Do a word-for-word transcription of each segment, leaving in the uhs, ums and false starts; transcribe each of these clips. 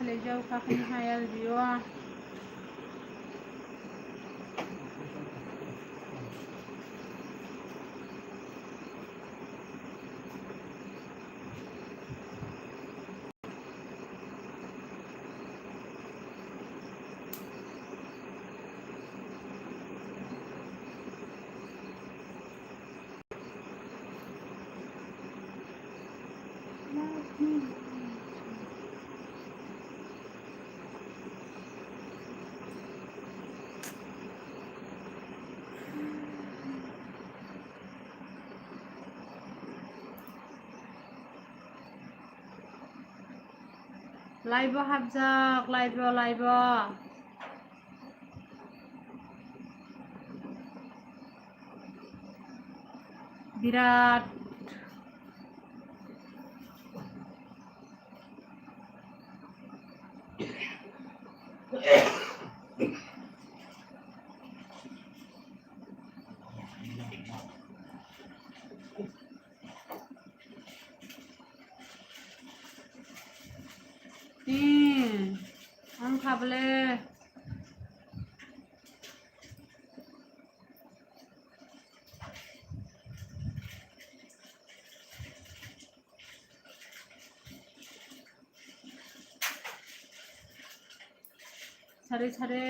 Tejau kakini hayal dio. Live o hapjak, live o, live o. Birat. Hmm, ang kha bole. Sare sare.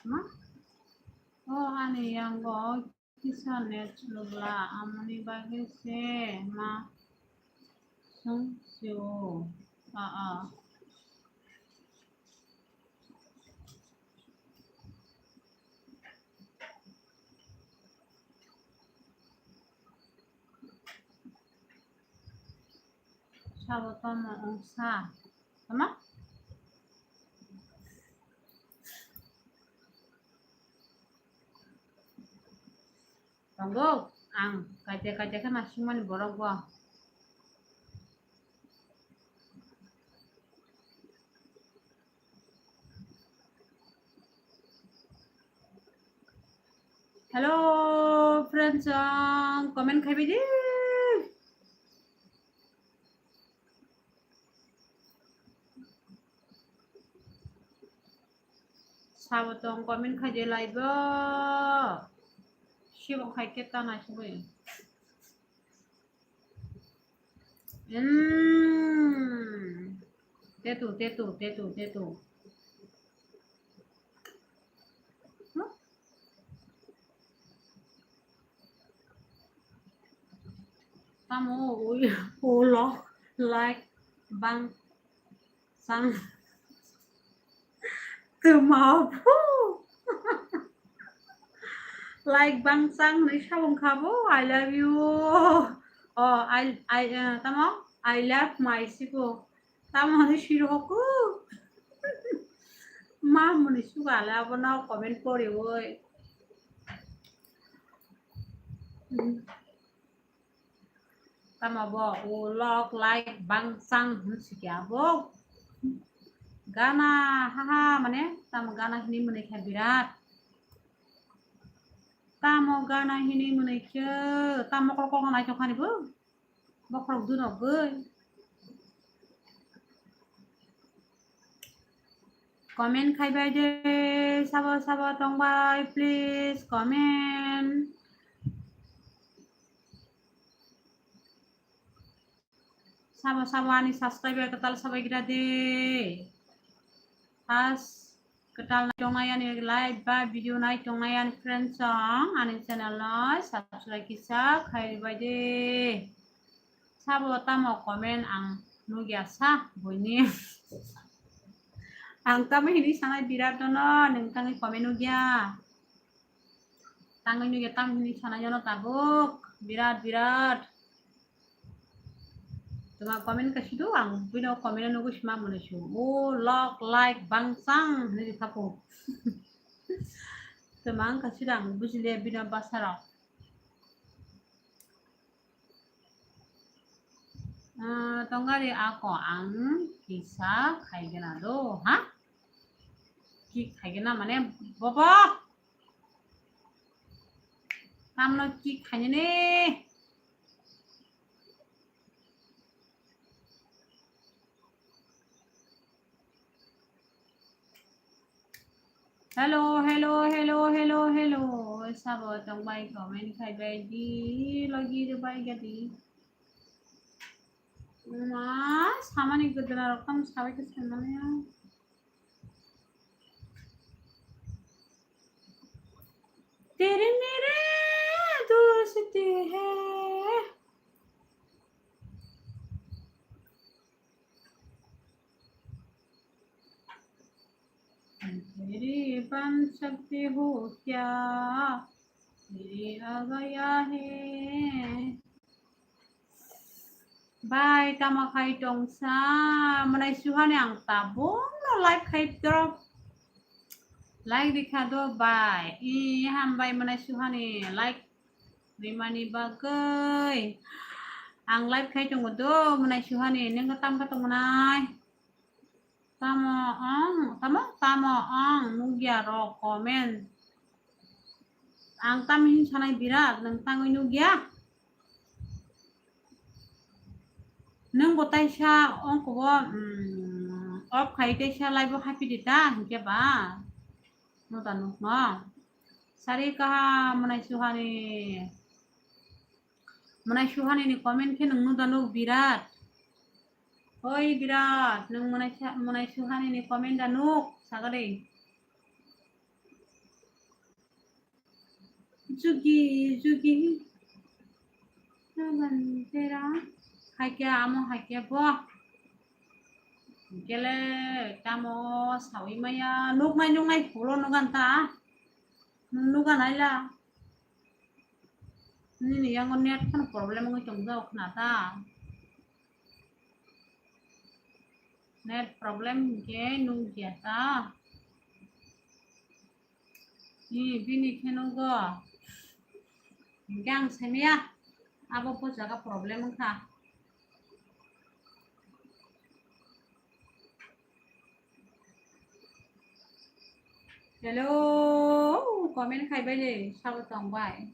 Ma? O ani yango kisa net chwlwkla, amoni bagwi se ma swng sio. A, a. Sabo tamo wngsa. Tama? Tongo, ang kaisa kaisa khe nasingmani borok bo. Hello, friends, ang comment khaibai di. Sabo tong comment khai de live o. Sibong khai khe ta nai siboi. Hmm. Tetu, tetu, tetu, tetu. Huh? Tamo ui, ulo, like, bang, sang. Tuma phu. Like bang sang ni sabong khabo, I love you. Oh, I, I, uh, tamo, I love my sibo. Tamo hwnwi siro hoku. Ma muni sugale abono comment poriwi. Tamo bo ulok like bangsang hwn sikya bo. Gana haha mane tamo gana hini muni khe birat. Tamo gana hini muni khe tamo kok kok nai tongkhani bo. Bokhorok dunogwi. Comment khaibai de, sabo sabo tongbai, please comment. Sabo sabo ani subscriber kwtal sabai gira de. First Kwtal nai tongnai ani live ba video nai tongnai ani friends song ani channel no subscribe kisa khai ribai de. Sabo tamo comment ang nugya sa buini. Ang tamo hini sanai birat no nung tangwi comment nugya. Tangwi nugya tamo hini sanai jono tabuk. Birat, birat. Tuma comment ka sido, ang bino comment nugwi sima mwnai su. O lok, like, bangsang, hinwi rikha po. Tuma ang ka sido, ang bujile bino basarok. Ah, tongari ako ang kisa khaigena do, ha? Ki khaigena mane, bobo? Tamno ki khainani? Hello, hello, hello, hello, hello. Sabo tongbai comment khaibai di, logi rwbai gadi. Ma, samani gudra rok tam sabai khe sanmani ya. तेरे मेरे दोस्ती है। तेरे बन सकते हो क्या? तेरे आ गया है। Bai, tamo khai tongsa, mwnai suhani ang tabukno like khai drop. Like rikha do bai. I hambai mwnai suhani like rimani bagwi. Ang like khai tongo do mwnai suhani, nengkha tamkha tongmwnai. Tamo ang, tamo, tamo ang nugya rok comment. Ang tamo hin sanai birat, nwng tangwi nugya. Nwng bo taisa ongkobo, mm, off khai taisa live o happy di ta, hinkhe ba. Nuda nukno. Sari kaha mwnai suhani. Mwnai suhani ni comment khe nwng nuda nuk birat. Oi birat, nwng mwnai sa-, mwnai suhani ni comment da nuk, sagadi. Jugi, jugi. Nagan tera. Haikhe amo haikhe bo. Gele tamo sawi maya. Nuknai nuknai phulo nugan ta. Nugan aila. Nini yango net phano problem wngwi tong jao khna ta. Net problem hinkhe nukya ta. Ni bini khe nugo. Hinkhe ang saimaya abo bo jaga problem wngkha. Hello, comment khaibai le sabo tongbai.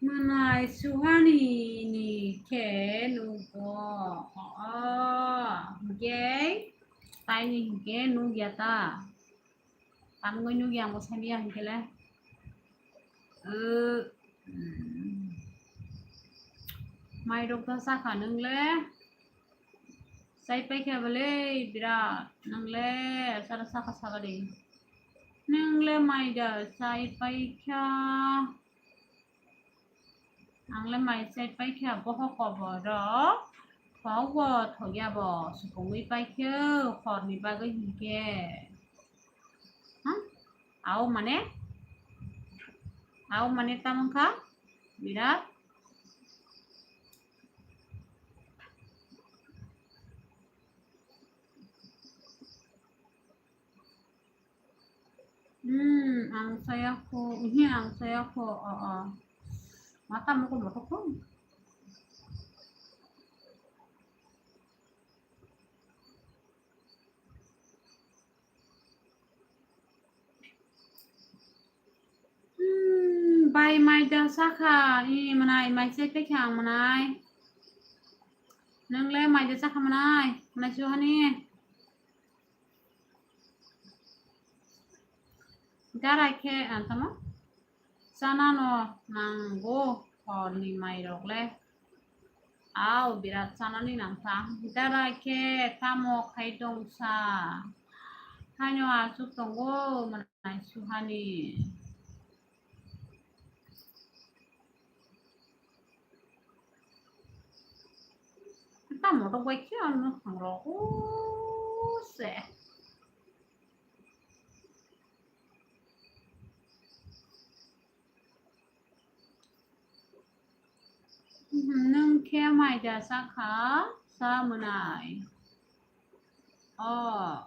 Mwnai suhani ni khe nugo. O, hinkhe taini hinkhe nukya ta. Tamgwi nukya ang bo saimaya hinkhe le. O, mm. Mai rok da sakha nwng le. Chai paikha bole birat nwng le sara sakha sakha de. Nwng le mai da chai paikha. Ang le mai chai paikha boho koborok. Thok bo thokya bo supungwi paikhe horni bagwi hinkhe. Ha? Au mane? Au mane tamo wngkha? Birat. Hmm, ang saya ko, ini ang saya ko, oh, oh. Mata mo ko moto ko. Hmm, bai mai da sakha, i mwnai mai chai paikha ang mwnai. Nwng le mai da sakha mwnai, mwnai suhani. Dara khe, ah, tamo? Chanano nango horni mairok le. Au, birat chanani nangkha. Dara khe tamo khai tongsa. Haino aswk tongo mwnai suhani. Tamo rok bai khe ano thangrok o se. Nwng khe maida chakha, cha mwnai. Oh.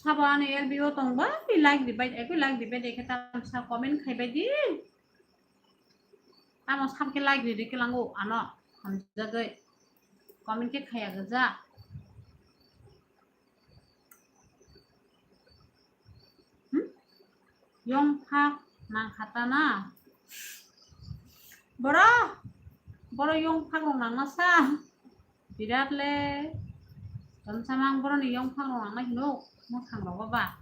Sabo ani L B o tong bai, like di bai, ekoi like di bai, ekhe tamsa comment khai bai di. Tamo sab khe like di, di khe lango ano, hamjagoi. Comment khe khaya gajak. Hmm? Yongphak nang kha ta na. Boro, boro yongphak rok nang na sa. Birat le. Tong samang boro ni yongphak rok nang na hino. Mo thang rok ba.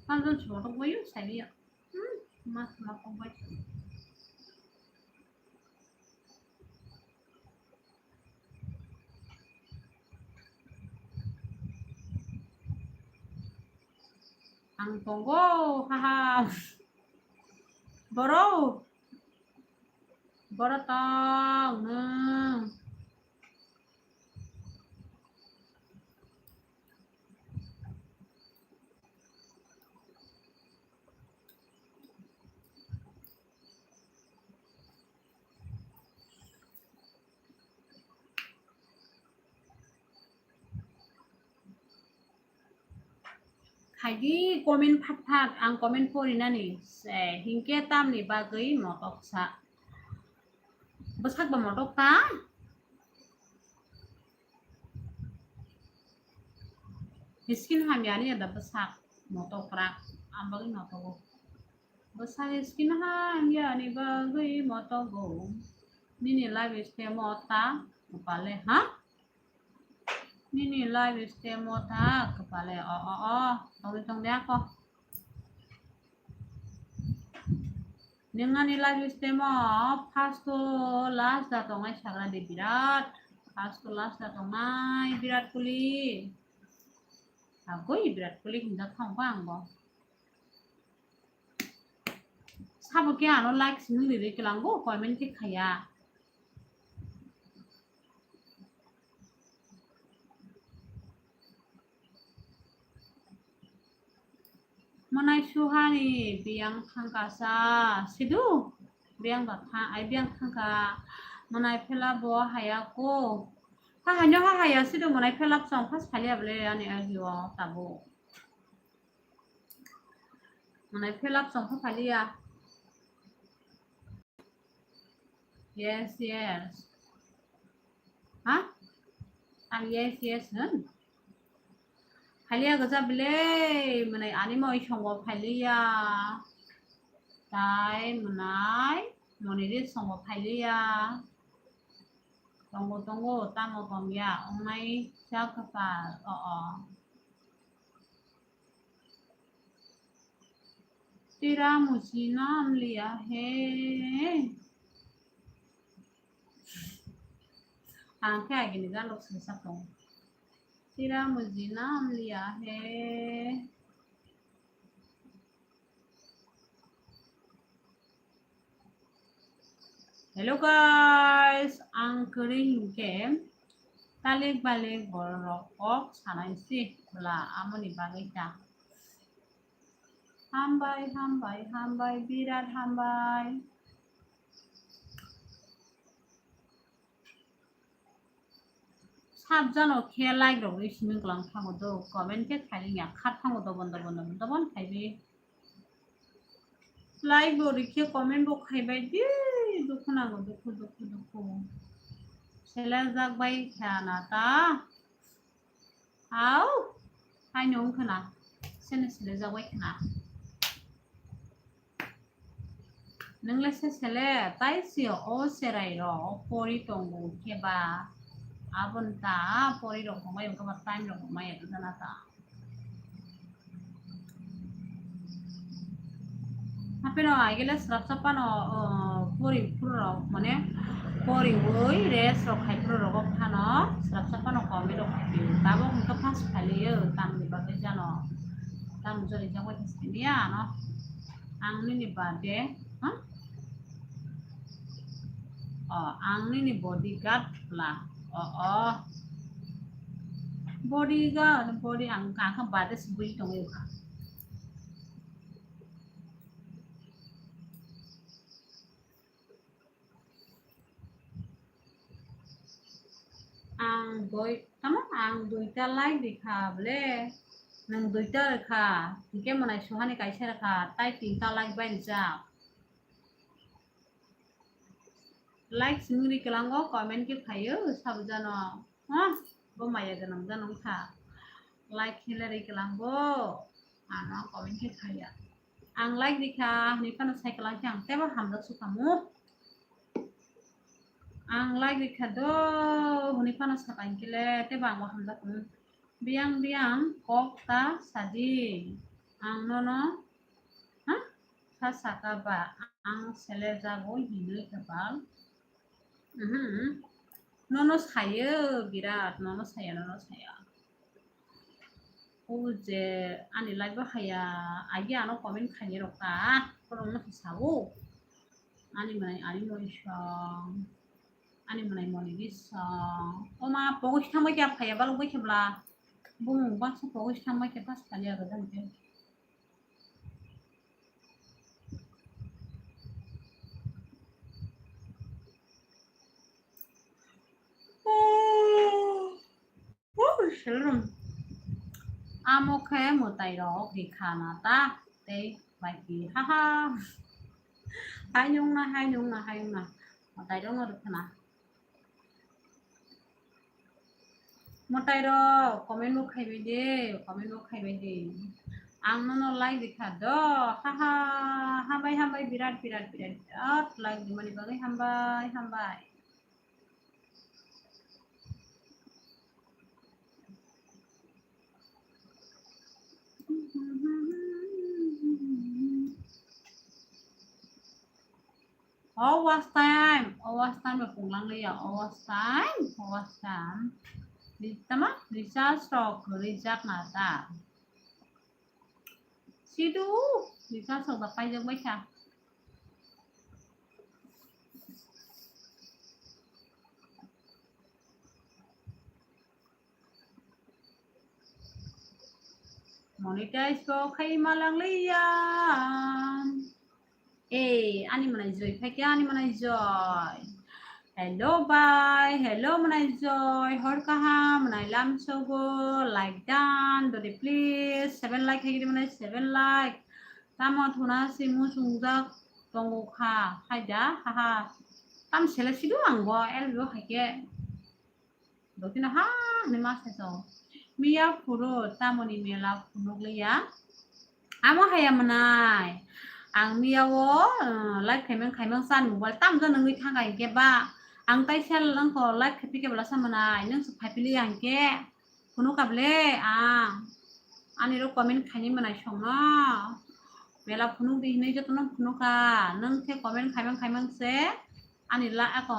Panjon chumo rok boyo, sai ya. Hmm, ma, ma kong bai. Ang tongo, haha. Boro. Boro tong, nwng. Khaidi comment phat phat, ang comment porinani se, hinkhe tamni bagwi motok sa. Bwsak ba motok ta? Skin hamya ni da bwsak motok rak, ang bagwi motogo. Bwsak skin hamya ni bagwi motogo. Nini life style mo ta kwpale, ha? Nini life style mo ta kwpale, o, o, o, tongwi tong de ako. Nwng ani life style mo first to last da tongnai sagra de birat. First to last da tongnai Virat Kohli. Agoi Virat Kohli hinjak thangkha ang bo. Sabo khe ano like sini liri kelango comment khe khaya. Mwnai suhani biyang thangkasa sidu, biyang ba tha-, ai biyang thangka mwnai phela bo haya ko. Ha haino ha haya sidu mwnai phela chong phas phalia bole ani agio tabuk. Mwnai phela chong pha phalia. Yes, yes. Ha? Ang yes, yes hwn. Phalia gaja bile, mwnai ani moi songo phalia. Tai mwnai moni ri songo phalia. Tongo, tongo, tamo tongya, ongnai cha kapal, o, o. Tera mujhe naam liya hai. Ang khe agini jalok singsa tongo. Tera mujhe naam liya hai. Hello guys, ang kwrwi hinkhe talik balik borok rok kok sanai si bwla amoni bagwi ta. Hambai, hambai, hambai, birat hambai. Sabjano khe like rok rwi simi kwlang thango do, comment khe khailingya khat thango dobon dobon dobon dobon khaibi. Like bo rikhe comment bo khaibai di, dukhu nango, dukhu, dukhu, dukhu. Selajak bai kha na ta. Au, haino wngkha na. Sene selajak bai kha na. Nwng le se sele, tai si o cherai rok pori tongo khe ba. Aboni ta pori rok tongo, wngkha ba time rok tongo, wngkha na ta. Hapeno agile srapsa phano, uh, pori phuru rok, mane poriwi rest rok khai phuru rogo phano srapsa phano comment rok khai phio. Tabok hwnkhe pass khaliyo, tamni bagwi jano. Tam jori jagoi thangya ano. Ang nini birthday, ha? O, ang nini bodyguard la. O, o. Body ga, body ang kha bade sugui tongwi kha. Ang doi, tamo ang duita like di kha ble. Nang duita rwkha, hingke mwnai suhani kaisa rwkha, tai tinta like bai rijak. Like simi ri kwlango, comment khe phaio, sabujano. Ha, bo maya gwnang jano wngkha. Like khe lerwi kwlango. Ano comment khe phaiya. Ang like rikha, hwnwi phano sai kwlang khe ang teibo hamjak sukhamu. Ang like rikha do, hwnwi phano sakha hinkhe le teibo ang bo hamjak khamu. Biyang biyang kok ta sadi. Ang nono, ha? Sa saka ba, ang sele jago hinwi kwbal. Mhm. Nono sayo birat, nono saya, nono saya. O je ani live o haya, agi ano comment khaini rok ta, korong no sao. Ani mwnai, ani mwnai song, ani mwnai moni bisong. O ma, pogos thangbai khe phaya, balok bai khe bla. Bumung baksa pogos thangbai khe pas kali aga jang khe. Amo khe mwtai rok rikha na ta tei bai pi, ha ha. Hai nung na, hai nung na, hai nung na. Mwtai rok no rikha na. Mwtai rok, comment bo khaibai di, comment bo khaibai di. Ang nono like rikha do, ha ha, hambai, hambai, birat, birat, birat, birat, like rimani bagwi hambai, hambai. O watch time, o watch time rok punglang liya, o watch time, o watch time. Di tama, recharge rok rijak na ta. Sidu, recharge rok da paijak bai kha. Monetize bo khai malang liya. Ei, ani mwnai Joy phaikhe, ani mwnai Joy. Hello bai, hello mwnai Joy. Hor kaham, mwnai lamsogo, like dan dodi please. Seven like khaigidi mwnai, seven like. Tamo thuna si muchungjak tongo kha, khaida, haha. Tam sele sidu ang bo, L B o khaikhe. Dotino ha hwnwi ma sai tongo. Miya phuru tamoni mela phunuk liya. Amo haya mwnai. Ang miya o, uh, live khaimang khaimang san mobile tamjani wngwi thangkha hinkhe ba. Ang taisa nangkho live khaipikhe bwlasa mwnai. Nwng se phaipiliya hinkhe. Phunukha ble ang. Ani rok comment khaini mwnai songno. Mela phunuk di hinwi jotono phunukha. Nwng khe comment khaimang khaimang se. Ani la ako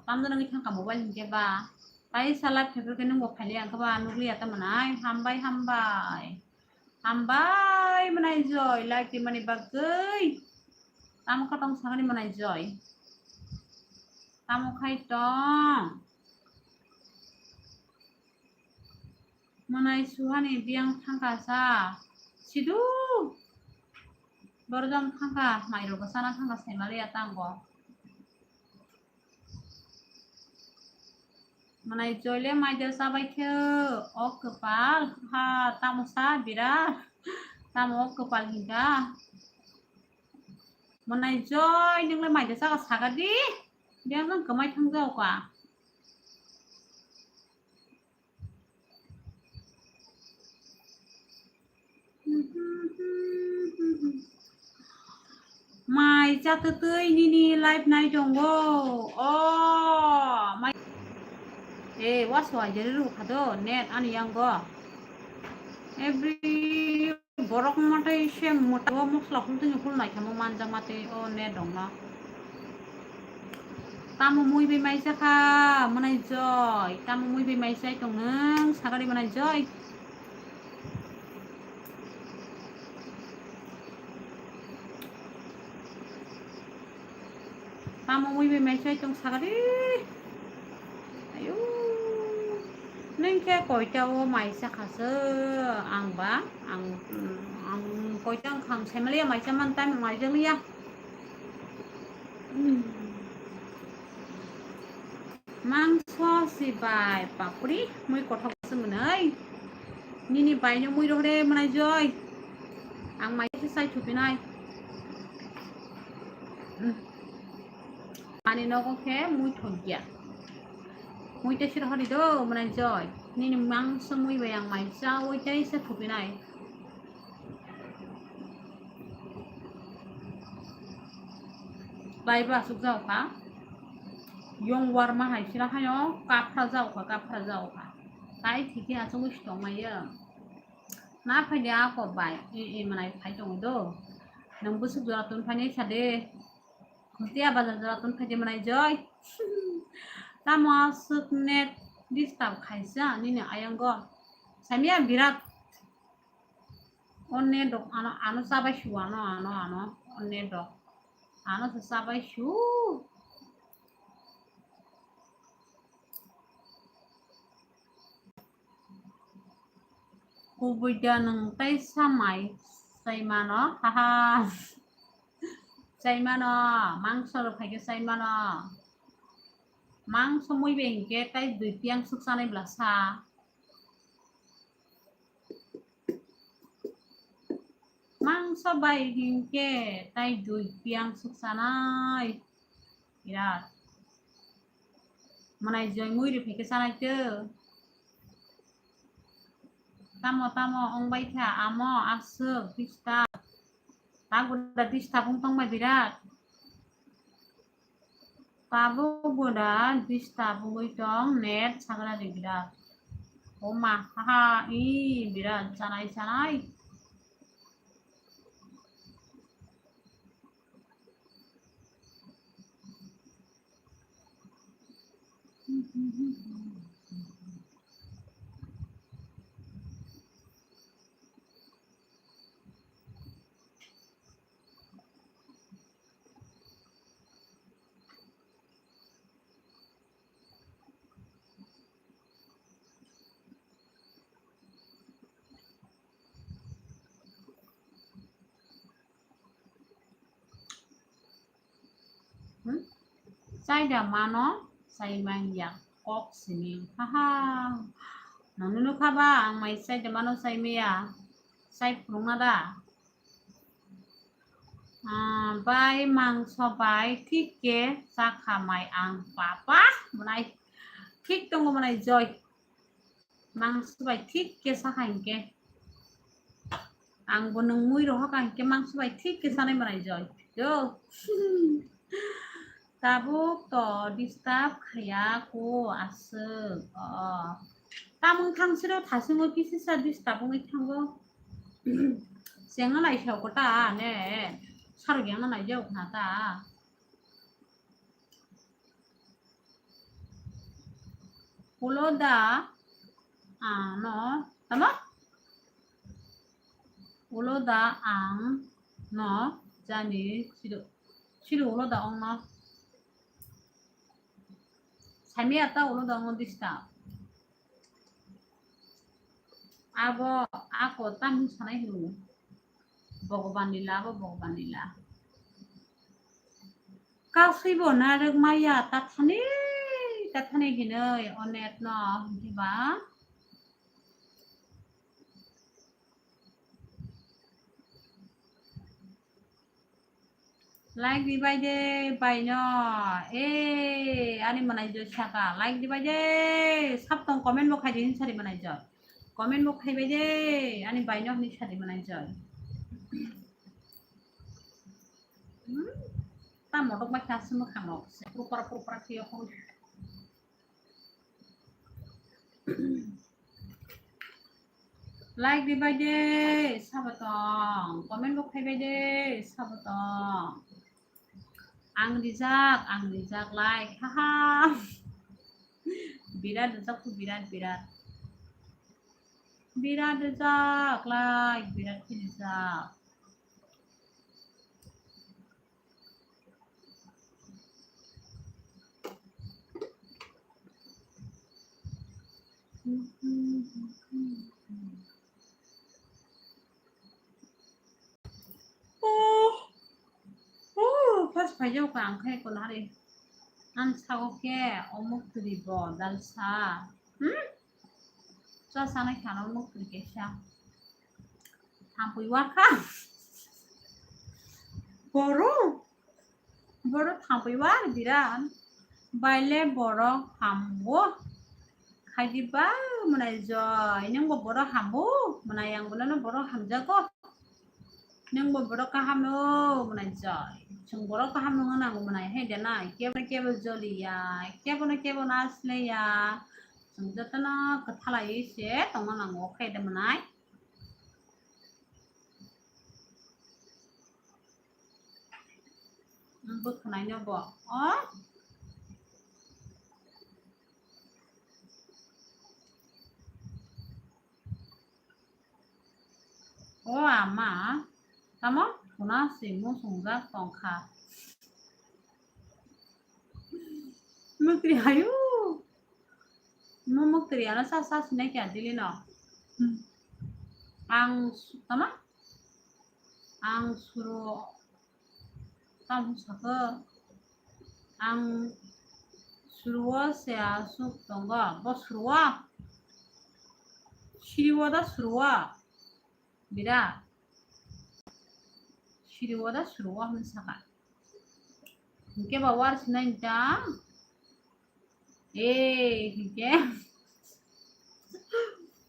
tamjani wngwi thangkha mobile hinkhe ba. Taisa live khaipikhe nwng bo phailiya hinkhe ba nukliya ta mwnai. Hambai hambai. Hambai mwnai Joy, like rimani bagwi. Tamo kha tong sakani mwnai Joy. Tamo khai tong. Mwnai suhani biyang thangkha sa. Sidu. Borjom thangkha, mairok sana thangkha saimaliya tango. Mwnai Joy le mai de chabai khe, o kwpal, ha, tamo sa birat, tamo o kwpal hinka. Mwnai Joy, nwng le mai de chaka saka di, biyang jang kwmai thang jao ka. Mai chatwtwi nini live nai tongo. O mai. Eh, waso aijari ru khado net ani yango. Every borok matai se motha o mosla hul tini hul nai khamo manjak matai o net rok no. Tamo mui bai mai chakha mwnai Joy. Tamo mui bai mai chai tong nwng sagari mwnai Joy. Tamo mui bai mai chai tong sagari. Ayo. Nwng khe koita o mai chakha se ang ba, ang, ang koita wngkha ang saimaliya mai chamani time ang maijakliya. Hmm. Mangso si bai papri mui kothok se mwnai. Nini baino mui rohre mwnai joi. Ang mai se sai thupinai. Hmm. Ani nogo khe mui thokya. Mui tei siro hori do mwnai joi. Nini mangso mui bai ang mai chawi tei se thupinai. Bai ba asuk jao kha. Yong warma hai sira hayo kaphra jao kha, kaphra jao kha. Tai thiki achugwi sitong maya. Na phaidi ako bai, e, e, mwnai phai tongo do. Nwng busuk jora tun phainai sade. Khuntiya bazar jora tun phaidi mwnai joi. Tamo aswk net disturb khaisa nini ayango. Samia birat. O net rok ano, ano chabai su ano, ano, ano. O net rok. Ano se chabai su. Kubui da nwng tei samai chaimano, haha. Chaimano, mangso rok phaikhe chaimano. Mangso mui bai hinkhe tei dui piang swk chanai bwla sa. Mangso bai hinkhe tei dui piang swk chanai. Birat. Mwnai joi mui ri phaikhe chanai tw. Tamo, tamo, wng bai kha, amo, aswk, disturb. Tabuk da disturb wng tong bai birat. Tabuk bo da disturb wngwi tong, net sagra ri birat. O ma, ha, ha, i, birat, chanai, chanai. Hmm? Chai da mano, chai manya, kok simi. Haha. Nang nunu kha ba, ang mai chai da mano, chai maya. Chai phunukna da. Ah, bai mangso bai thik khe chakha mai ang papa mwnai. Thik tongo mwnai joi. Mangso bai thik khe sakha hinkhe. Ang bo nwng mui rohor kha hinkhe mangso bai thik khe sanai mwnai joi. Yo. Tabuk to disturb khaya ko aswk. O. Tamung thang siro thasingwi kisisa disturb wngwi thango. Chengno naisao ko ta ne. Sarok yangno naijao khna ta. Ulo da ano, tamo? Ulo da ang no jani sido, sido ulo da ong no. Sami ata ulo da ong no disturb. Abo ako tamni sanai hwnwi. Bhagwan lila, abo Bhagwan lila. Kasui bo narwk maya tathani, tathani hinwi o net no hinkhe ba. Like ribai de baino. Eh, ani mwnai joi saka. Like ribai de. Sab tong comment bo khai di hin sari mwnai joi. Comment bo khai bai de. Ani baino hini sari mwnai joi. Hmm? Ta motok bai ta sumuk hamok. Prupara prupara khiyo khong. Like ribai de, sabatong. Comment bo khaibai de, sabatong. Ang rijak, ang rijak, like. Haha. Birat rijak tu birat, birat. Birat rijak, like, birat khe rijak. Oh, oh, first phai jao ka ang khai ko nari. Ang sao ke omuk turi bo dalsa. Hmm? Cha sana khana omuk turi ke sa. Thampui wa kha. Boro. Borok thampui wa biran. Baile borok hamgo. Khaidi ba mwnai joi. Nungbo borok hambo. Mwnai ang bono borok hamjago. Nungbo borok kaham no mwnai joi. Chwng borok kaham no nango mwnai hai de nai. Kebo kebo joliya. Kebo no kebo nasleya. Chwng jotono kwthalai se tongna nango khai de mwnai. Bwkhwnai no bo. O? O ama, tamo khuna si musungjak tongkha. Mukri hayu. Mo mukri ano sa sa sinai kya dili no. Hmm. Ang su-, tama? Ang suru tam saka. Ang suruo se asuk tongo. Bo suruo. Siriwo da suruo. Bira. Siriwo da suruo hwn saka. Hingke ba war sinai ta. Eh, hingke.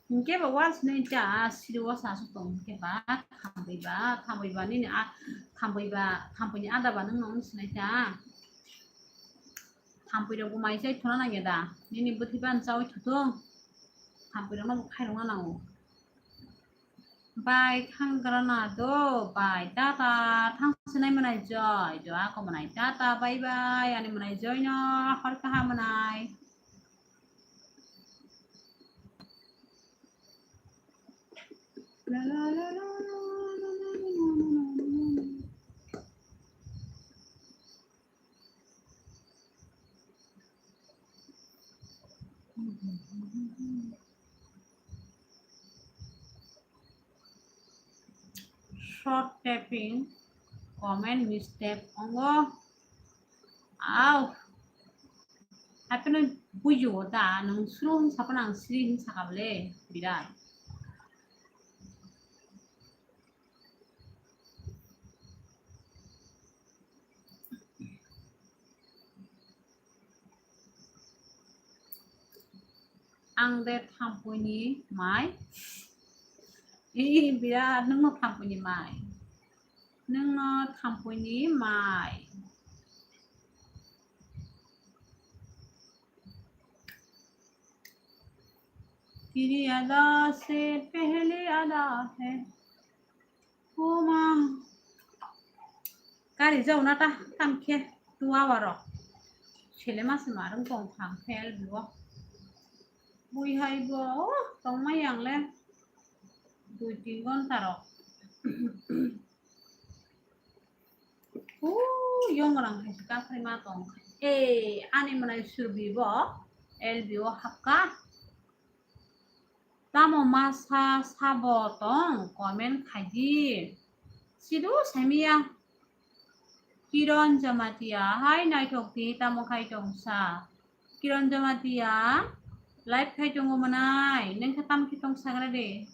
Hingke ba war sinai ta. Siriwo sa asuk tong hingke ba. Thambui ba, thambui ba nini a, thambui ba, thambui ni ada ba nung nung sinai ta. Thampui rok bo mai chai thuna nangya da. Nini bwtwi ban chawi thutung. Thampui rok no bo khairokna nango. Bai thang grana do, bai tata thang sinai mwnai joi, jo ako mwnai tata, bye bye, ani mwnai joi no, hor kaham mwnai. La la la la. Short typing, comment mistake ongo. Au. Hapheno bujigo da, nwng suru hwn saphano ang siri hwn sakha bole, birat. Ang de thampui ni mai. Ih, birat, nwng no thampui ni mai. Nwng no thampui ni mai. Tiri ada se pehli ada hai. O ma. Kari jau na ta tam khe tu awa ro. Sele ma se ma rung tong thang phel bo. Bui hai bo tong ma yang le. Dui tin gonta rok. Ooh, yong rang hai ka phai ma tong. Eh, ani mwnai surbi bo, L B O hapka. Tamo masa sabo tong, comment khai di. Sidu samiya. Kiron Jamatia, hai naithok di, tamo khai tong sa. Kiron Jamatia, live khai tongo mwnai, nengkha tam khe tong sagra de.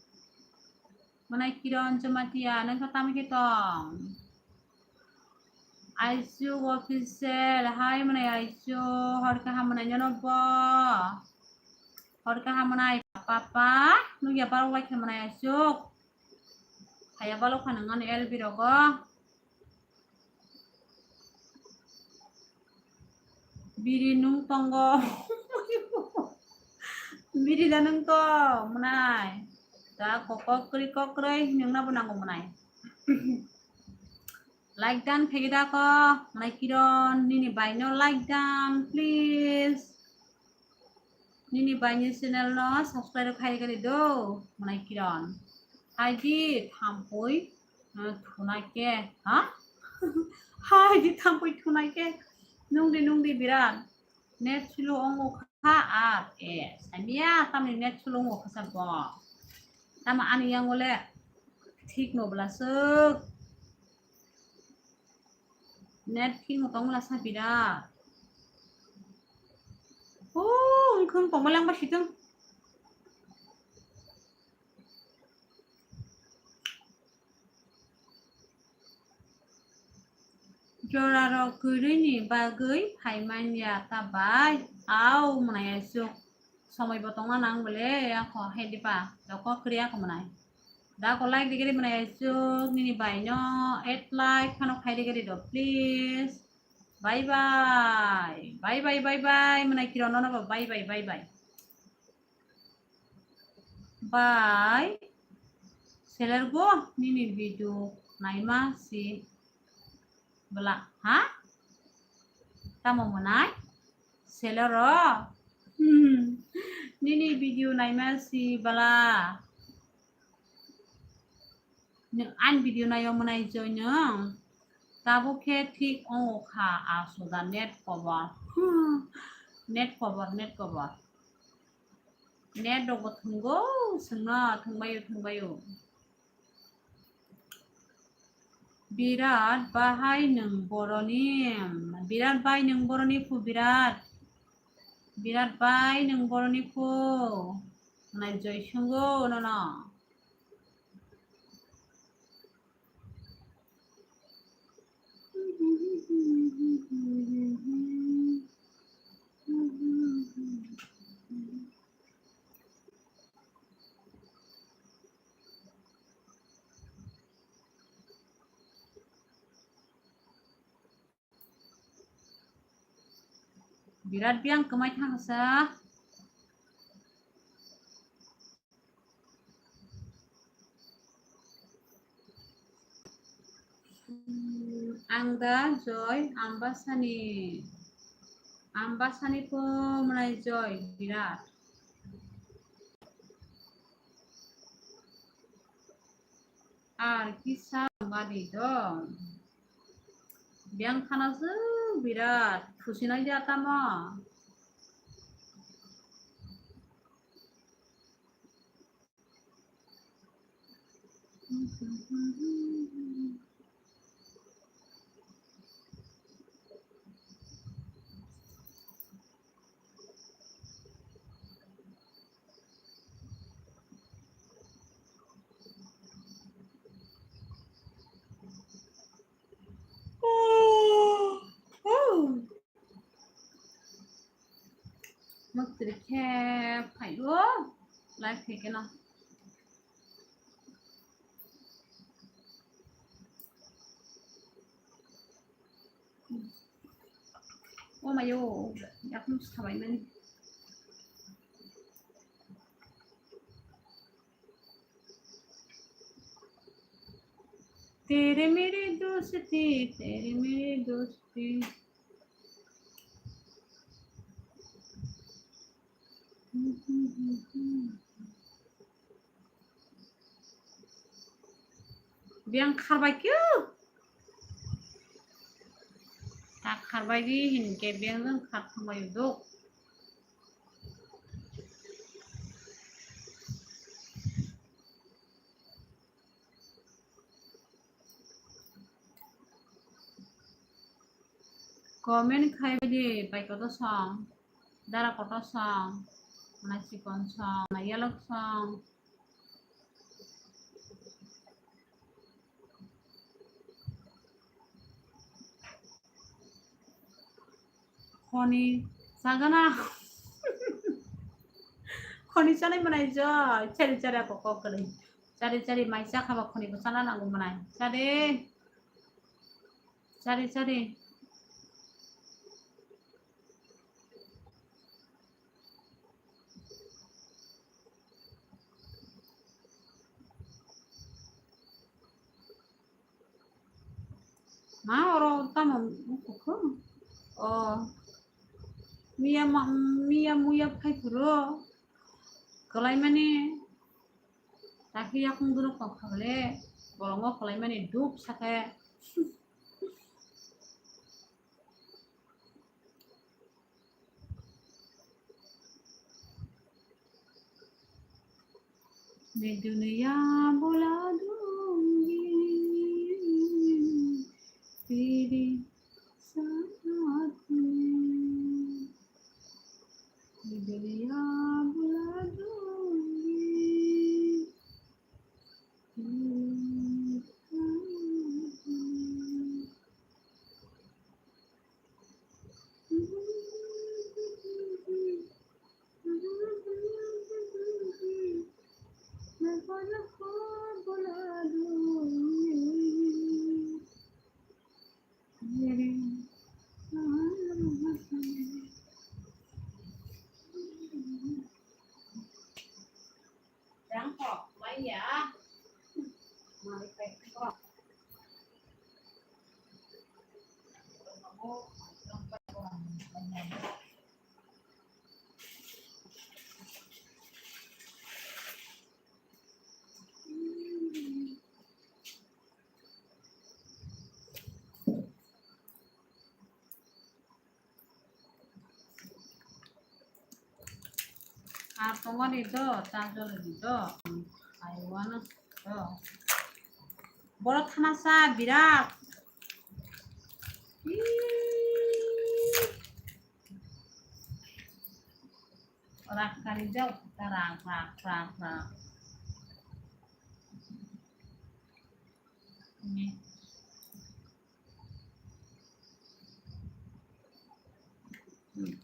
Mwnai Kiron Jamatia, nengkha tam khe tong. Aisuk official, hai mwnai Aisuk, hor kaham mwnai nono bo. Hor kaham mwnai papa, nugya barok lai khe mwnai Aisuk. Haya balok phano ngani L B rogo. Biri nung tongo. Biri da nung tong, mwnai. Da kokok kri kokroi, nung na bo nango mwnai. Like dan khaigida ko, mwnai Kiron, nini bai no like dan, please. Nini bai ni channel no subscribe khai gari do, mwnai Kiron. Hai di thampui, uh, thunai khe, ha? Hai di thampui thunai khe, nung di, nung di birat. Net slow ongo Kha ar e, samia tamni net slow wngkha sa bo. Tamo ani yango le thik no bwlaswk. Net thik no tong bwlasa birat. Huu, wngkhwng tongma langba situng. Jorarok kwrwini bagwi phaimanya ta bai? Au, mwnai aisuk. Somoi bo tongna nang bole, ako hai dipa. Doko kwrwi ako mwnai. Dako like digiri mwnai aisuk, nini bai no add like phano khai digiri do, please. Bye bye. Bye bye, bye bye. Mwnai kiro nono bo bye bye, bye bye. Bai, seler go nini video naima si bwla, ha? Tamo mwnai? Seler o? Hmm. Nini video naima si bwla. Nwng ani video naio mwnai joi nwng. Tabuk khe thik ongo kha, asoda net kobor. Hmm. Net kobor, net kobor. Net rok bo thwngo, chwngno thwngbaio, thwngbaio. Birat bahai nwng boroni, Birat bai nwng boroni phu Birat, Birat bai nwng boroni phu, nai joi sungo nono. Birat biyang kwmai thangsa. Ang da joi Ambasani. Ambasani po mwnai joi birat. Ar kisa madi do. Biyang khana se birat khusi nai ja tamo. Mwktwi khe phai o, live khe keno. O mayo, yakung sabai mani. तेरे मेरे दोस्ती, तेरे मेरे दोस्ती। Biyang kharbai khe. Tak kharbai di hinkhe biyang jang khar thangbai dok. Comment khai di, pai koto song, dara koto song, na chikon song, na yellow song. Khoni sagana. Khoni chanai manai joi. Chari chari ako kok kwrwi. Chari chari mai cha khaba khoni bo chana nango manai. Chari. Chari chari. Ma oro tamo kuku? O miya ma, miya muya phai phuru kwlai mani takhi yakung dunu kok khagle bolongo kwlai mani duk sakhe. ये दुनिया भुला दूंगी तेरे साथ में। ये दुनिया भुला दूंगी तेरे साथ में। Ar tongmani do, charger ni do, ai wano do. Borok thanasa birat. Ih. Rak kari jao, rak, rak, rak, rak. Ini. Hmm.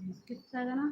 Biscuit saja na.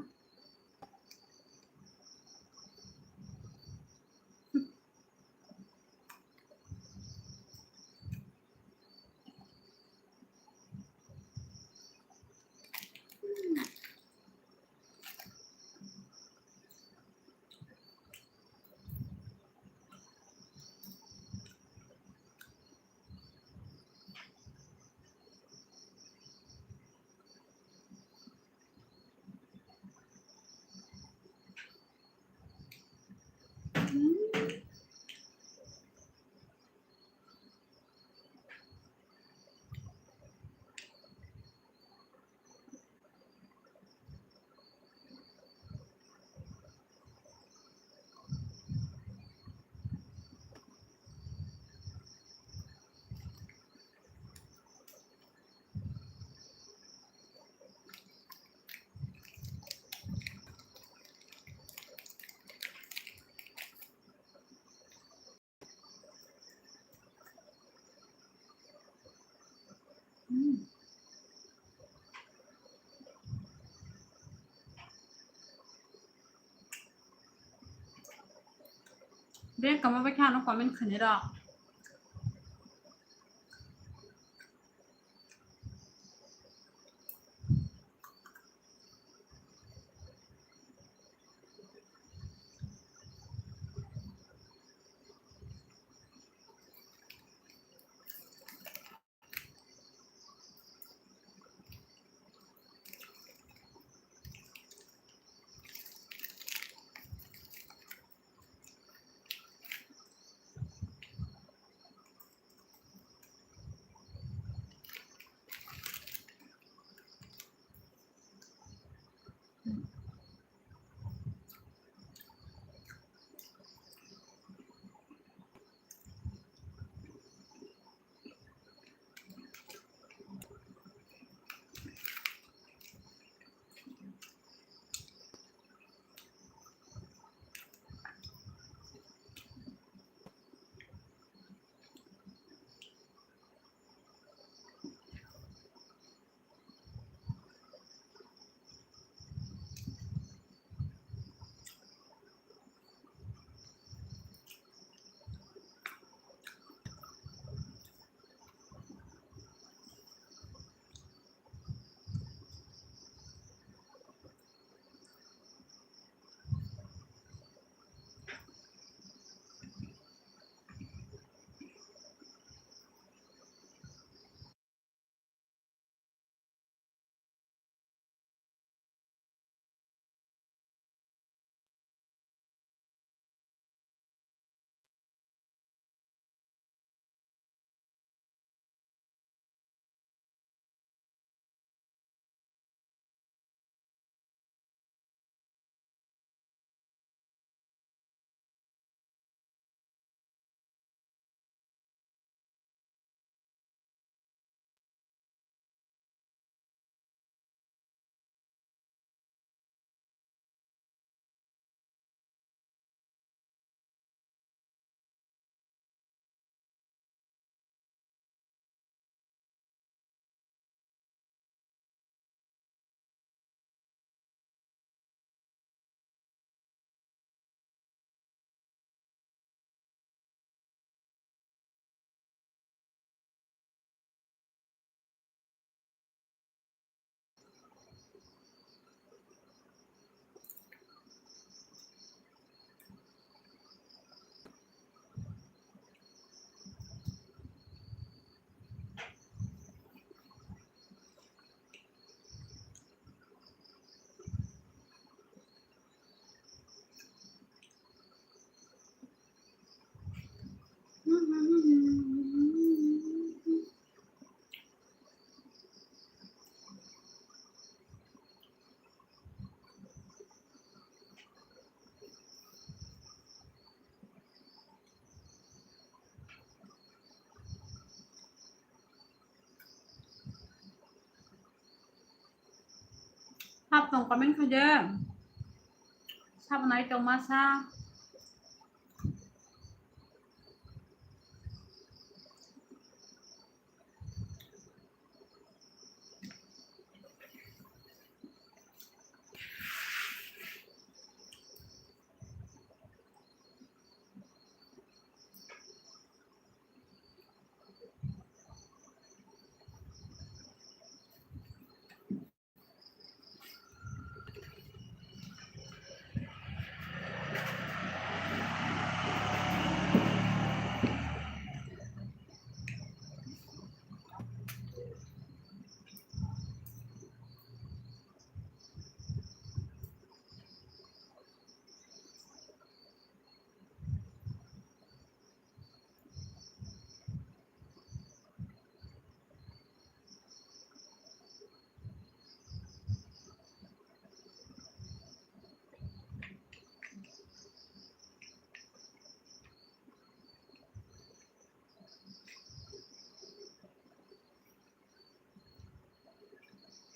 Hmm. Beng kamo bai khe ano comment khainai rok. Sab tong comment khaide. Sab nai tong masa.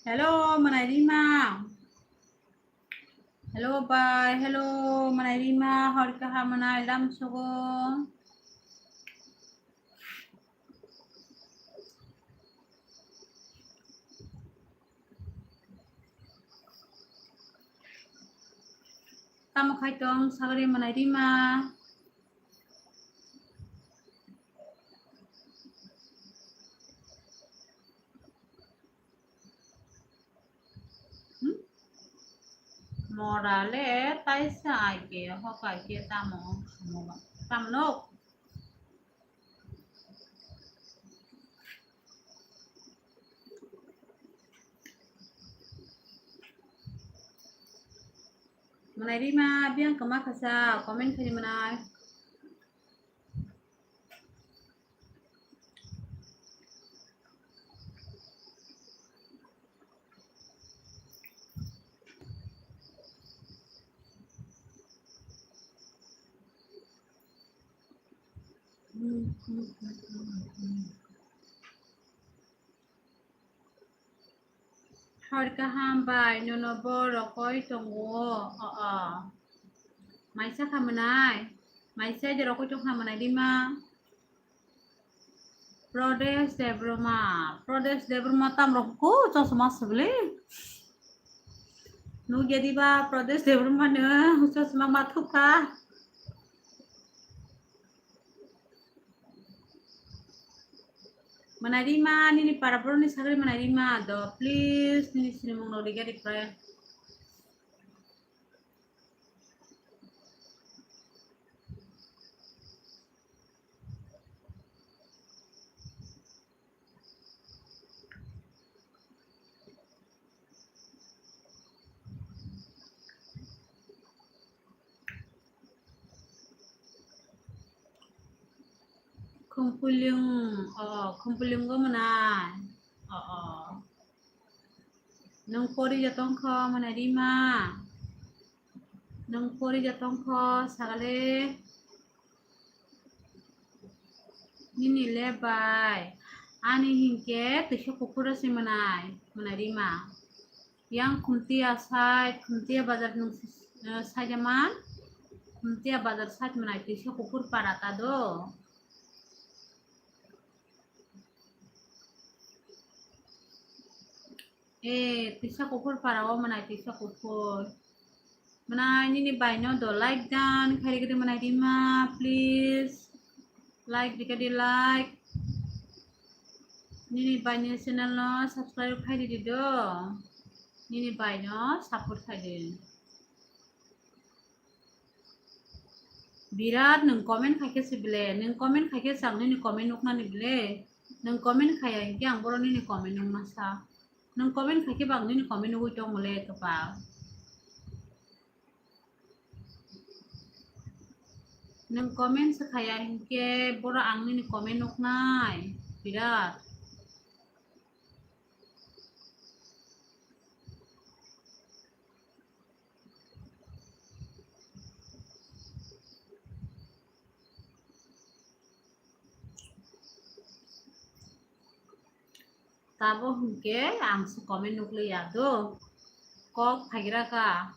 Hello, Manai Rima. Hello, bye. Hello, Manai Rima. Hor kaha manai lam sogo. Tamo khai tong sagri Manai Rima. Hmm? Mora le taisa ai ke, hok ai ke tamo, tamo no. Manai Rima, biang kama kasa, comment khai manai. Hor kaham bai, nono bo rokoi tongo. O, o. Maisa kha manai. Maisa de rokoi tong kha manai Rima. Pradesh Debbarma. Pradesh Debbarma tam rok ko chosma sibli. Nugya diba Pradesh Debbarma no chosma ma thukha. Manai Rima, nini para boroni sagri Manai Rima do, please, nini sinimung no riga rikra. Khumpuilung, o, Khumpuilung go manai. O, o. Nwng pori ja tongkho, Manai Rima. Nwng pori ja tongkho, sagale. Nini le bai. Ani hinkhe twisa kuphur se manai, Manai Rima. Yang Khumtia side, Khumtia bazar nwng, eh, side man. Khumtia bazar side manai twisa kuphur para ta do. Eh, twisa kuphur para o manai twisa kuphur. Manai nini bai no do like dan khai rikdi manai Rima, please. Like rikdi like. Nini bai ni channel no subscribe khai rikdi do. Nini bai no support khai di. Birat nwng comment khaikhe se bile, nwng comment khaikhe se ang nini comment nuknani bile, nwng comment khaiya hinkhe ang boro nini comment nukna sa, nwng comment khaikhe ba ang nini comment nugwi tongo le kwpal. Nwng comment se khaiya hinkhe boro ang nini comment nuknai, birat. Tabo hwnkhe ang se comment nukliya do. Kok phagira ka.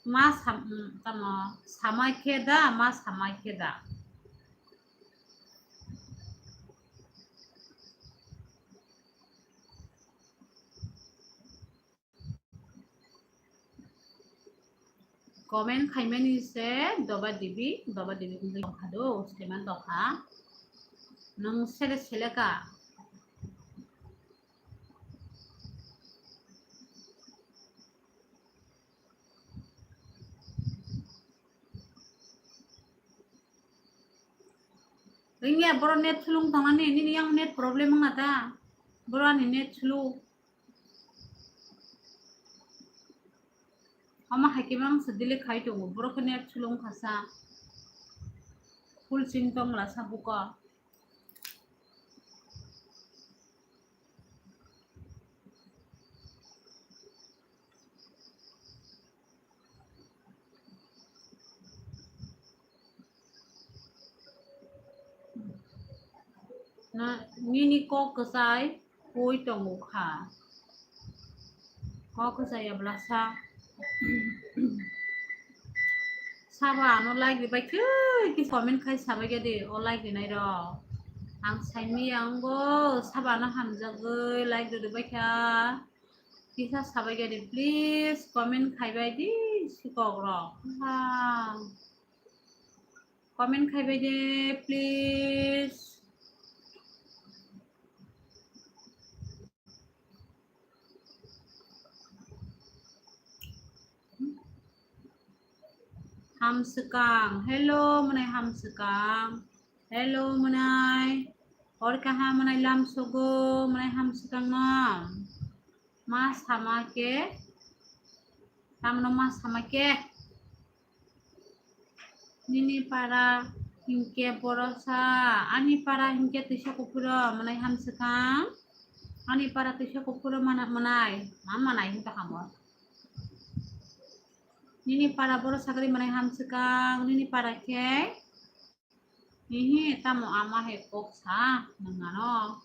Ma sam-, tamo samai khe da, ma samai khe da. Comment khaimani se Doba Devi, Doba Devi wngwi tongkha do, saiman tongkha. Nwng sere seleka. Ringya boro net sulung tongani, nini yang net problem wngna ta? Boro ani net sulung. Ama hai khe mang se delete khai tongo, boro khe net sulung khasa. Full sing tong la sa buko. Na, nini kok kwchai pui tongo kha. Kok kwchai ya bwlasa. Sabo ano like ribai thwi khe comment khai sabai khe di, o like rinai rok. Ang saimaya wngbo sabo ano hamjagwi like ribai kha. Kisa sabai khe di, please comment khaibai di, sikok rok. Ha. Comment khaibai de, please. Hamswkang. Hello, mwnai hamswkang. Hello, mwnai. Hor kaham mwnai lamsogo, mwnai hamswkang no. Ma sama khe. Tamno ma sama khe. Nini para hinkhe borosa, ani para hinkhe twisa kuphuro, mwnai hamswkang. Ani para twisa kuphuro mana, mwnai, ma mwnai hinta hamo. Nini para borosa gari mwnai hamswkang, nini para khe. Hihi, tamo ama he kok sa, nangano.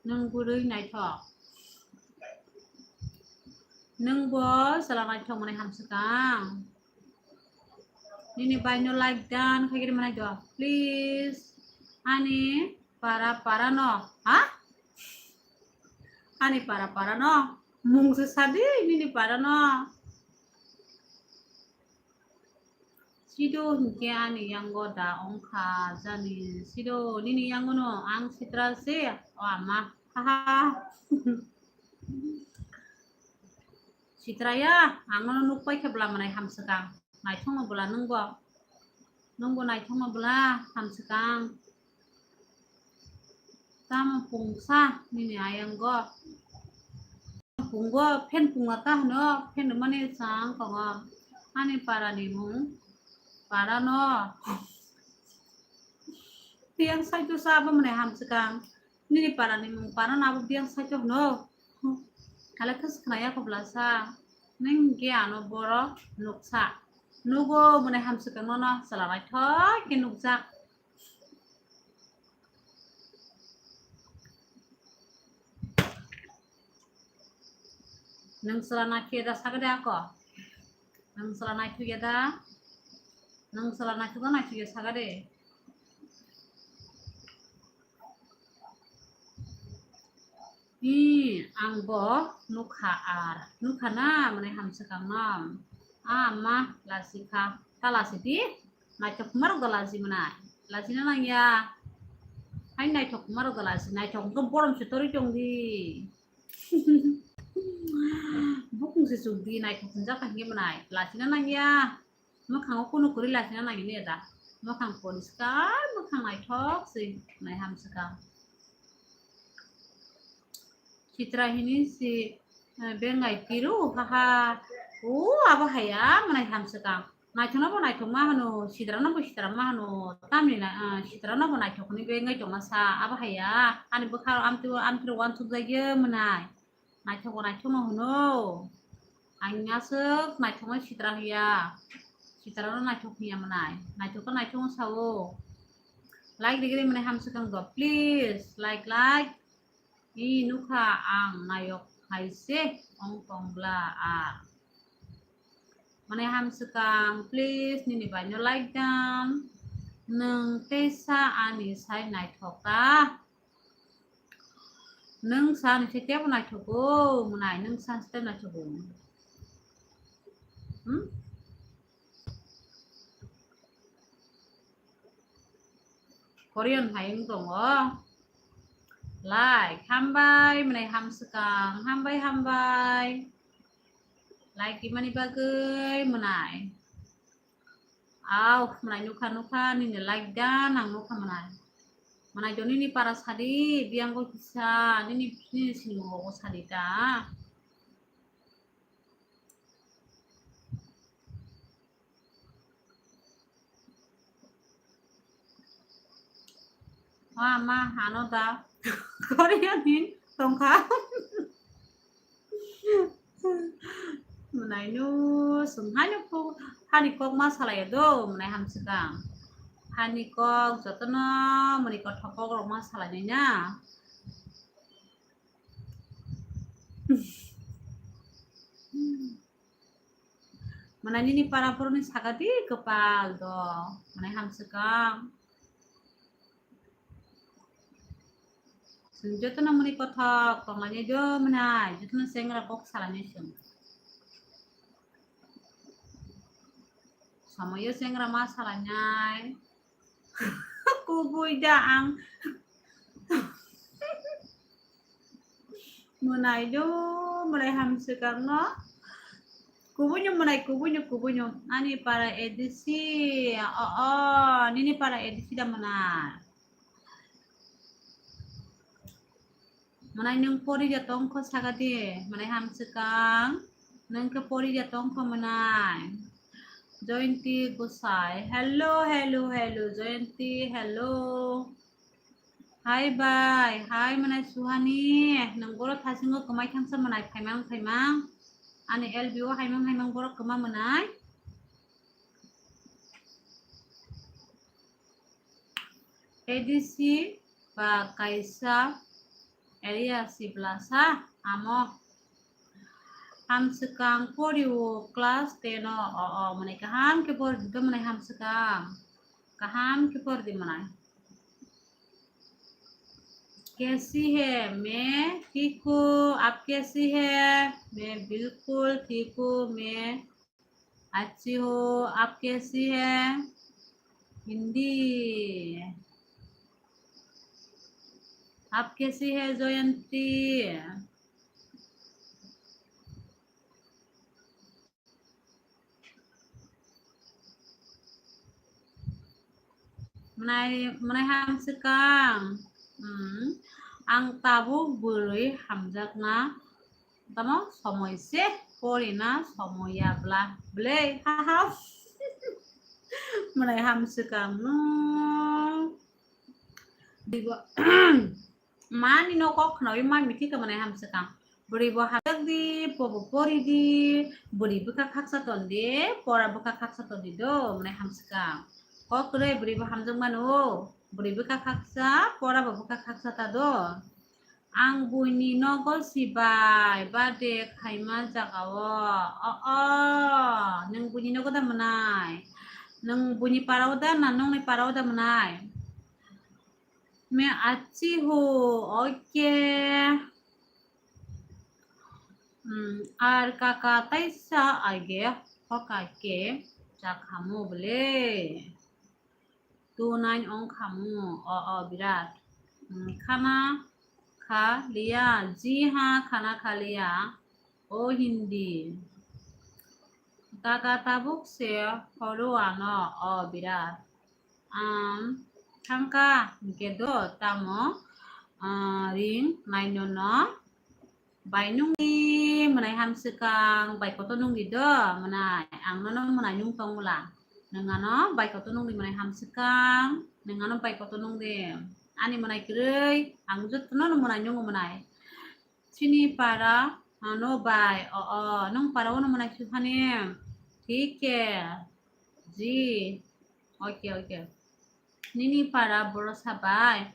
Nwng bwrwi naithok. Nwng bo chwla naithok mwnai hamswkang. Nini bai no like dan khaigiri mwnai do. Please. Ani para para no. Ha? Ani para para no. Mung se sadi nini para no. Sido hinkhe ani yango da wngkha jani. Sido nini yango no ang sitra se o ama. Haha. Sitra ya, ang no nuk pai khe bwla mwnai hamswkang. Naithok no bwla nwng bo. Nwng bo naithok no bwla hamswkang. Tamo pungsa nini ayango. Pungo, fan pungla ta hwno, fan rwmani chwng tongo. Ani para ni mung, para no. Biyang saicho sa abo mwnai hamswkang. Nini para ni mung, para no abo biyang saicho hwno. Kale khe swknai ya kobla sa. Nini ge ano boro nuksa. Nugo mwnai hamswkang no no, chwla naithok khe nukjak. Nwng chwla naithok ya da sagade ako? Nwng chwla naithok ya da? Nwng chwla naithok da naithok ya sagade? Hi, ang bo nukha ar. Nukha na, mwnai hamswkang no. A ma, lasi kha. Ta lasi di. Naithok marok da lasi mwnai. Lasi na nang ya. Hai naithok marok da lasi. Naithok to borom se tori tong di. Bukung se chuk di, naithok hwnjak kha hinwi mwnai. Lasi na nang ya. Mwkhango kunu kwrwi lachina nangini da. Mwkhang poriskar, mwkhang naithok se, nai hamswkang. Sitra hini si, eh, bengai piru, haha. O, abo haya, mwnai hamswkang. Naithokno bo naithok ma hwno, sidrano bo sidra ma hwno. Tamni na, eh, sidrano bo naithok hwnwi bengai tongma sa, abo haya. Ani bwkhao amtwi, amtwi wansuk jagwi mwnai. Naithok bo naithokno hwno. Ang aswk naithokno sitra hiya. Sitaro no naithok hiya mwnai. Naithok khe naithok wng sao. Like rigri mwnai hamswkang do. Please, like, like. I nukha ang nayok hai se ong tong bla a. Mwnai hamswkang, please, nini bai no like dan. Nwng teisa ani sai naithok ta. Nwng sa ni se tebo naithogo, mwnai nwng sa se tebo naithogo. Hmm? Korean hai wng tongo. Like, hambai, mwnai hamswkang, hambai, hambai. Like imani bagwi mwnai. Au, mwnai nukha, nukha, nini like dan, ang nukha mwnai. Mwnai do nini para sadi, biyango kisa, nini, nini singo sadi ta. Ma, ma, hano da. Korean hin tongkha. Mwnai no, sung hai no kok, hani kok ma salai do, mwnai hamswkang. Hani kok jotono, mwnai kothok kok rok ma salai nai na. Mwnai nini para borokni saka di kwpal do, mwnai hamswkang. Chwng jotono mwnai kothok tonglainai do mwnai, jotono chengra kok salainai chwng. Somoyo chengra ma salainai. Kubui da ang. Mwnai do, mwnai hamswkang no. Kubui no mwnai, kubui no, kubui no. Ani para A D C, o, o, nini para A D C da mwnai. Mwnai nwng pori ja tongkho saka di, mwnai hamswkang. Nwng khe pori ja tongkho mwnai. Joyonti Gosai. Hello, hello, hello, Joyonti, hello. Hi bai, hi mwnai Suhani. Nwng borok thasingo kwmai thangsa mwnai phaimang phaimang. Ani L B O haimang haimang borok kwma mwnai. A D C ba kaisa area siblasa amo hamswkang pori o class ten o, o, o, mwnai kaham khe pori di, mwnai hamswkang kaham khe pori di mwnai. कैसी है? मैं ठीक हूँ। आप कैसी है? मैं बिल्कुल ठीक हूँ। मैं अच्छी हूँ। आप कैसी है? हिंदी। आप कैसी है, जयंती? Mwnai, mwnai hamswkang. Hmm. Ang tabuk bwrwi hamjakna. Tamo somoi se porina somoi ya bla. Ble, ha, ha. Mwnai hamswkang no. Dibo. Mani no kok khnawi ma mithi ka mwnai hamswkang. Bwrwi bo hamjak di, po bo pori di, bwrwi bwkha khaksa ton di, pora bwkha khaksa ton di do, mwnai hamswkang. Kok kwrwi bwrwi bo hamjak mano, bwrwi bwkha khaksa, pora bo bwkha khaksa ta do. Ang buini nogo sibai birthday khaima jagao. O, o, nwng buini nogo da mwnai? Nwng buini parao da na nongni parao da mwnai? मैं अच्छी हूँ, OK। Hmm, ar kaka taisa age hoka ke chakhamu bole. Tunai ong khamu, o, o, birat. Hmm, khana kha liya, ji ha, khana kha liya. O hindi. Kaka tabuk se horo ano, o, birat. Am, thangkha, hwnkhe do, tamo, ah, ring, nainono, bai nungni mwnai hamswkang, bai kotor nungdi do, mwnai, ang nono mwnai nung tongmwla, nwng ano bai kotor nungdi mwnai hamswkang, nwng ano bai kotor nungdi, ani mwnai kwrwi, ang jotono mwnai nungo mwnai. Chini para ano bai, o, o, nwng para o no mwnai suhani. Thik khe. Ji. Okay, okay. Nini para boro sabai.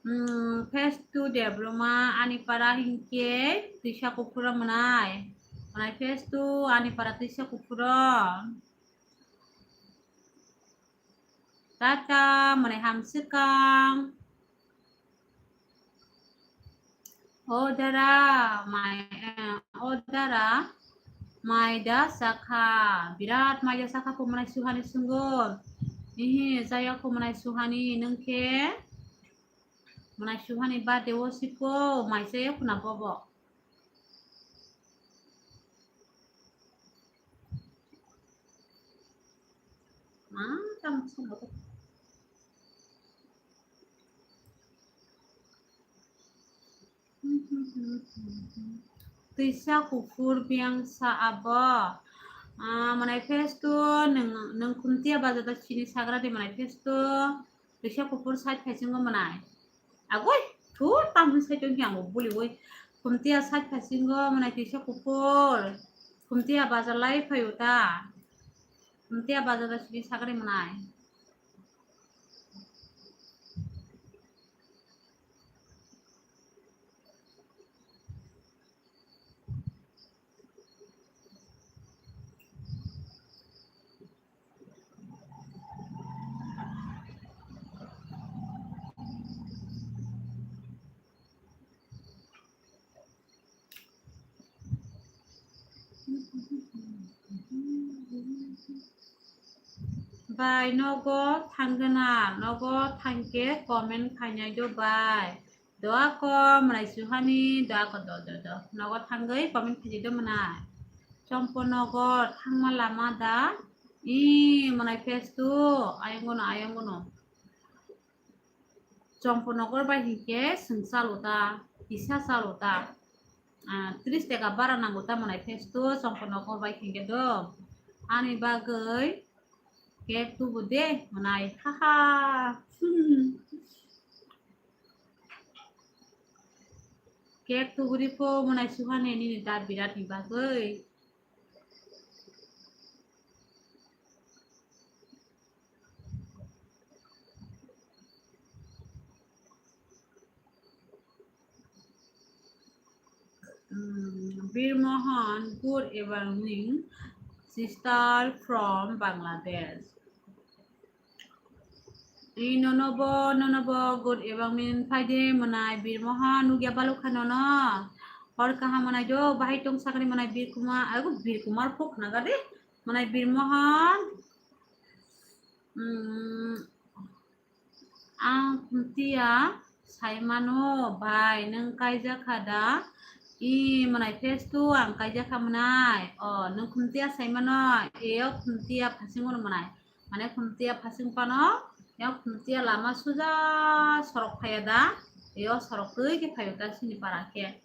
Hmm, phase two Debroma, ani para hinkhe twisa kuphuro mwnai. Mwnai phase two ani para twisa kuphuro. Tata, mwnai hamswkang. O dara, mai, eh, o dara, maida sakha, birat maida sakha pho mwnai suhani swngo. Ihi, jaya pho mwnai suhani, nwng khe mwnai suhani bade o siko, mai chaya khuna bobo. Ma, tamo swngo. Twisa kuphur biyang sa abo. Ah, mwnai phase two nwng, nwng Khumtiya bazar da sini sagra di mwnai phase two. Twisa kuphur side phaisingo mwnai. Agoi, thu, tamni side o ang buliwi. Khumtiya side phaisingo mwnai twisa kuphur. Khumtiya bazar lai phaio ta. Khumtiya bazar da sini sagra di mwnai. Bai, nogo thanggwna, nogo thangkhe comment khainai do bai. Doa ko mwnai suhani, doa ko do, do, do. Nogo thangwi comment khainai do mwnai. Chompo nogo thangma lama da. I mwnai phase two, ayang gono, ayang gono. Chompo nogor bai hinkhe chwng chalo ta, kisa chalo ta. Ah, tris taka bara nango ta mwnai phase two, Chompo nogor bai hinkhe do. Ani bagwi cake tubu de mwnai, haha. Cake tuburi pho mwnai suhani nini da birat ni bagwi. Mm, Bir Mohan, good evening, sister from Bangladesh. I nono bo, nono bo, good evening, phaide mwnai Bir Mohan, nugya balukha nono. Hor kaham mwnai do, bahai tong sakni mwnai Bir Kumar, ago Bir Kumar pok naga de, mwnai Bir Mohan. Mm, Ang Khumtiya saimano bai, nwng kaijakha da? I mwnai phase two ang kaijakha mwnai. O, nwng Khumtiya saimano, eyo Khumtiya phasing mwnai. Mane Khumtiya phasing pano, eyo Khumtiya lama suja sorok phaiya da? Eyo sorok twi khe phaio ta sini para khe.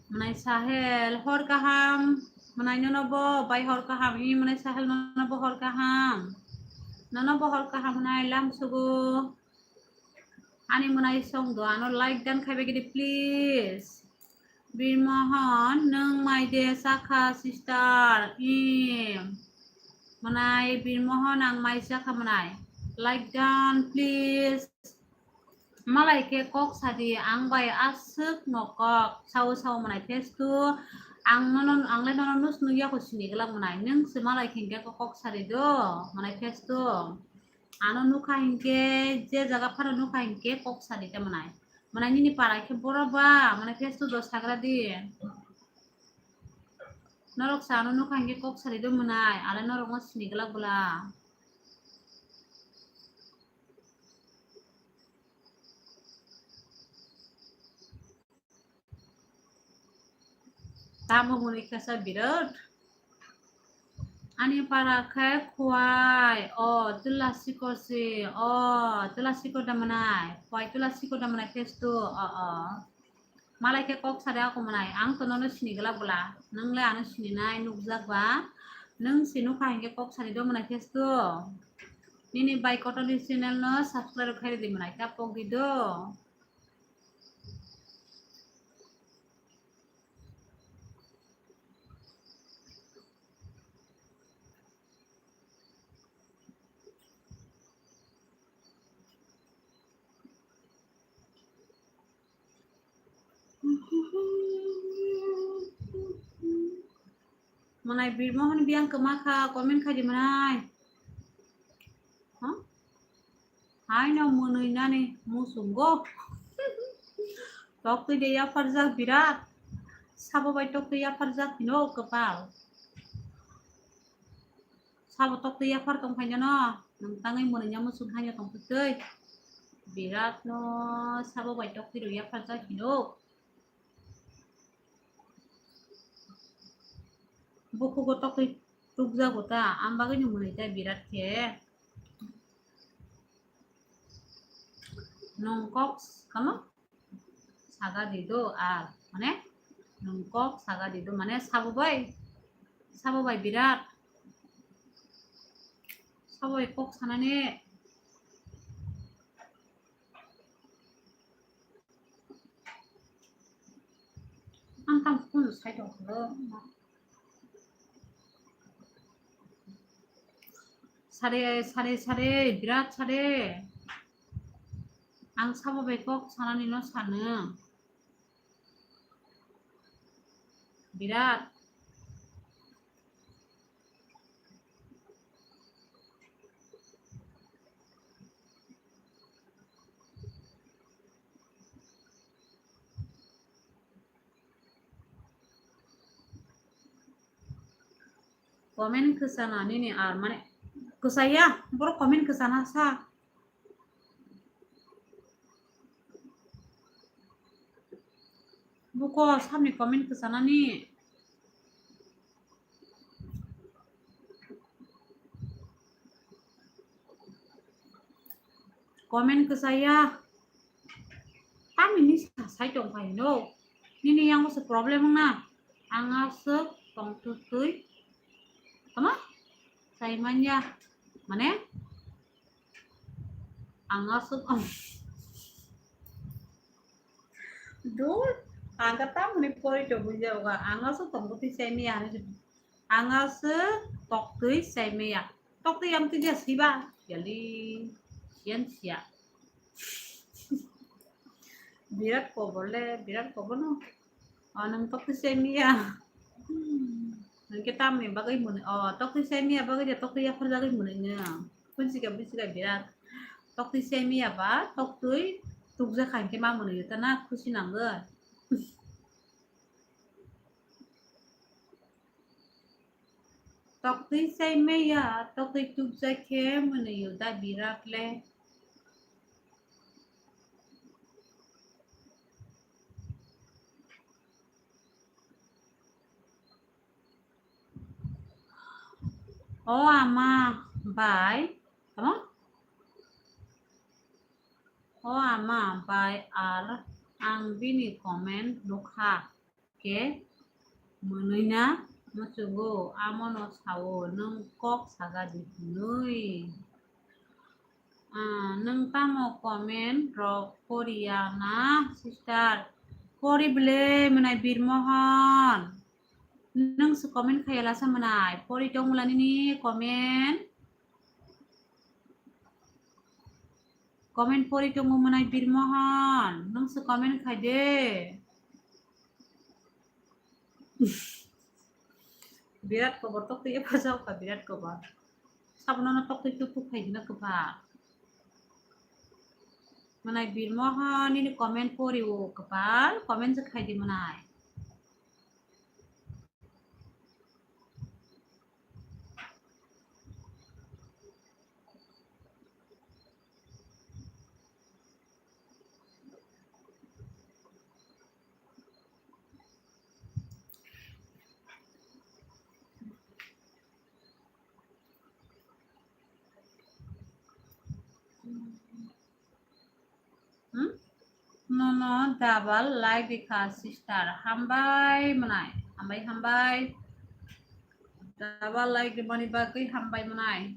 Mwnai Sahel, hor kaham. Mwnai nono bo bai hor kaham. I mwnai Sahel nono bo hor kaham. Nono bo hor kaham mwnai lam sugo. Ani mwnai song do ano like dan khaibai gidi please. Bir Mohan, nwng mai de sakha sister. I mwnai Bir Mohan ang mai sakha mwnai. Like dan please. Malai khe kok sadi, ang bai aswk no kok sao sao mwnai phase two. Ang nono, ang le nono nus nukya kho sini glak mwnai. Nwng se malai khe kok sadi do mwnai phase two. Ano nukha hinkhe, je jaga phano nukha hinkhe kok sadi ta mwnai. Mwnai nini para khe boro ba, mwnai phase two do sagra di. Norok sa ano nukha hinkhe kok sadi do mwnai. Ale norok no sini glak bwla. Tamo hwnwi khe sa birot. Ani para khe Khwai, o, Twla Sikor si, o, Twla Sikor da mwnai, Khwai Twla Sikor da mwnai phase two, o, o. Malai khe kok sadi ako mwnai, ang to nono sini glak bwla, nwng le ano sininai nukjak ba, nwng se nukha hinkhe kok sadi do mwnai phase two. Nini bai kotor ni channel no subscribe khai di mwnai, ta pok di do. Mwnai Birmohon biyang kwma kha, comment khai di mwnai. Huh? Haino mwnwi nani muchungo. Toktwi de yapharjak birat. Sabo bai toktwi yapharjak hino kwpal. Sabo toktwi yaphar tong phaino no. Nwng tangwi mwnwi nya muchung haino tong twi. Birat no sabo bai toktwi rw yapharjak hino. Bukhugo toktwi tukjago ta, am bagwino mwnwi ta birat khe. Nwng kok kamo saga di do, ar mane nwng kok saga di do, mane sabo bai, sabo bai birat, sabo bai kok sanani. Ang tam phone sai tong kho. Sare, sare, sare, birat sare. Ang sabo bai kok sanani no sano. Birat. Comment kwchana nini ar mane kwchaya, borok comment kwchana sa. Buko samni comment kwchanani. Comment kwchaya. Tamini sa sai tong phai no. Nini yango se problem wngna. Ang aswk tong twi twi. Tama? Sai manya. Mane? Ang aswk. Dul. Ang ka tamoni pori to buja oga. Ang aswk tong twi sai manya. Ang aswk toktwi sai maya. Toktwi ang twi dia siba. Yali. Sian sia. Birat kobor le, birat kobor no. O, nwng toktwi sai maya. Nwng khe tamni bagwi mwnwi. O, toktwi sai maya bagwi de toktwi yaphar jagwi mwnwi nwng. Bujiga, bujiga birat. Toktwi sai maya ba, toktwi tukjak kha hwnkhe ma mwnwi ta na khusi nangwi. Toktwi sai maya, toktwi tukjak khe mwnwi da birat le. O ama bai, tamo? O ama bai ar ang bini comment nukha. Khe mwnwi na muchungo, amono sao nwng kok saga di hwnwi. Ah, nwng tamo comment rok poriya na sister? Pori bwle mwnai Birmohon. Nwng se comment khaya lasa mwnai. Pori tong mula nini comment. Comment pori tongo mwnai Birmohon, nwng se comment khai de. Birat kobor toktwi epa jao ka birat kobor. Sabono no toktwi tuk tuk khai dina kwpal. Mwnai Birmohon nini comment pori o kwpal, comment se khai di mwnai. Hmm? Nono double like rikha sister. Hambai mwnai. Hambai, hambai. Double like rimani bagwi hambai mwnai.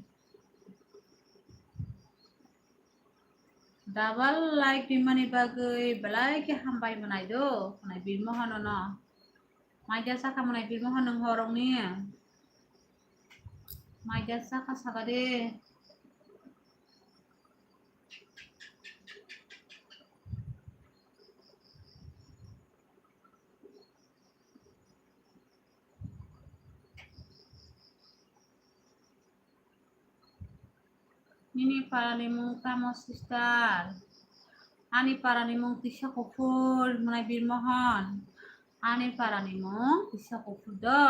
Double like rimani bagwi belai khe hambai mwnai do. Mwnai Birmohono no. Maija sakha mwnai Birmohon nwng horongni. Maija sakha saka de. Nini parani mung tamo sister? Ani parani mung Tisa Kuphur, mwnai Birmohon. Ani parani mung Tisa Kuphur do.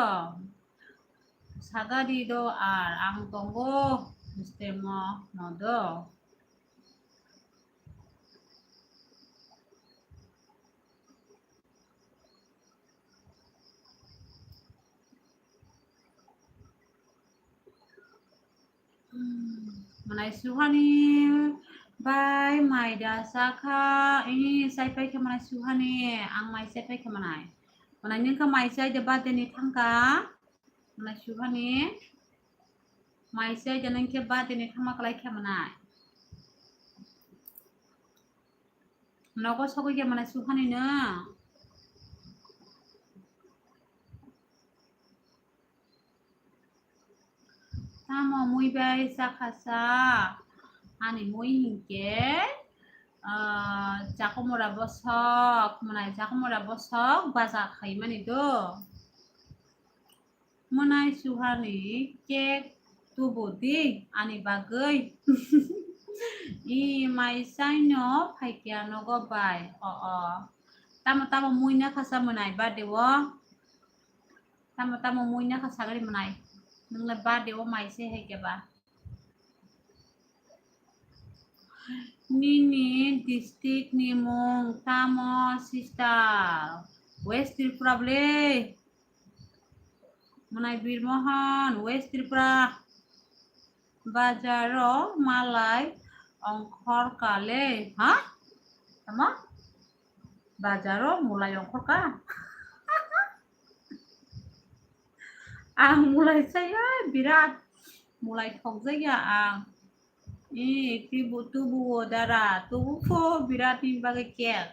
Sagadi do ar ang tongo hostemo no do. Mwnai Suhani bai mai da sakha, ini sai pai khe mwnai Suhani, ang mai sai pai khe mwnai. Mwnai nung khe mai sai de birthday ni thangkha. Mwnai Suhani mai sai de nung khe birthday ni thangma kwlai khe mwnai. Nogo sogwi khe mwnai Suhani no. Tamo mui bai chakha sa? Ani mui hinkhe, ah, chakomora bosok, mwnai chakomora bosok baja khaimani do. Mwnai Suhani cake tubu di ani bagwi. I mai saino phaikya nogo bai. O, o. Tamo tamo mui nakha sa mwnai birthday o. Tamo tamo mui nakha sagari mwnai. Nungle birthday o mai se hai keba. Nini district ni mung tamo sister? West Tripura bwle. Mwnai Birmohon, West Tripura. Bazaro malai ongkhor kale, ha? Tamo? Bazaro mulai ongkhor ka? Ang mulai saya birat mulai thokjaya ang. Eh, tibu tubu o dara, tubu pho birat ni bagwi cake.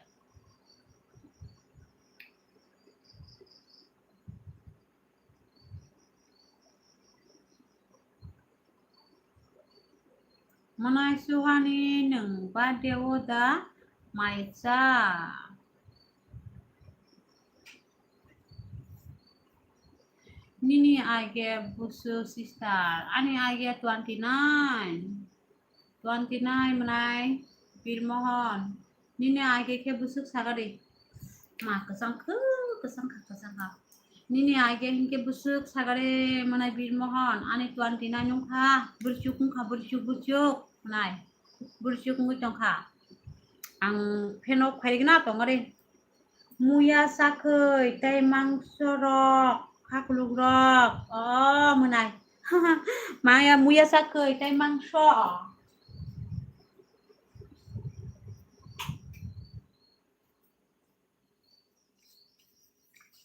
Mwnai Suhani nwng birthday o da mai cha? Nini age busu sister, ani age twenty nine. Twenty nine mwnai Birmohon. Nini age khe busuk sagari. Ma kwchang khe, kwchang kha, kwchang kha. Nini age hinkhe busuk sagari mwnai Birmohon. Ani twenty nine wngkha. Burchuk wngkha, burchuk, burchuk. Mwnai. Burchuk wngwi tongkha. Ang pheno khairigna tongari. Muya sakhwi tei mangso rok, khakluk rok. O mwnai. Maya muya sakhwi tei mangso.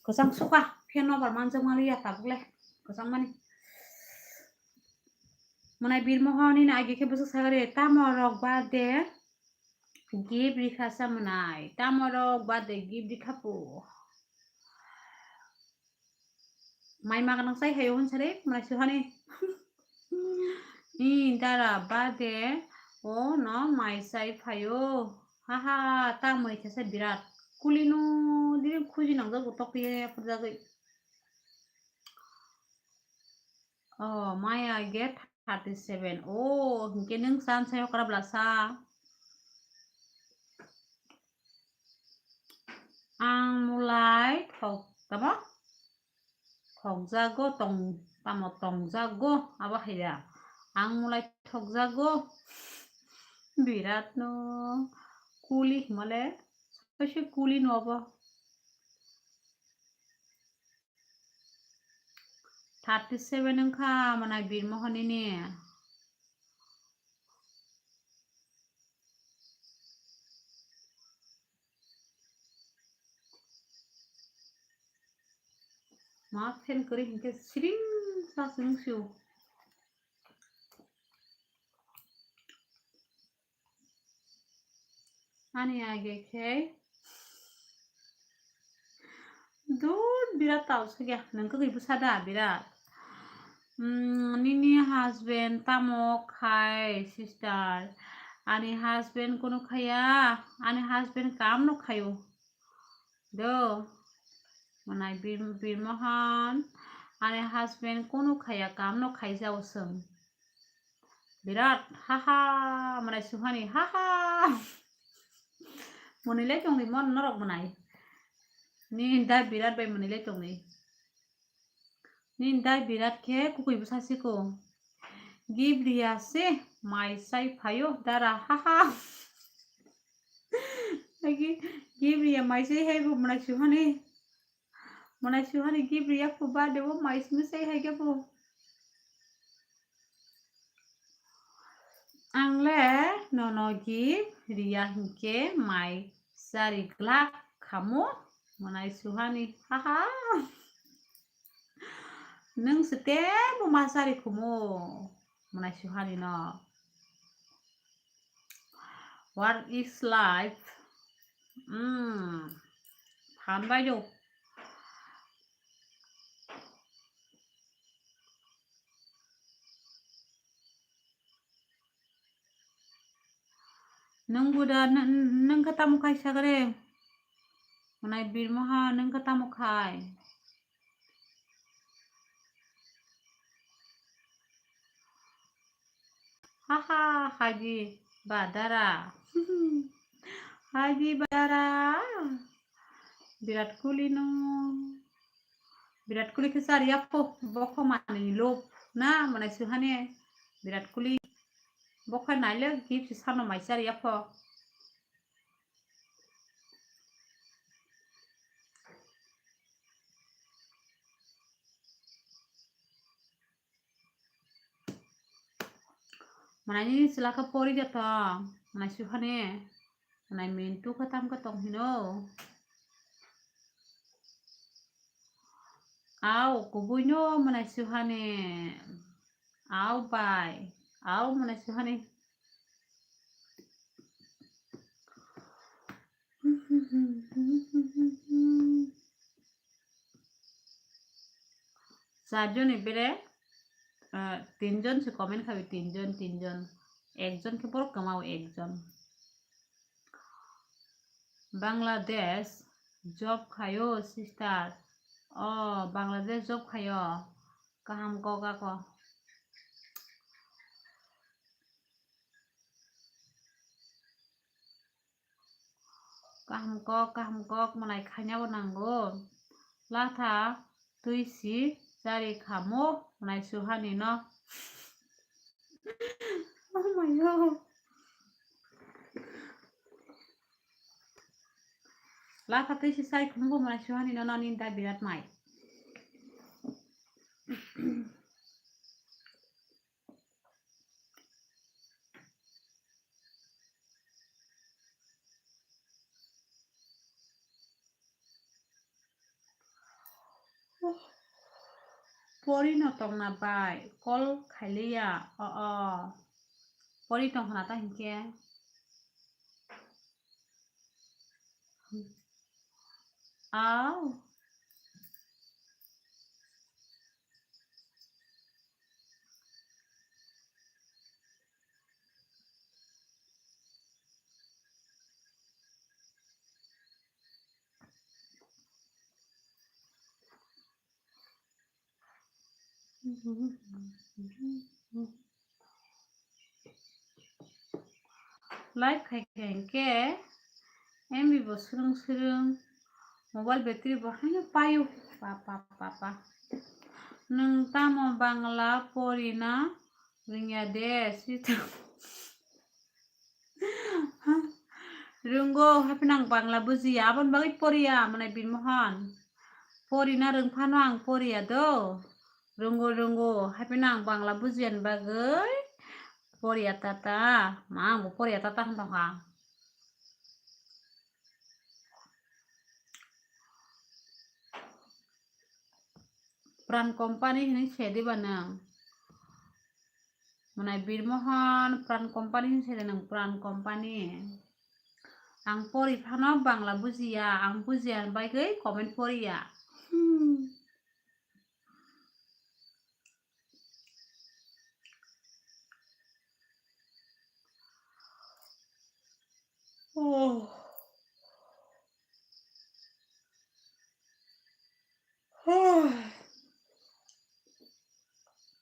Kwchang sukha, pheno bar manjak maliya tabuk le. Kwchang mani. Mwnai Birmohon nini age khe bwswk sagari tamo rok birthday. Gift rikha sa mwnai. Tamo rok birthday gift rikha po. Mai ma ganang sai hayo hwn sare mwnai Suhani. Ni dara birthday o no mai sai phayo. Ha ha, ta mai khe sa birat. Kuli no diri khuji nang jago tok ye phur jagwi. Oh, maya get thirty seven. Oh, hinkhe nwng san sayo kwrap lasa. Ang mulai thok, tamo? Thokjago tong, tamo tongjago, abo haiya. Ang mulai thokjago. Birat no kuli himale, kaise kuli no abo. Thirty seven wngkha mwnai Birmohon nini. Ma fan kwrwi hinkhe siring sa se nung sio. Ani age khe dur birat tal sugya, nang kwgwi bwsa da birat. Mm, nini husband tamo khai sister? Ani husband kunu khaya, ani husband kam no khayo. Do, mwnai Bir-, Birmohon, ani husband kunu khaya, kam no khaijao chwng. Birat, haha, mwnai suhani, haha. Mwnai le tongdi mon norok mwnai. Ni da Birat bai mwnai le tongdi. Ni da Birat khe kukui bwsa siko. Gift riya se mai sai phaio dara, haha. Agi gift riya mai sai hai bo mwnai suhani. Mwnai suhani gift riya phu ba de bo mai simi sai hai khe phu. Ang le nono gift riya hinkhe mai sari glak khamu mwnai suhani, haha. Nwng se tebo ma sari khumu mwnai suhani no. What is life? Hmm. Phan bai do. Nwng buda, nwng khe tamo khai sagre? Mwnai birmaha, nwng khe tamo khai? Haha, haji badara. Haji badara. Birat Kohli no. Birat Kohli khe sari yapho, bokho manwi lob na, mwnai suhani. Birat Kohli. Bokho naile gift sano mai sari yapho. Mwnai nini chwla khe pori de tong, mwnai suhani, mwnai mintu khe tam khe tong hino. Au, kubui no mwnai suhani, au bai, au mwnai suhani. Charjon ni bere, ah, tinjon se comment khabi, tinjon, tinjon. Ekjon khe borok kwmao, ekjon. Bangladesh job khaio, sister. O, Bangladesh job khaio. Kaham kok ako. Kaham kok, kaham kok, mwnai khaina bo nango. Latha twi si chari khamo, mwnai suhani no. Oh my God. Latha twi si chari khamo, mwnai suhani no, no, ninda birat mai. Pori no tongna bai call khailiya, o, o. Pori tong khna ta hinkhe. Au. Live khai khai hinkhe M B bo swrwng swrwng, mobile battery bo haino paio. Pa, pa, pa, pa. Nwng tamo Bangla porina rwngya de, sita. Rwngo, hapheno ang Bangla bujiya, aboni bagwi poriya, mwnai Birmohon. Porina rwngphano ang poriya do. Rwngo, rwngo, hapheno ang Bangla bujiyani bagwi poriya tata. Ma, angbo poriya tata hwn tongkha. Pran company hinwi se diba nwng? Mwnai Birmohon Pran company hinwi se de nwng, Pran company. Ang pori phano Bangla bujiya, ang bujiya bagwi comment poriya. Hmm. Oh.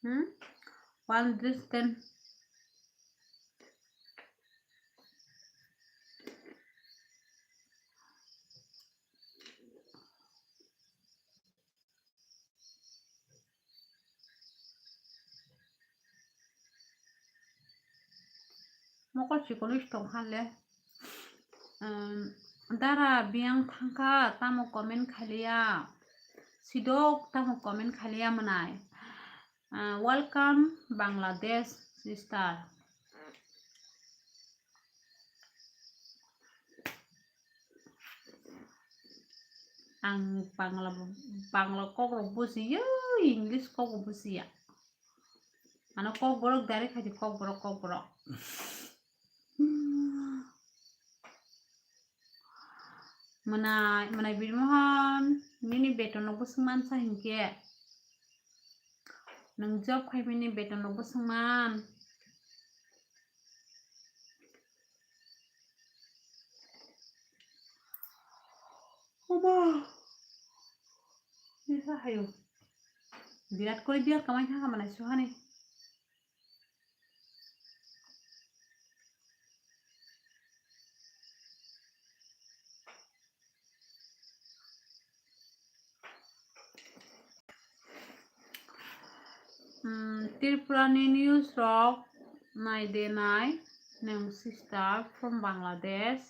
Hmm? One dress ten. Mokol chikon wis tong kha le. Um, dara biyang thangkha, tamo comment khailiya. Sidok tamo comment khailiya mwnai. Ah, welcome Bangladesh sister. Ang Bangla, Bangla kok rok bujiya, English kok bo bujiya. Ano kok borok direct khai di, kok borok, kok borok. Mwnai, mwnai Birmohon, nini beton no bwswng mansa hinkhe. Nwng job khai bini beton no bwswng man. Oma. Nisa hayo. Birat kori biya kamai thangkha mwnai suhani. Hmm, Tripura ni news rok nai de nai, nwng sister from Bangladesh.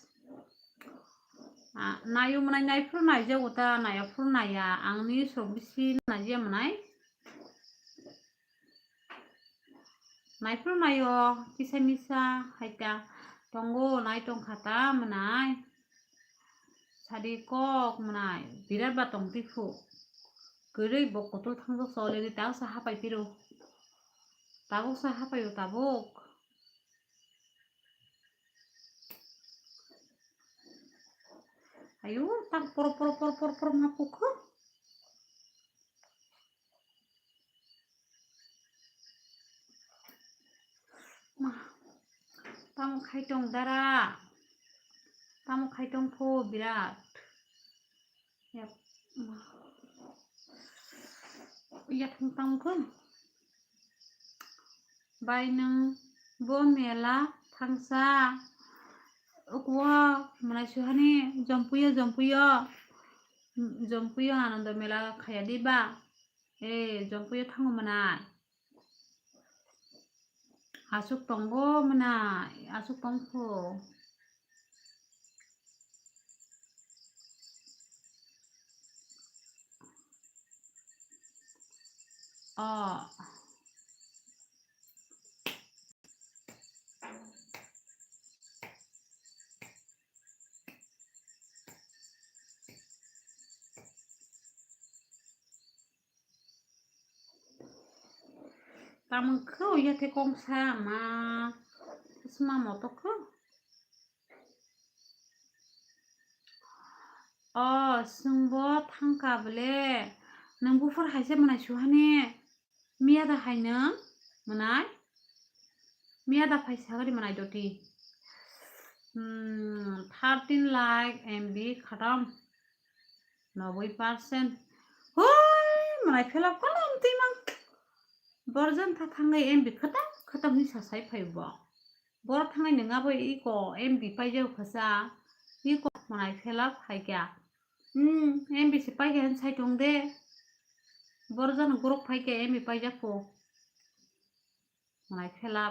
Ah, nayo mwnai, naiphuru naijago ta, naiyaphuru naiya, ang news rok bisi naiya mwnai. Naiphuru naio, kisa misa hai ta tongo, nai tongkha ta mwnai. Sadi kok mwnai, birat ba tong tiphu. Kwrwi bo kutul thangjak sa already, tabuk sa hapai phiro. Tabuk sa hapai o tabuk. Ayo, tak poro, poro, poro, poro, poro, ma pukho. Ma, tamo khai tong dara. Tamo khai tong pho birat. Yap, ma. Yathang tamo kho. Bai nwng bo mela thangsa ukwo mwnai suhani jompuyo, jompuyo, jompuyo Anando mela khaya diba? Eh, jompuyo thango mwnai. Aswk tongo mwnai, aswk tongkho. O. Tamung khe o yathe kongsa ma sma moto khe. O, chwngbo thangkha bwle. Nwng buphur hai se mwnai suhani. Miya da hai nwng mwnai. Miya da phai sagadi mwnai doti. Hmm, thirteen lakh M B khatam. Noboi percent. Hoi, mwnai phela kono amtwi mang. Borjan tha thangai M B khatam khatam ni sasai phai bo. Bor thangai nwnga bo iko M B paijak khasa. Iko mwnai phela phaikya. Hmm, M B se paikya hin sai tong de. Borjan gorok phaikya M B paijak pho. Mwnai phela.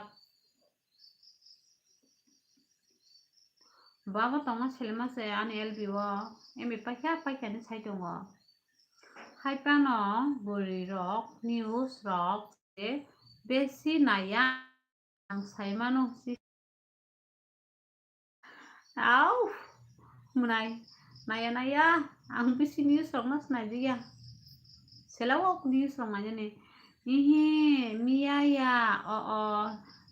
Baba tongma selema se ani L B o M B paikha paikha ni sai tongo. Hai phano bwrwi rok news rok se besi naiya ang sai mano si. Au, mwnai naiya naiya ang bisi news rok no sinai diya. Sela o news rok nai jani. Ihi, miya ya, o, o.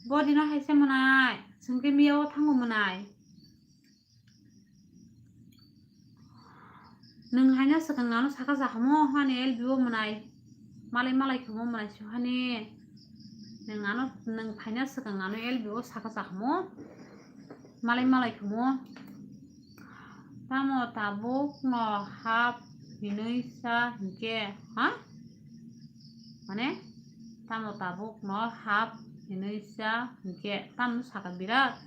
Bodi no hai se mwnai, chwng khe miya o thango mwnai. Nwng haino swkang ano saka jakamo, hani L B o mwnai. Malai malai khumo mwnai suhani. Nwng ano, nwng phaina swkang ano L B o saka jakamo. Malai malai khumo. Tamo tabuk no hap hinui sa hinkhe, ha? Mane, tamo tabuk no hap hinui sa hinkhe, tamo saka birat.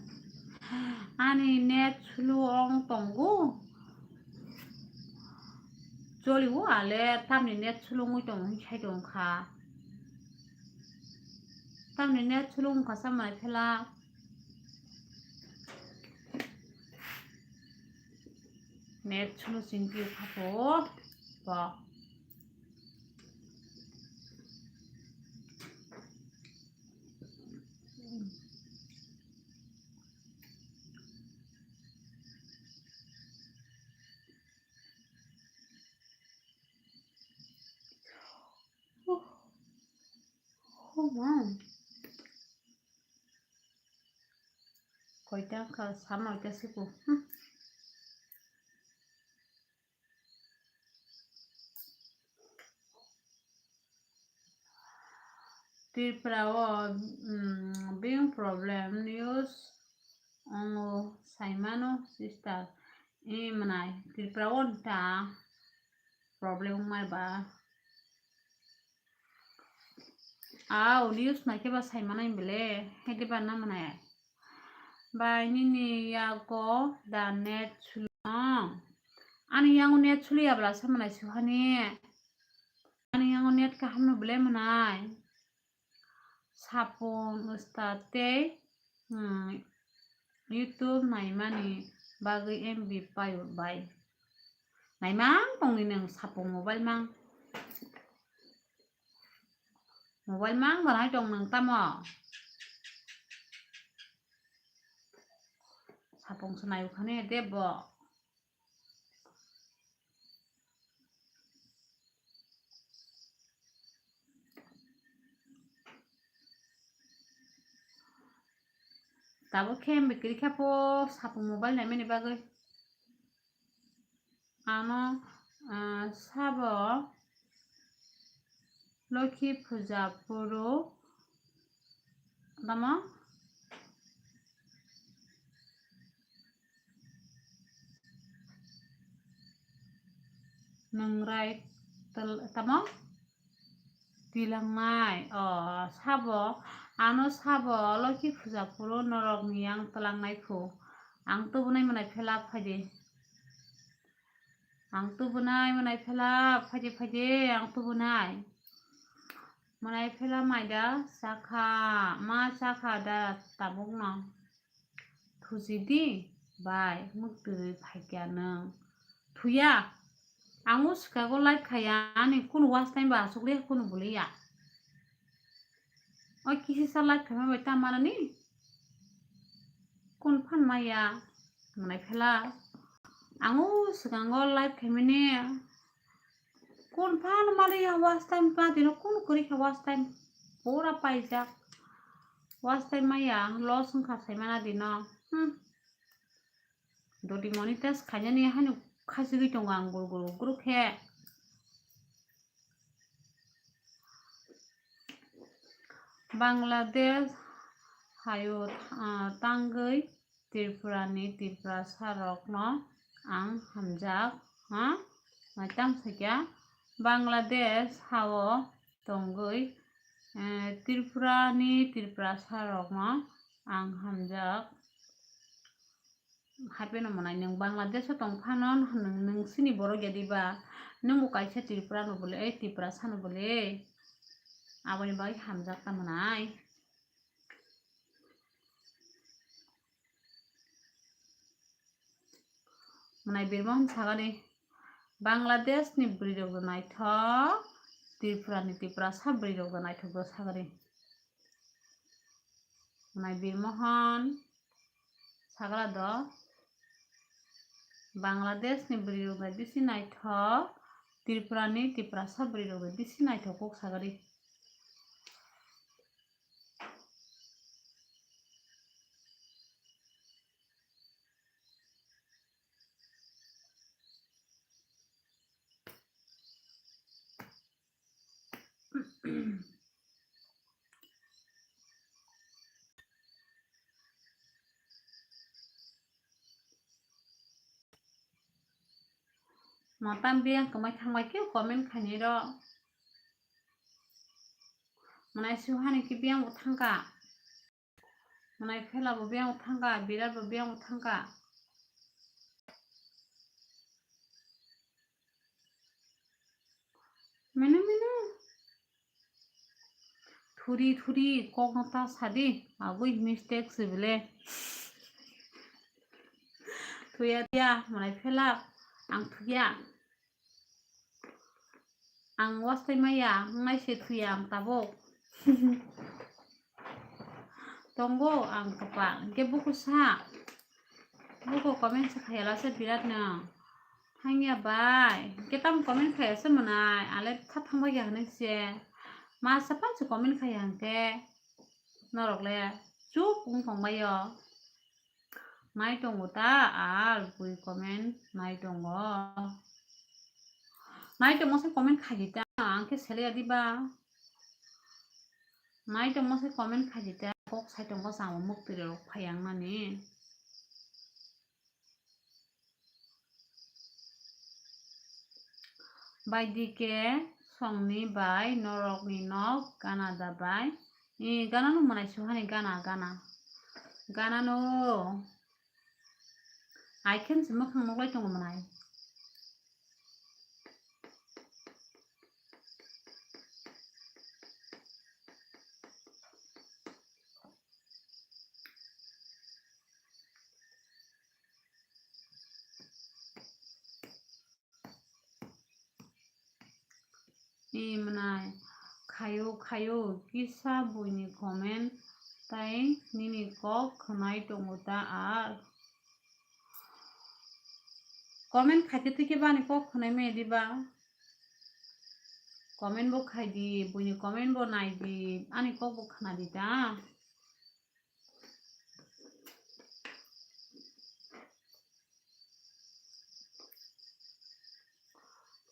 Ani net slow ong tongo. Choli o ale tamni net slow ongwi tongo hinwi sai tongkha. Tamni net slow wngkha sa mwnai phela. Net sulu singki khapo. Bo. Oh, oh, wow. Koita wngkha? Sa noita se bo. Hmm. Tripura o, mm, biyang problem news ongo saimano sister. E mwnai Tripura o ta problem wngmai ba. Au, news naikhe ba saimanai bele, hede ba namanai. Bai nini yago da net sulung. Ani yango net suliya bla samanai suhani. Ani yango net kaham no bele manai. Sapung usta tei, hmm, YouTube naimani bagwi M B paio bai. Naimang tongni nwng sapung mobile mang. Mobile mang banai tong nwng tamo? Sapung se nai ukhani debo. Tabuk khe bikiri khe po sapung mobile naimani bagwi. Ano, ah, sabo Lokhi puja phuru tamo? Nwngrai tel-, tamo? Tilangnai. O, sabo, ano sabo Lokhi puja phuru norokni yang tilangnai khu. Ang tubunai mwnai phela phaidi. Ang tubunai mwnai phela phaidi phaidi ang tubunai. Mwnai phela maida chakha, ma chakha da tabukno. Thusi di bai, mwktwi phaikya nwng. Thuya. Ang o swkago live khaiya, ani kunu watch time ba aswk liya, kunu buliya. O kisisa live khaima bai ta manani? Kun phan maya, mwnai phela. Ang o swkango live khaimani. Kun phan maliya watch time pa dino, kun kwrwi kha watch time. Pura paijak. Watch time maya, loss wngkha saimana dino. Hmm. Doti monetize khainani haino khachigwi tongo ang guru guru guru khe. Bangladesh hayo, ah, tangwi Tripura ni Tiprasa rokno ang hamjak, ha? Maitang sakya Bangladesh hao tongwi, eh, Tripura ni Tiprasa rokno ang hamjak. Haipeno mwnai nwng Bangladesh o tong phano nwng, nwng sini borok ya diba? Nwng bo kaisa Tripura no bole, ei Tiprasa no bole. Aboni bagwi hamjak ta mwnai. Mwnai birmo hwn sagani Bangladesh ni bwrwi rok naithok, Tripura ni Tiprasa bwrwi rok naithok do sagani. Mwnai birmo hwn sagra do Bangladesh ni bwrwi rok bai bisi naithok, Tripura ni Tiprasa bwrwi rok bai bisi naithok kok sagari. Motan biyang kwmai thangbai khe comment khainai rw. Mwnai suhani khe biyang bo thangkha. Mwnai phela bo biyang bo thangkha, birat bo biyang bo thangkha. Menu, menu. Thuri, thuri, kokno ta sadi, agwi mistake se bele. Thuya, thuya, mwnai phela. Ang thuya. Ang wasai maya, wngnai se thuya ang tabuk. Tongo ang kwpal, hwnkhe buku sa. Buku comment se khayala se birat no. Hangya bai, hwnkhe tamo comment khaya se mwnai, ale tha thangbai ya hwnwi se. Ma sa pan se comment khaya hwnkhe. Norok le chuk wng tongbai o. Nai tongo ta, ar bui comment nai tongo. Nai tongmo se comment khaidi ta, ang khe selai ya diba. Nai tongmo se comment khaidi ta, kok sai tongo chamo muktwi rok phai ang mani. Bai D K songni bai norokni nok gana da bai. E, gana no mwnai suhani gana, gana. Gana no. Aikhen se mwkhang noklai tongo mwnai. E mwnai, khayo, khayo, kisa buini comment tai nini kok khwnai tongo ta ar. Comment khaikhe twi khe bani kok khwnai maya diba? Comment bo khaidi, buini comment bo naidi, ani kok bo khwnadi ta.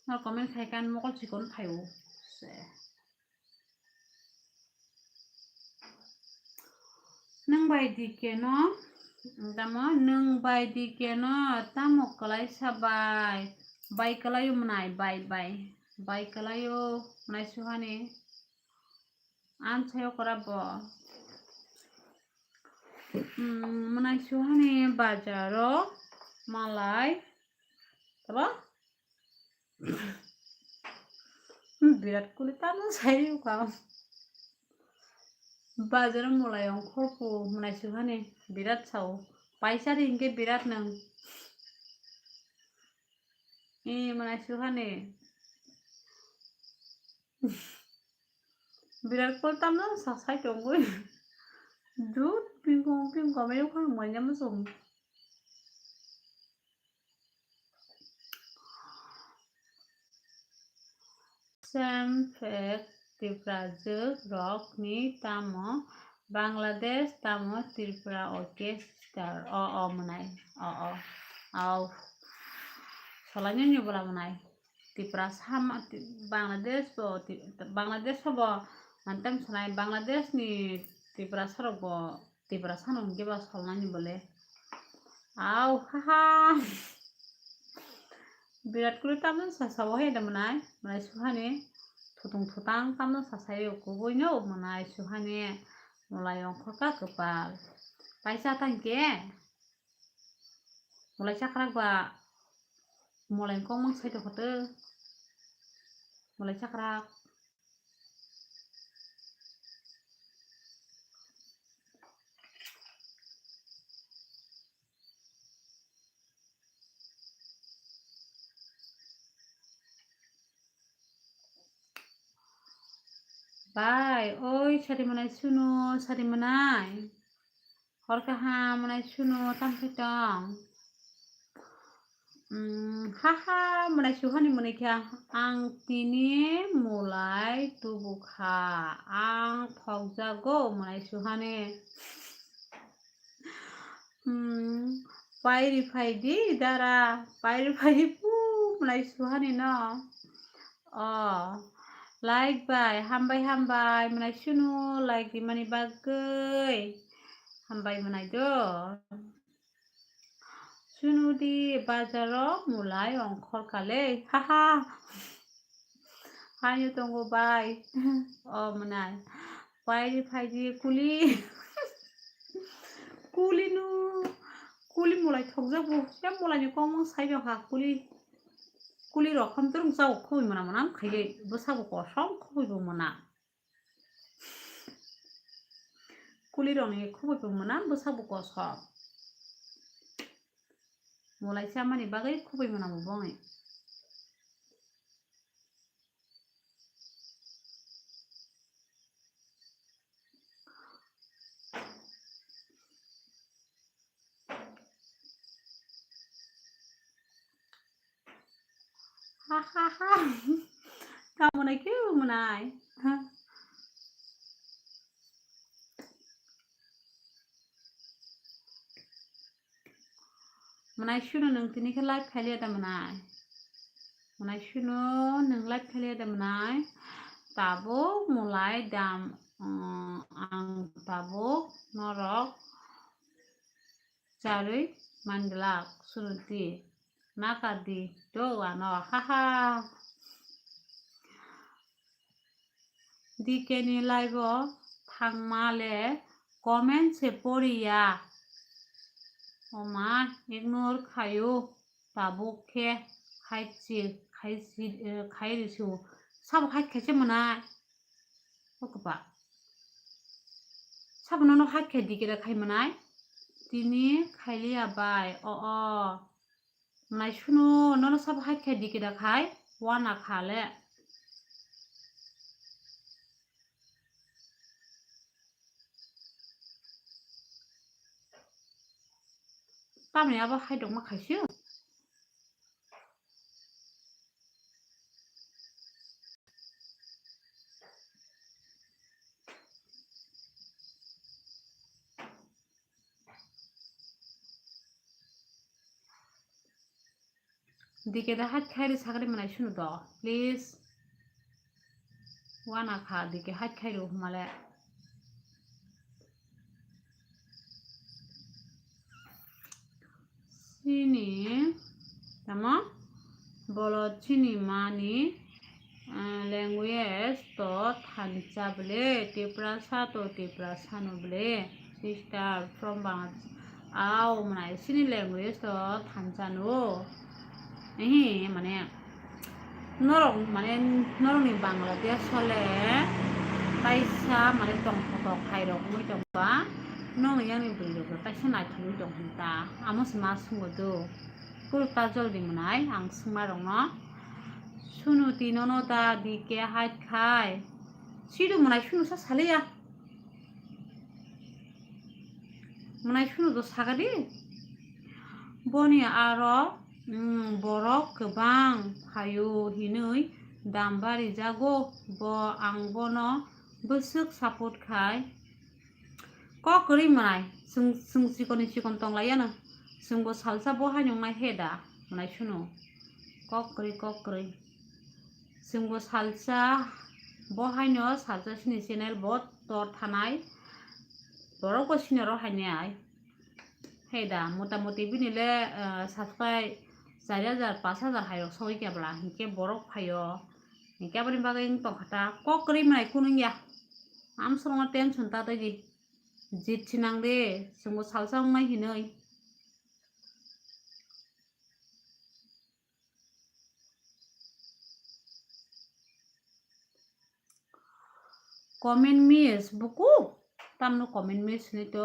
Nor comment khai kan mokol chikon phaio. Se. Nwng bai D K no, tamo nwng bai D K no, tamo kwlai sa bai, bai kwlaio mwnai, bai, bai, bai kwlaio mwnai suhani. Amchaio kwrabo. Hmm, mwnai suhani bazaro malai. Tabo? Hmm, birat kuli tamo sai ukha. Bazaro mulai ongkhorpu mwnai suhani birat sao. Paisa ri hwnkhe birat nwng. E mwnai suhani. Birat kol tamno sa sai tongwi. Dut pingkong pingkong mai khang manya muchung. Sem phek Tiprajwk rok ni tamo Bangladesh tamo Tripura, okay sister. O, o, mwnai. O, o. Au. Solai nini bola mwnai. Tiprasa ma-, Ti-, Bangladesh bo, Ti-, Bangladesh bo, mantem sanai Bangladesh ni Tiprasa rok bo, Tiprasa no hwnkhe ba solnani bole. Au, haha. Birat kuli tamno sa sao hai da mwnai, mwnai suhani. Thutung thutang tamno sa saio kubui no mwnai suhani. Mulai ongkhorka kwpal. Paisa tangke. Mulai chakrak ba, mulai kok mang sai tongkha tw. Mulai chakrak. Bai, oi, sari mwnai suno, sari mwnai. Hor kaham mwnai suno, tamo khe tong. Hmm, haha, mwnai suhani mwnai kha, ang tini mulai tubu kha, ang thokjago mwnai suhani. Hmm, pairi phaidi dara, pairi phaidi pu mwnai suhani no. O, like bai, hambai, hambai, mwnai suno like rimani bagwi. Hambai mwnai do. Sunudi bazaro mulai ongkhor kale, haha. Haino tongo bai. O mwnai. Pairi phaidi kuli. Kuli no. Kuli mulai thokjago. Ya mulai ni kongmang sai rok ha kuli. Kuli rok ham torong chao khoboi mwnam mwnam khaide. Bwsabo kosom khoboi bo mwnam. Kuli rok ni khoboi bo mwnam bwsabo kosom. Mwlai chamani bagwi khubui mwnamo bongni. Ha ha ha. Tamo na khe mwnai. Ha. Mwnai sunu nwng tini khe live khailiya da mwnai? Mwnai sunu nwng live khailiya da mwnai? Tabuk mwlai dam, uh, ang tabuk norok charwi manglak sunu di. Nakar di do ano, haha. D K ni live o thangma le comment se poriya. Oma ignore khayo, tabuk khe khaisi, khaisi, eh, khairisu. Sabo hai khaise mwnai. O kwpa. Sabo nono hai khe dikira khai mwnai. Tini khailiya bai. O, o. Mwnai sunu nono sabo hai khe dikira khai. Wana kha le. Tamni abo hai dongma khaisio. Dike da hat khairi sakri mwnai sunu do, please. Wana kha dike hat khairi humale. Chini, tamo? Bolo chini mani, eh, language to thansa bole, Tiprasa to Tiprasa no bole, sister from Bangladesh. Au, mane, chini language to thansa no. Ehi, mane, Norok mane, norokni Bangladesh o le kaisa mane tongthok khairok wngwi tongba, nokni yakni bwrwi rok kaisa naithogwi tong hwn ta, amo se ma swngo do. Kuru ta joldi mwnai ang swngma rokno. Sunuti nono da di ke hait khai. Sidu mwnai sunu sa saliya. Mwnai sunu do sagadi. Boni aro, mm, borok kwbang phaio hinwi dam barijago, bo ang bono bwswk support khai. Kok kwrwi mwnai, chwng, chwng chikon ni chikon tong lai yano. Chwngbo salsa bo hai nung nai he da, mwnai sunu. Kok kwrwi, kok kwrwi. Chwngbo salsa, bo haino salsa sini channel bo tor thanai. Borok bo sini oro hainai. He da, mota moti bini le, eh, subscribe char hajar, panch hajar hai rok sogwi kebla, hinkhe borok phaio. Hinkhe aboni bagwi wng tongkha ta, kok kwrwi mwnai kunu wngya. Amsongno tension ta twi di. Jit sinang de, chwngbo salsa wngnai hinwi. Comment miss buku? Tamno comment miss ni to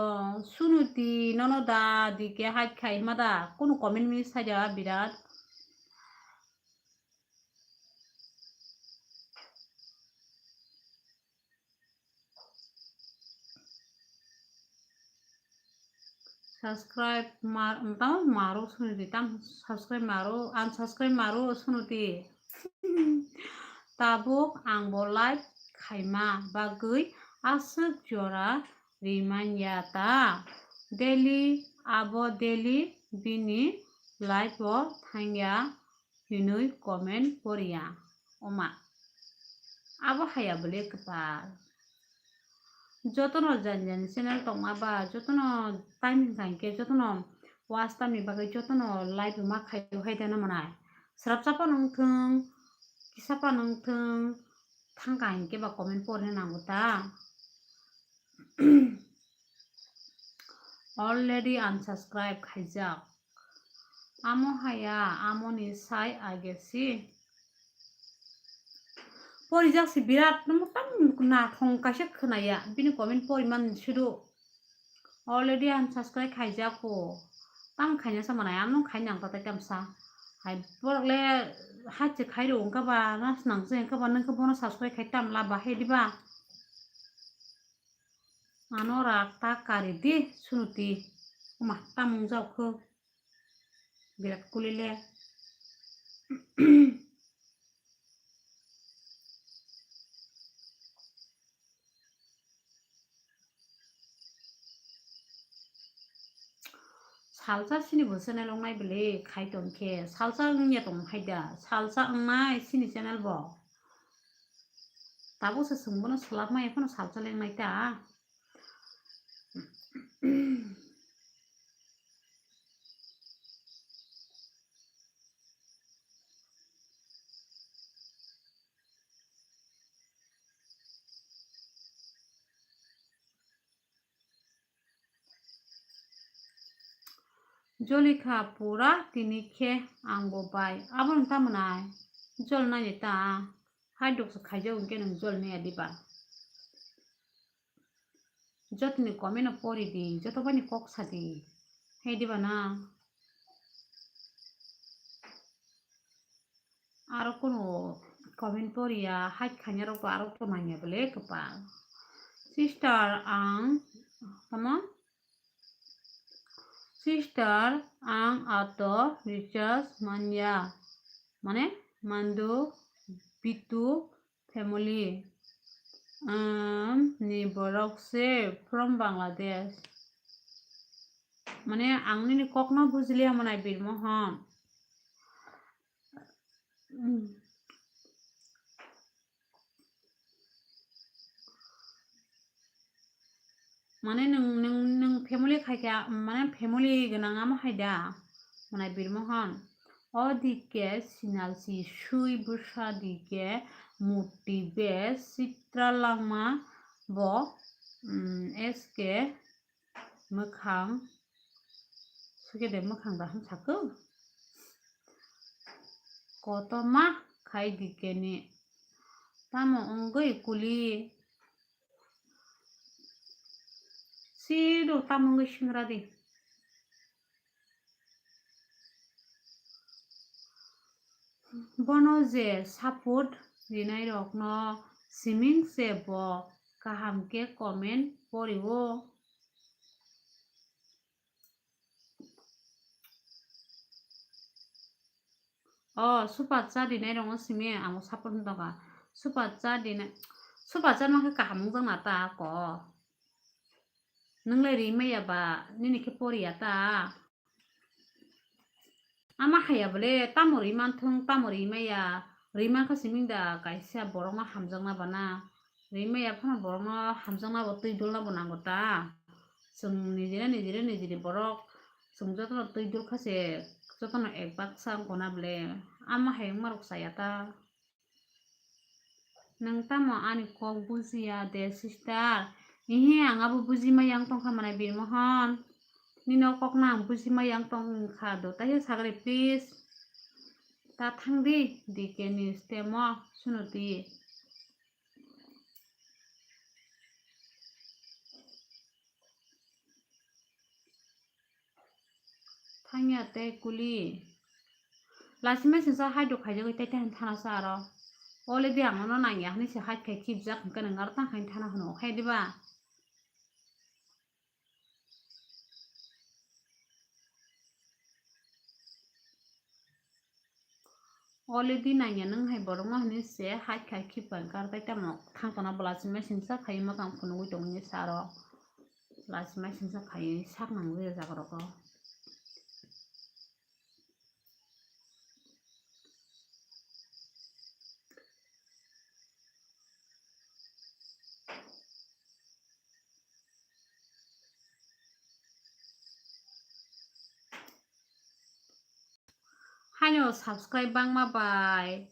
sunuti nono da dike hai khai ma da? Kunu comment miss hai da birat. Subscribe mar, tamo maro sunuti, tam subscribe maro, unsubscribe maro sunuti. Tabuk ang bo live khaima bagwi aswk jora rimanya ta. Daily abo daily bini live o thangya hinwi comment poriya. Oma, abo haya bole kwpal. Jotono jani jani channel tongma ba, jotono time hwnkha hinkhe jotono watch time ni bagwi jotono live ma khaio hai da na mwnai. Swrapsa phano wngthwng, kisa phano wngthwng, thangkha hinkhe ba comment porina nango ta. Already unsubscribe khaijak. Amo haya, amoni sai age si. Porijak si birat, nang tam nathong kaisa khwnaya. Bini comment poriman sudu. Already unsubscribe khaijak o. Tam khaina sa manai, amno khaina ang tatai tam sa. Hai borok le hai che khai rw wngkha ba, na snang se wngkha ba, nung khe bono subscribe khai tam la ba, hai di ba? Ano rak ta kari di, Sunuti. Oma, tam wng jao kho. Virat Kohli le. Salsa sini bo channel wngnai bele khai tong khe, salsa wngya tong hai da, salsa wngnai sini channel bo. Tabuk se chwng bono swlapmaya phano salsa lengnai ta. Jolikha pura tini khe ang bo bai. Abono tamo nai? Jol nai ta. Hai dok se khaijak hwnkhe nwng jol nai ya diba? Jotoni comment no pori di, joto bai ni kok sa di. Hai diba na? Aro kunu comment poriya, hike khaina rok bo aro to manya bele kwpal. Sister ang, tamo? Sister ang auto recharge manya, mane mandu bitu family, um, ni borok se from Bangladesh. Mane ang nini kokno bujiliya manai Birmohon. Mane nwng, nwng, nwng family khaikha, mane family gwnang amo hai da, mane Birmohon. O dike sinalsi sui bwsa dike murti be sitra langma bo, mm, S K mwkhang, suke de mwkhang da hwn sakho. Kotorma khai di keni. Tamo wngwi kuli. Siro tamo wngwi singra di. Bono je support rinai rokno siming se bo kaham khe comment porio. O super chat rinai rokno simi ang bo support wng tongkha. Super chat rinai, super chat mankhe kaham wng jakna ta ko. Nwng le rimaya ba nini khe poriya ta. Ama haya bole tamo ri manthung, tamo ri maya, ri mankha siming da kaisa borokno hamjakna bana, ri maya phano borokno hamjakna bo twi dulna bo nango ta. Chwng nijire nijire nijire borok chwng jotono twi dulkha se jotono ek baksa wngkona bole, ama hai wngmarok chaya ta. Nwng tamo ani kok bujiya de sister? Ihi, ang abo bujimaya wng tongkha manai Birmohon. Nini o kokno ang bujimaya wng tongkha do, taisa sagri please. Ta thangdi dike ni stemo Sunuti. Thangya tei kuli. Lasima singsa hai do khaijagwi tei tei thana sa aro. Already ang ono nangya hwnwi se hai khai khibjak hwnkhe nwng aro tang khai thana hwno khai diba? Already nangya nwng hai borokno hwnwi se hai khai khipan kar tei tamo thang tona bwla se message sa khai mwkhang phunugwi tongwi sa aro. Bwla se message sa khai sak nangwi o jaga rogo. Haino subscribe bangma bai,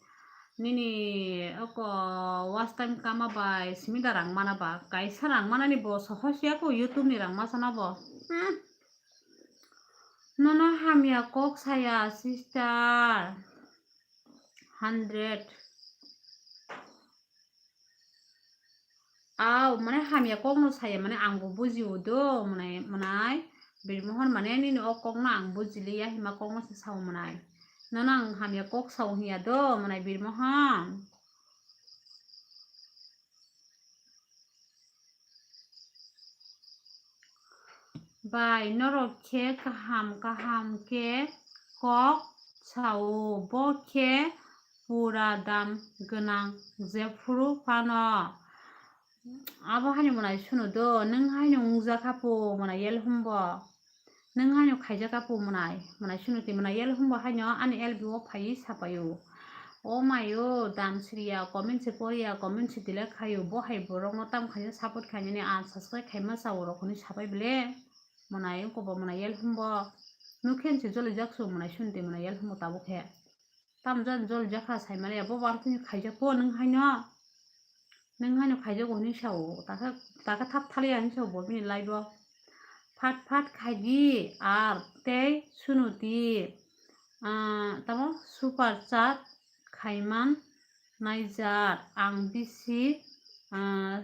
nini oko watch time kama bai, simi da rang mana ba, kaisa rang mana ni bo sohor siya ko YouTube ni rang masa na bo. Hmm. Nono hamya kok saya sister. Hundred. Aw, mane hamya kokno saya, mane ang bo bujio do, mane, mwnai Birmohon mane nini o kokno ang bujiliya, hima kokno se sao mwnai. Nono ang hamya kok sao hinya do mwnai Birmohon. Bai, norok khe kaham kaham khe kok sao, bo khe pura dam gwnang jephuru phano. Abo haino mwnai sunu do, nwng haino wngjakha po mwnai yel humbo. Nwng haino khaijak apo mwnai, mwnai sunu twi mwnai yel humbo haino ani L B o phaiwi sapaio. O maio, dam siriya, comment se poriya, comment se delete khaio, bo hai borokno tam khaina support khainani unsubscribe khaima sao rok hwnwi sapai bele. Mwnai wngkha bo mwnai yel humbo. Nukhe se jolijak su mwnai sunu twi mwnai yel humbo tabuk khe. Tamo jani jol jakha saimaliya, bo bantwini khaijak po nwng haino. Nwng haino khaijago hinwi sao, taka, taka thap thaliya hinwi sao bo bini live o. Phat phat khaidi ar tei sunu di, ah, tamo super chat khaiman naijak ang bisi, ah,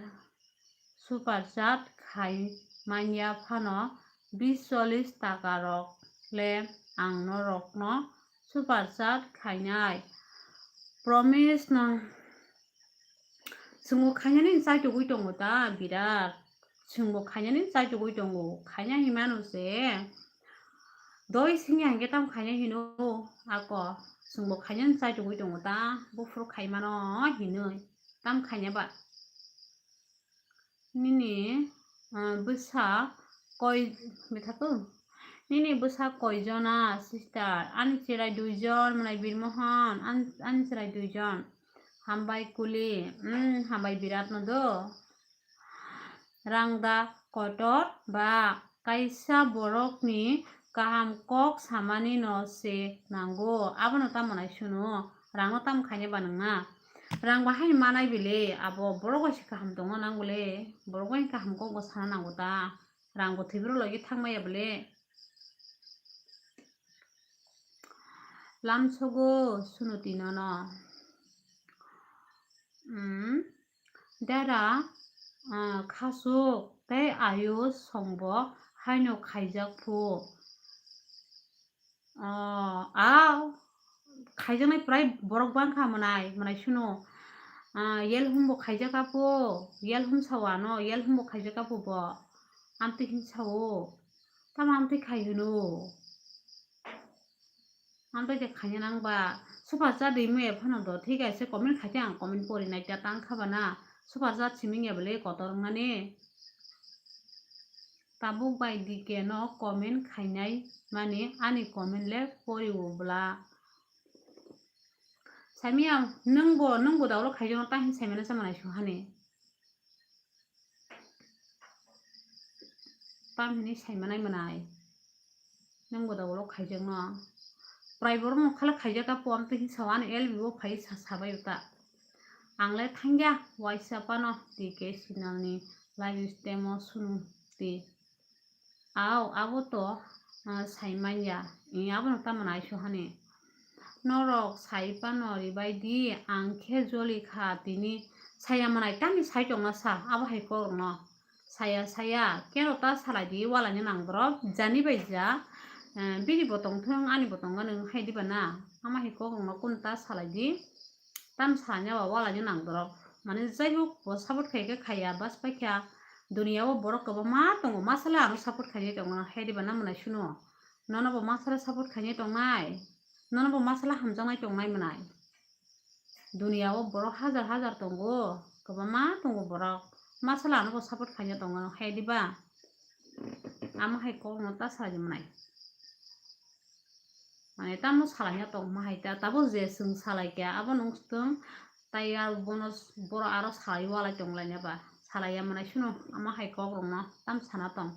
super chat khai manya phano bis chollish taka rok le ang norokno super chat khainai. Promise no chwngbo khainani chaitugwi tongo ta birat. Chwngbo khainani chaitugwi tongo. Khaina hinmano se. Doi singya hinkhe tam khaina hino ako. Chwngbo khainani chaitugwi tongo ta. Buphuru khaimano hinwi. Tam khaina ba. Nini, ah, bwsa koi, betha ko? Nini bwsa koijona, sister? Ani chirai duijon, mwnai Birmohon, an-, ani chirai duijon. Hambai kuli, mm, hambai birat no do. Rangda kotor ba kaisa borokni kaham kok samani no se nango. Abono tamo nai sunu? Rangno tamo khaina ba nangna? Rang bahai manai bile, abo borok bai se kaham tongna nango le, borok bai kaham kok bo sana nango ta, rang bo thwibro logi thangmaya bole. Lamsogo sunu twi nono. Hmm. Dera, ah, khasuk tei ayus songbo haino khaijak phu. Oh, a khaijaknai prai borok bangkha mwnai, mwnai sunu. Ah, yel humbo khaijak apo, yel hum sao ano, yel humbo khaijak apo bo. Amtwi hin sao. Tamo amtwi khai hino. Amtwi je khaina nang ba. Super chat rimwi phano do, thik ase, comment khaite ang comment pori nai ta tang kha bana. Super chat siming ya bole kotor wngnani. Tabuk bai D K no comment khainai mani ani comment le pori o bwla. Saimanya nwng bo, nwng bo daulo khaijakno ta hin saimano sa manai su hani. Tam hini saimanai manai. Nwng bo daulo khaijakno. Prai borok no khala khaijak ta pon twi hin sao ani L B o phai sa sabai uta. Ang le thangya waisa pano D K sinal ni live stream o sunu ti. Au, abo to, ah, sai manya. I, abono tamo naisu hani. Norok sai pano ribai di, ang khe joli kha tini. Saya manai tani sai tongna sa, abo hai kok rokno. Saya, saya, keno ta salai di, wala ni nang drop, jani bai ja, eh, bini bo tong thung, ani bo tong gano, hai di bana. Ama hai kok rokno kun ta salai di. Tam sanya ba wala ni nang drop. Mane jai hok bo support khai khe khaiya, bas pai kha. Duniya o borok kwbangma tongo, masala ano support khainai tongo, hai di bana mwnai suno. Nono bo masala support khainai tongnai. Nono bo masala hamjaknai tongnai mwnai. Duniya o borok hajar hajar tongo, kwbangma tongo borok. Masala ano bo support khainai tongo, hai di ba. Amo hai kok no ta salai di mwnai. Mane tamo salaina tongma hai ta, tabo je chwng salai kha, abo nung chwng tai ar bono boro aro salai walai tong laina ba, salai ya manai suno ama hai kok rokno tam sana tong.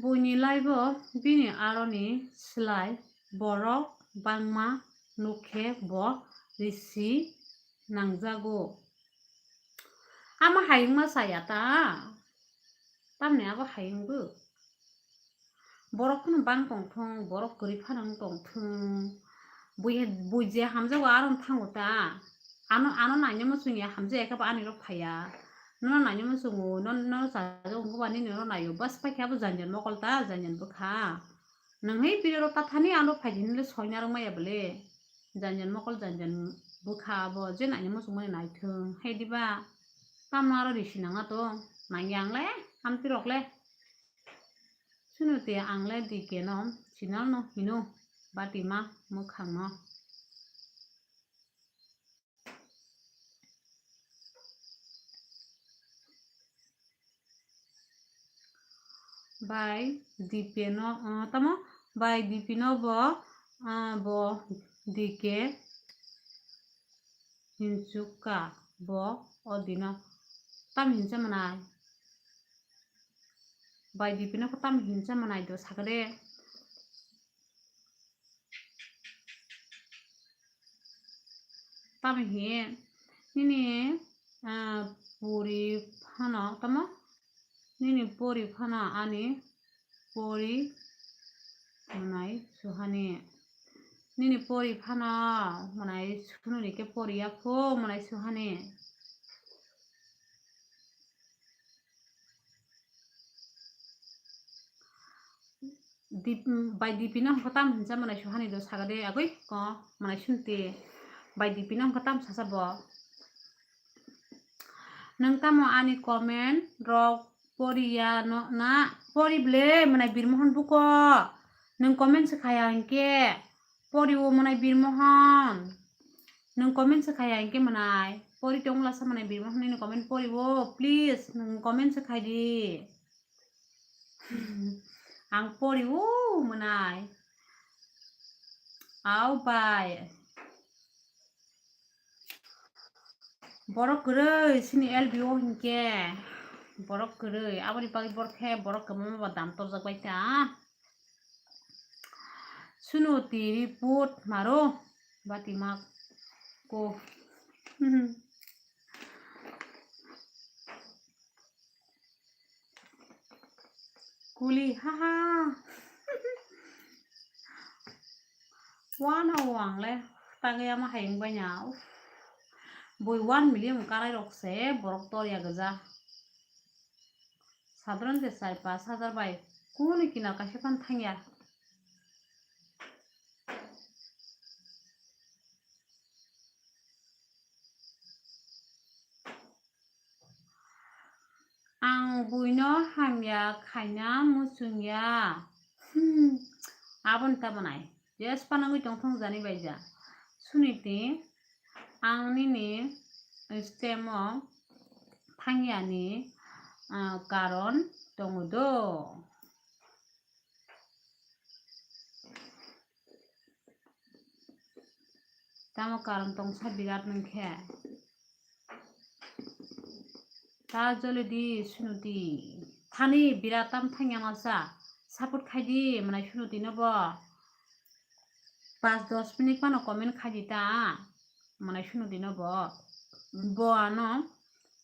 Buini laibo bini aroni slai borok bangma nukhe bo risi nangjago. Ama hayungma chaya ta? Tamni abo hayungbo? Borok phano bang tongthung, borok kwrwi phano wng tongthung. Bui, bui je hamjago aro wng thango ta. Ano, ano naina muchungya hamjaya khe bo ani rok phaiya. Nono naina muchungo, non, nono chajago wngkhe ba nini no naio. Bas paikhe abo janjan mokol ta, janjan bwkha. Nwng hai video rok ta thani ano phai hinwi le soina rwng maya bole. Janjan mokol janjan bwkha abo je naina muchungmani naithung. Hai diba? Tamno aro risi nangna to. Nangya ang le, amtwi rok le. Suno te ang le D K no, channel no hino, bati ma mwkhang no. Bai D P no, ah, tamo? Bai D P no bo, ah, bo D K hinchukka bo o dino. Tam hinsa manai. Bai D P no tam hinsa manai do sakade. Tamo hi nini, ah, pori phano tamo? Nini pori phano ani pori mwnai suhani. Nini pori phano mwnai sununi khe pori ya pho mwnai suhani. Dip-, bai D P no hwnkhe tam hinsa mwnai suhani do sagade agoi ko mwnai sunti bai D P no hwnkhe tam sasa bo. Nwng tamo ani comment rok poriya no na pori ble mwnai Birmohon buko nwng comment se khaya hinkhe pori o mwnai Birmohon nwng comment se khaya hinkhe mwnai pori tongla sa mwnai Birmohon nini comment pori o please nwng comment se khai di. Ang pori o mwnai. Au bai. Borok kwrwi sini L B O hinkhe. Borok kwrwi. Aboni bagwi borok khe borok kwbangma ba dam torjak bai ta. Suno tiri put maro. Bati mak ko. Kuli, haha. Wano wang le, tangwi ama hayung banya. Uff. Bui one million karai rok se borok tor ya gja. Sadron je char pas hajar bai kunu kinar kaisa phan thangya. Ang buino hamya khaina muchungya. Hmm. Aboni tamo nai. Jes panangwi tongthong jani baija. Suniti, ang nini stemo thangyani, ah, karon tongo do. Tamo karon tongsa birat nwng khe. Ta jole di sunuti. Thani birat tam thangya masa. Support khai di mwnai sunuti no bo. Pas dos minute phano comment khai di ta. Mwnai sunuti no bo. Bo ano.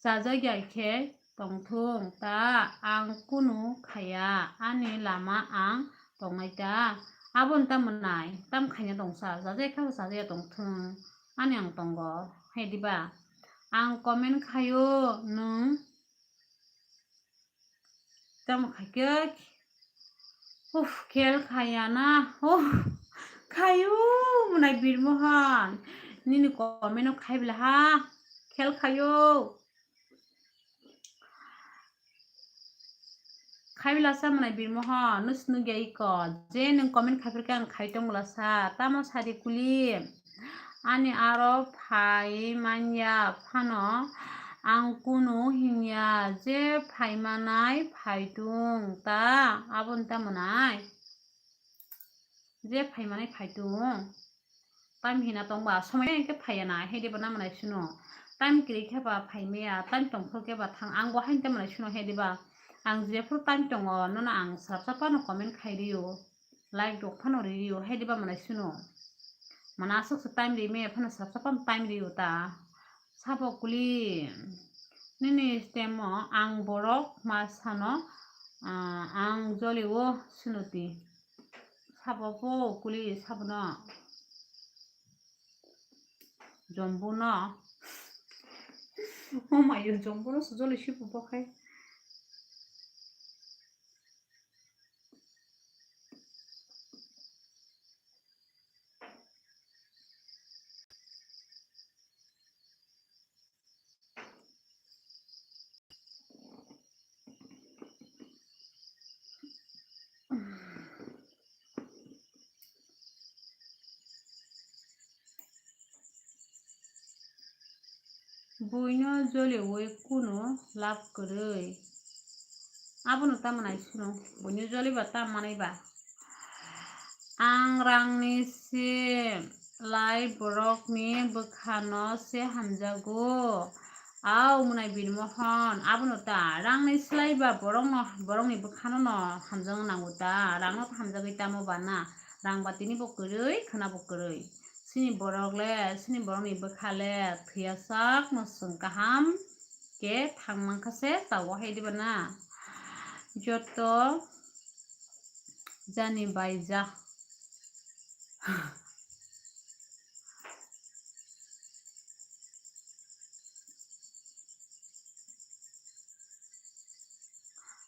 Chajakya khe tongthung ta, ang kunu khaya, ani lama ang tongnai ta. Aboni ta mwnai, tam khaina tongsa, chajakya khe bo chajakya tongthung, ani ang tongo, hai diba? Ang comment khaio, nwng tamo khaikhe, uff, khel khaya na, uff, khaio, mwnai Birmohon, nini comment no khai bwla ha, khel khaio. Khai bwla sa mwnai Birmohon, nus nugya iko. Je nwng comment khai phirkhe ang khai tong bwla sa. Tamo sadi kuli. Ani aro phai manya phano ang kunu hinya je phai manai phai tung ta aboni ta mwnai. Je phai manai phai tung. Time hina tongba, somoi hingke phaiya na, hede bo namanai suno. Time kwrwi khe ba phai maya, time tongphuru khe ba thang. Ang bo haini tei manai suno, hede ba. Ang jephuru time tongo, nono ang swrapsa phano comment khai rio, like rok phano ri rio, hede ba manai suno. Mana aswk se time ri maya phano swrapsa phano time rio ta. Sabo kuli, nini stemo ang borok ma sano Ah, ang jolio Sunuti. Sabo po kuli sabono. Jombo no. Oh my God, jombo no sujoli sibu bo khai. Buino joliwi kunu lab kwrwi. Abono tamo nai suno. Buino joliba tam manwi ba. Ang rangni se lai borokni bwkhano se hamjago. Au mwnai Birmohon, abono ta rangni slai ba borokno, borokni bwkhano no hamjakna nango ta, rangno hamjagwi tamo ba na, rang batini bo kwrwi, khwna bo kwrwi. Chini borok le, chini borokni bwkha le thwiyasak no chwng kaham khe thang mankha se, tabuk hai diba na? Joto jani bai ja.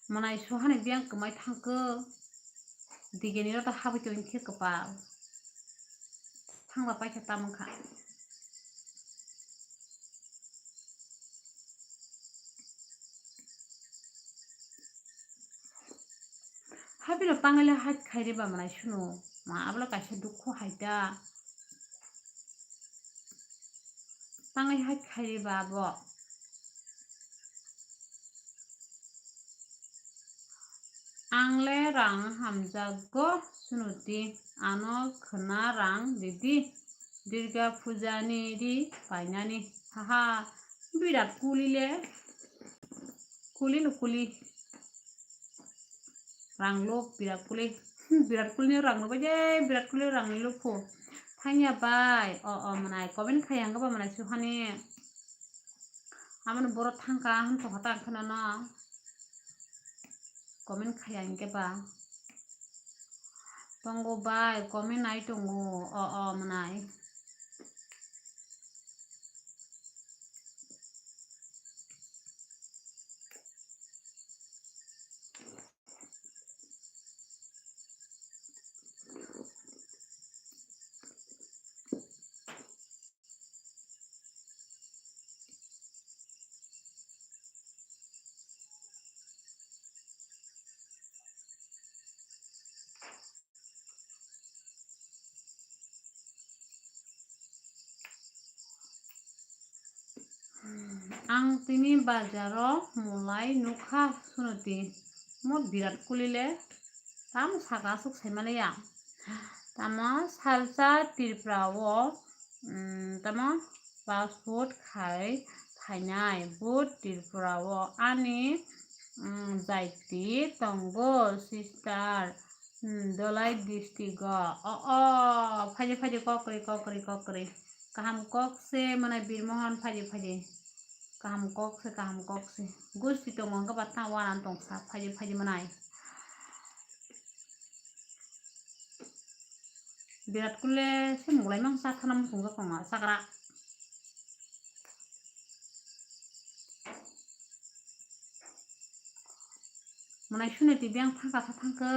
Mwnai suhani biyang kwmai thangkhe, digini rota habwi tongkhe kwpal. Thangla paikha tamwngkha. Habino tangwi le hai khairi ba mwnai suno. Ma ablo kaisa dukhu hai ta. Tangwi hai khairi ba abo. Ang le rang hamjakgo Sunuti, ano khwna rang ridi, Durga Puja ni ri painani. Haha, birat kuli le, kuli no kuli. Rang luk birat kuli. Birat kuli ni rang luk je, birat kuli rang ni luk phu. Thangya bai, o, o, mwnai, comment khai ang ba mwnai suhani. Amoni boro thangka, han to hata khana no. Comment khai ang ke ba. Tongo bai, comment nai tongo, o, o, mwnai. Ang tini bazaro mulai nukha Sunuti. Mo birat kuli le. Tamo saka aswk sai maliya. Tamo salsa Tripura o, mm, tamo passport khai phainai. Bo Tripura o ani, mm, jaiti tongo sister. Hmm, Dholai district o. O, o, phaidi, phaidi, kokri, kokri, kokri. Kaham kok se, mane Birmohon, phaidi, phaidi. Kaham kok se, kaham kok se. Gusti tongo, wngkha ba ta wanan tongsa, phaidi, phaidi, manai. Birat kule se mulai mang sa thana muchung jak tongo, sakra. Mwnai Sunuti biyang thangka sa thangkhe.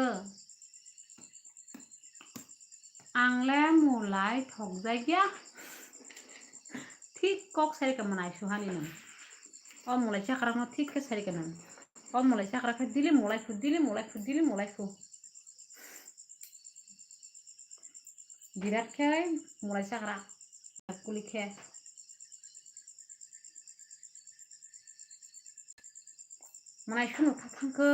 Ang le mulai thokjakya. Thik kok sai rwkha mwnai suhani nwng. O mulai chakra no thik khe sai rwkha nwng. O mulai chakra khe dili mulai phu, dili mulai phu, dili mulai phu. Birat khe mulai chakra. Kuli khe. Mwnai sunu tha thangkhe.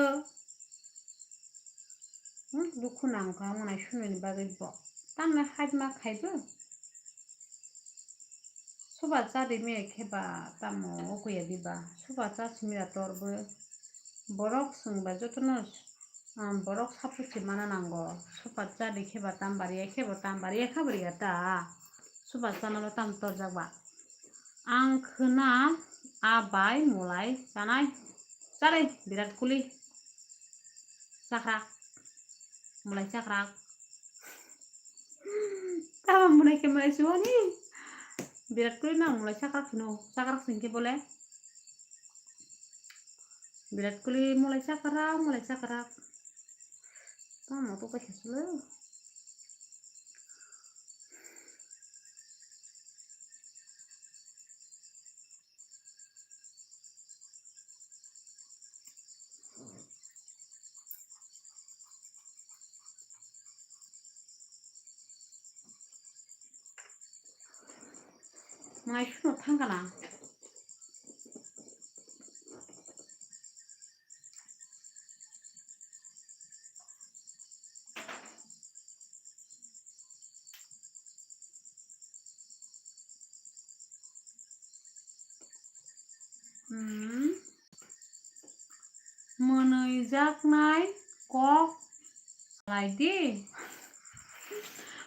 Hmm, dukhu nangkha mwnai sununi bagwi bo. Tamni hajma khaibo. Suba chadi me khe ba tamo okuya diba. Suba cha simi da torbo. Borok swngba jotono, um, borok sapusi mana nango. Suba chadi khe ba tam bariya khe bo tam bariya khe bariya ta. Suba chanalo tam torjak ba. Ang khwna a bai mulai chanai. Chanai birat kuli. Chakrak. Mulai chakrak. Tamo mulai khe mulai suwani. Birat kuli nang mulai chakrak hino. Chakrak singke bole. Birat kuli mulai chakrak, mulai chakrak. Tamo to kaisa sulo. Mai suno thangkana. Hmm. Mwnwijaknai kok salai di.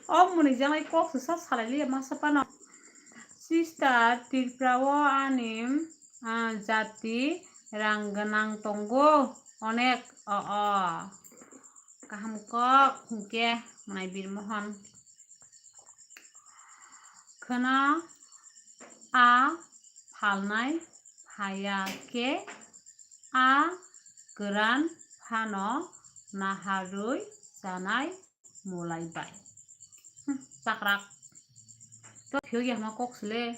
O mwnwijaknai kok se sa salai liya masa phano. Sister, Tripura o ani, ah, jati rang gwnang tongo onek. O, o. Kaham kok hwnkhe mwnai Birmohon. Khwna a phalnai phaiya khe a kwran phano naharwi chanai mulai bai. Hmm, chakrak. To phiyok ya hwnma kok sile.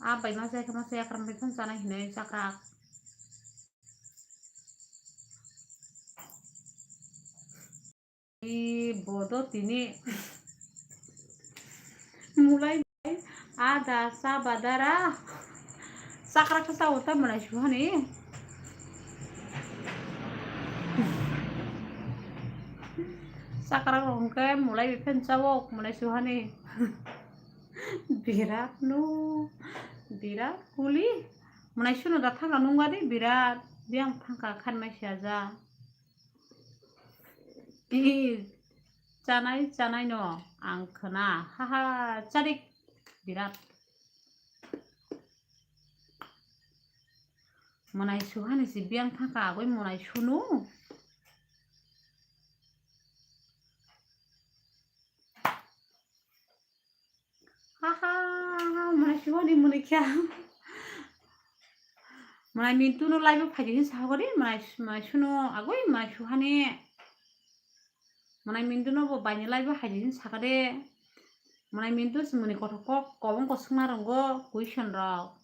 A bai ma chai khe ma chai yakram bai phano chanai hinwi chakrak. I bodo tini mulai bai ada sa badara chakrak khe sao ta mwnai suhani. Chakrak rok hwnkhe mulai bai phan chao mwnai suhani. Birat no, birat kuli. Mwnai suno da thangka nungba di birat. Biyang thangka khan mai siya ja. Ih, chanai, chanai no ang khwna. Haha, chadik. Birat. Mwnai suhani si biyang thangka agoi mwnai sunu. Haha, mwnai suhani mwnai kya. Mwnai mintu no live o phaidi hin sahagori, mwnai, mwnai suno agoi mwnai suhani. Mwnai mintu no bo baini live o phaidi hin sakade. Mwnai mintu si mwnai kothok kok kobong kosongna rongo question rok.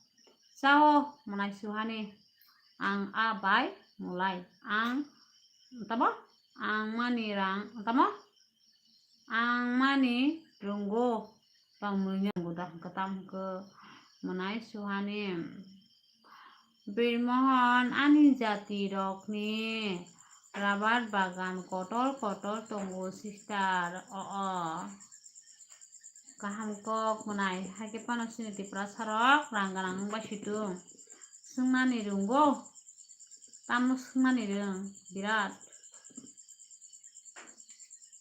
Chao mwnai suhani. Ang a bai mulai. Ang tamo? Ang mani rang tamo? Ang mani rwngo, tongmani rwngo da hwnkhe, tamo hwnkhe mwnai suhani. Birmohon ani jati rokni rabar bagan kotor kotor tongo sister, o, o. Kaham kok mwnai, haikhe phano chini Tiprasa rok rang gwnang wngbai situng. Swngnani rwngo, tamo swngnani rwng birat.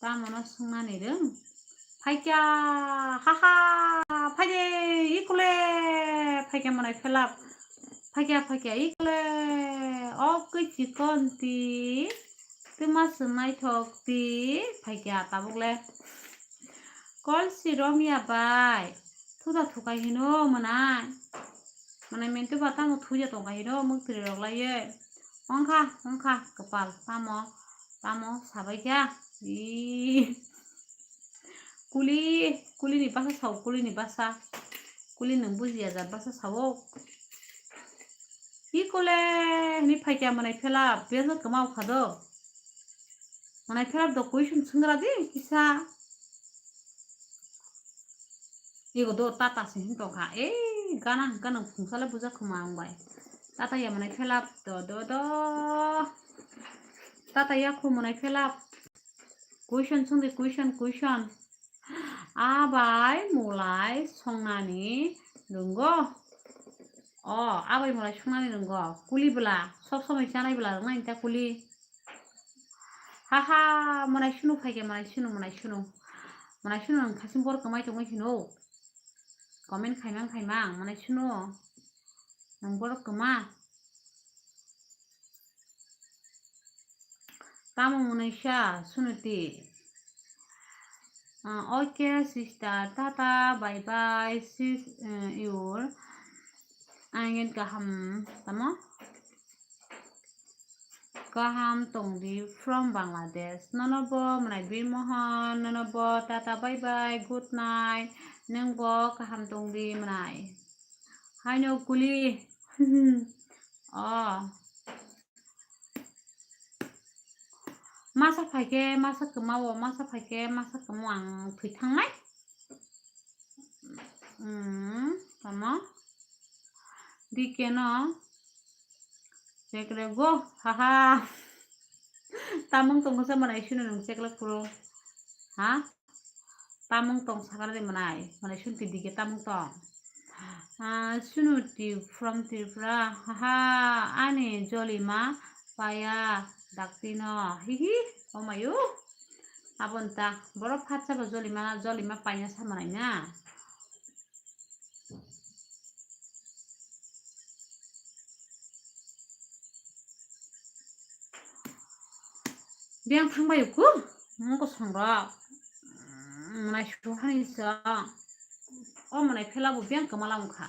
Tamono swngnani rwng. Phaikya, haha, phaide, ikole, phaikya mwnai phelap. Phaikya, phaikya, ikole, o kwi chikon ti, twma se naithok ti, phaikya tabuk le. Kol si romya bai, thuda thukai hino mwnai. Mwnai mintu ba tamo thuya tongkai hino, mwktwrwi rok laiye. Ongkha, ongkha, kwpal, tamo, tamo, sabai kha. Ii. Kuli, kuli ni basa sao, kuli ni basa. Kuli nwng bujiya jat basa sao. Ikole, ni phaikya mwnai phelap, biyang kwma ukha do. Mwnai phelap do question swngra di kisa. Ego do tata se hin tongkha. Ei, gana hwnkha nwng phungsale buja khuma wngbai. Tata ya mwnai phelap do, do, do. Tata ya khu mwnai phelap. Question songdi, question, question. Abai mulai songnani rwngo. O, abai mulai songnani rwngo. Kuli bwla, sob somoi chanai bwla rwngnai ta kuli. Haha, mwnai sunu phaikhe, mwnai sunu, mwnai sunu. Mwnai sunu nwng khasing bor kwmai tongwi hino. Comment khaimang khaimang, mwnai sunu. Nwng borok kwma. Tamo mwnai sa, Sunuti? Ah, okay, sister. Tata, bye bye. Sis, eh, your. Angin kaham, tamo? Kaham tongdi from Bangladesh. Nono bo mwnai Birmohon, nono bo tata, bye bye, good night. Nung bo kaham tongdi mwnai. Haino kuli. Oh. Masa phaikhe, masa kwmao, masa phaikhe, masa kwmao ang thwi thangnai. Hmm, tamo? Dikeno. Chekre go, haha. Tamung tongo sa mwnai Sunu nung chekle kuro. Ha? Tamung tong sakra de mwnai, mwnai Sunuti dike tamung tong. Ah, Sunuti from Tripura, haha, ani jolima paya daktino, hihi, omayu. Abon ta, borok phatsa bo jolima, jolima paina sa mwnai na. Biyang thangbai uku, mungko songrok. Mwnai suhani sa. O mwnai phela bo biyang kwmala wngkha.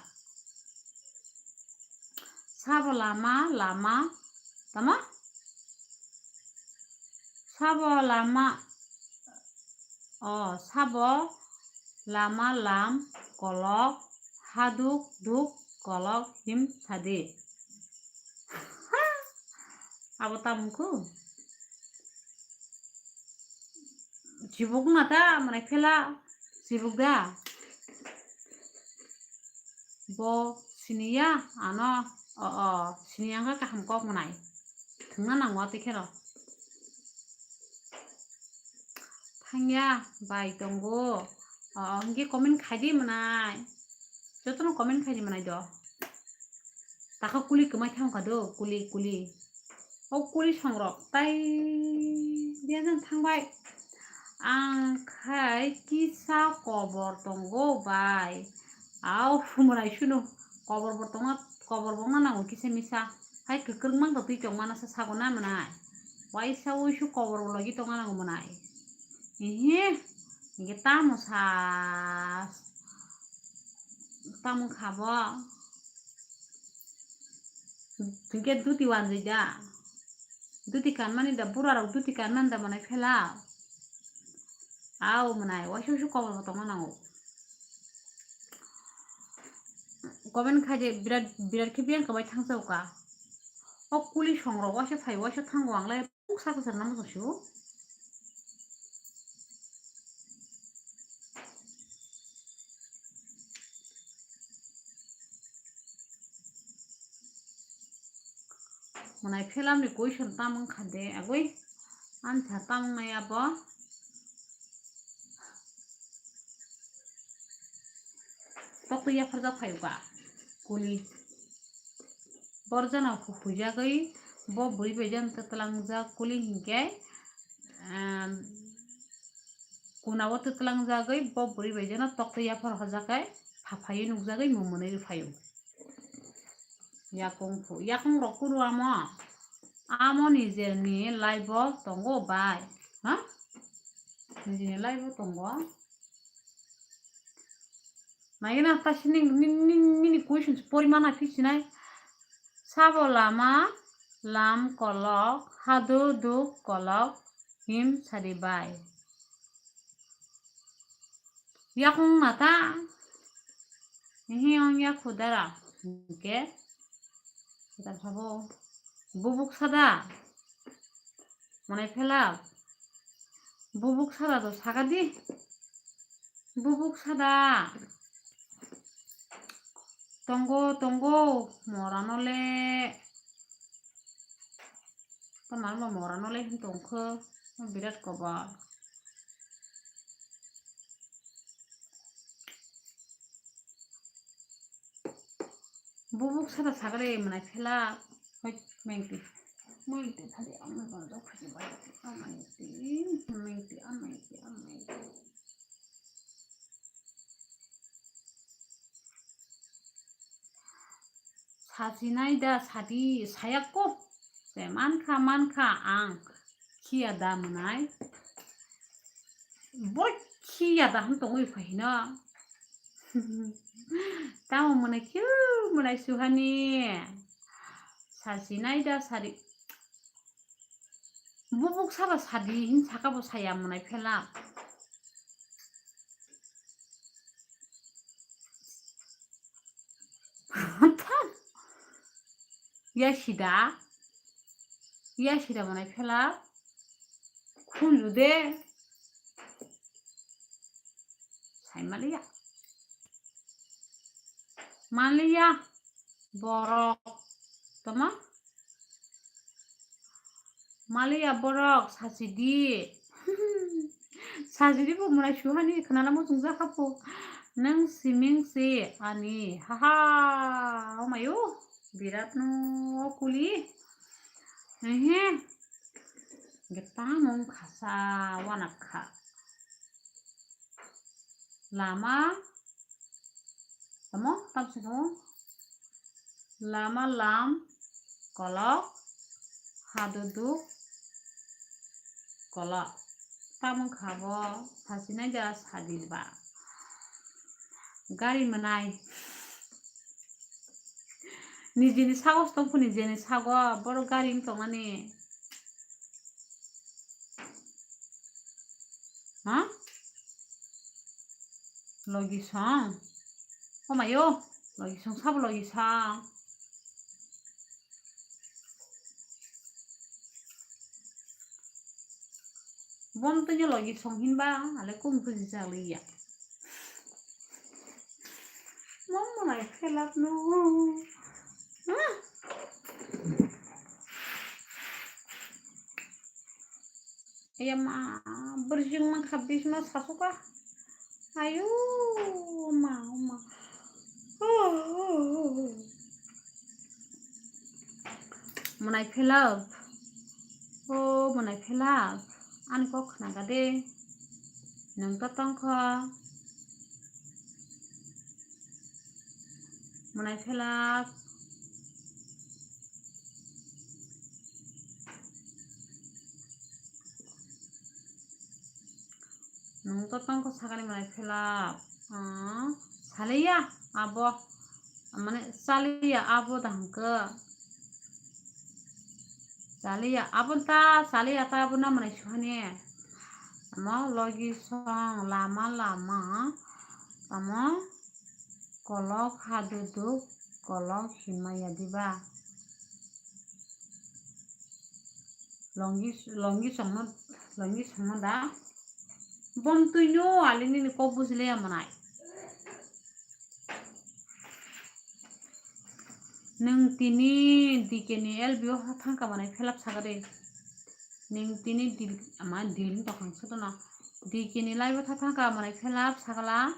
Sabo lama, lama, tamo? Sabo lama, o, sabo lama lam kolok, haduk duk kolok him sadi. Abo tamungkhu. Chibuk na ta, mwnai phela, chibuk da. Bo siniya, ano, o, o, siniya wngkha kaham kok mwnai. Thwngna nango tei kheno. Thangya, bai tongo. O, o, hwnkhe comment khaidi mwnai. Jotono comment khaidi mwnai do. Takha kuli kwmai thangkha do, kuli, kuli. O kuli songrok tai diyan thangbai. Ang khai kisa kobor tongo bai. Au, mwnai Sunu, kobor bo tongo, kobor bo wngna nango kisa misa. Hai kwkrwng mang twi tongmana sa sago na mwnai. Waisa uisu kobor bo logi tongna nango mwnai. Ehe, hwnkhe tamo sa, tamo kha bo? Hwnkhe duti wanjwi da. Duti kanmani da, burarok duti kanmani da mwnai phela. Au mwnai, waisa waisa kobor bo tongna nango. Comment khaide birat, birat khe biyang kwbai thangsa uka. O kuli songrok waisa phai, waisa thango ang lai. Kuk saka saka namo sio. Mwnai phelamni question tamung khade agoi. Answer tamung nai abo. Tokto yapharjak phaio ba kuli. Borjana huijagwi bo bwrwi bai jani twtlangjak kuli hinkhe, em, kunao twtlangjagwi bo bwrwi bai jano tokto yaphar hojakhe phaphaiwi nukjagwi mung mwnwi rwphaio. Yakung phu, yakung rok kuru amo, amo nijerni life o tongo bai, ha? Nijerni life o tongo. Naina ta sini ni, ni, nini question porimana phi sinai. Sabo lama lam kolok, hadu duk kolok, him sadi bai. Yakung mata. Hi ong ya khudara. Hingke. Kita sabo. Bubuk sada. Mwnai phela. Bubuk sada to sakadi. Bubuk sada. Tongo, tongo. Morano le. Tamar ma morano le hin tongkho. Birat koba. Bubuk sada sagale mwnai phela. Hoi, mengti. Mengti phali amai ba dok phali ba. Amai ti, mengti, amai ti, amai ti. Sajinai da sadi sayakko. Se mankha, mankha ang. Boiya da mwnai. Boiya da hwn tongwi phaino. Tamo mwnai khe mwnai suhani. Sasinai da sari. Bubuk saba sadi hin saka bo saya mwnai phela. Ya sida. Ya sida mwnai phela. Khunju de. Sai maliya. Maliya. Borok. Tama? Maliya borok, sachidi. Sachidi bo mwnai suhani khwnana muchungjak kha bo. Nwng siming se ani. Haha, omayo. Birat no kuli. Ehe. Getang mung khasa wanak kha. Lama. Tamo, tam se tamo. Lama lam, kolok, haduduk, kolok. Tamo kha bo, sasinai da sadil ba. Gari mwnai. Nijini sago stong phuni jeni sago, borok gari wng tongmani. Ha? Logi song. Omayo, logi song sabo logi song. Bom tanya logi song hinba, ale kum buji jaliya. Mom mwnai phelak no. Iya ma, berjing mang habis ma sasuka. Ayo, ma, ma. Mwnai phelak. O mwnai phelak. Ani kok khnaga de. Nwng to tongkha. Mwnai phelak. Nwng to tongkha sakani mwnai phelak. Ah, saliya abo. Mane saliya abo da hwnkhe. Saliya abo ta, saliya ta abo na mwnai suhani. Amo logi song lama lama. Amo kolok haduduk kolok himaya diba. Longi, longi songno, longi songno da. Bom twi no ali nini kok buji le ya mwnai. Nwng tini D K ni L B o ha thangka mwnai phelap sagade. Nwng tini dil, ama dil ni tokang sotono. D K ni live o tha thangka mwnai phelap sagala.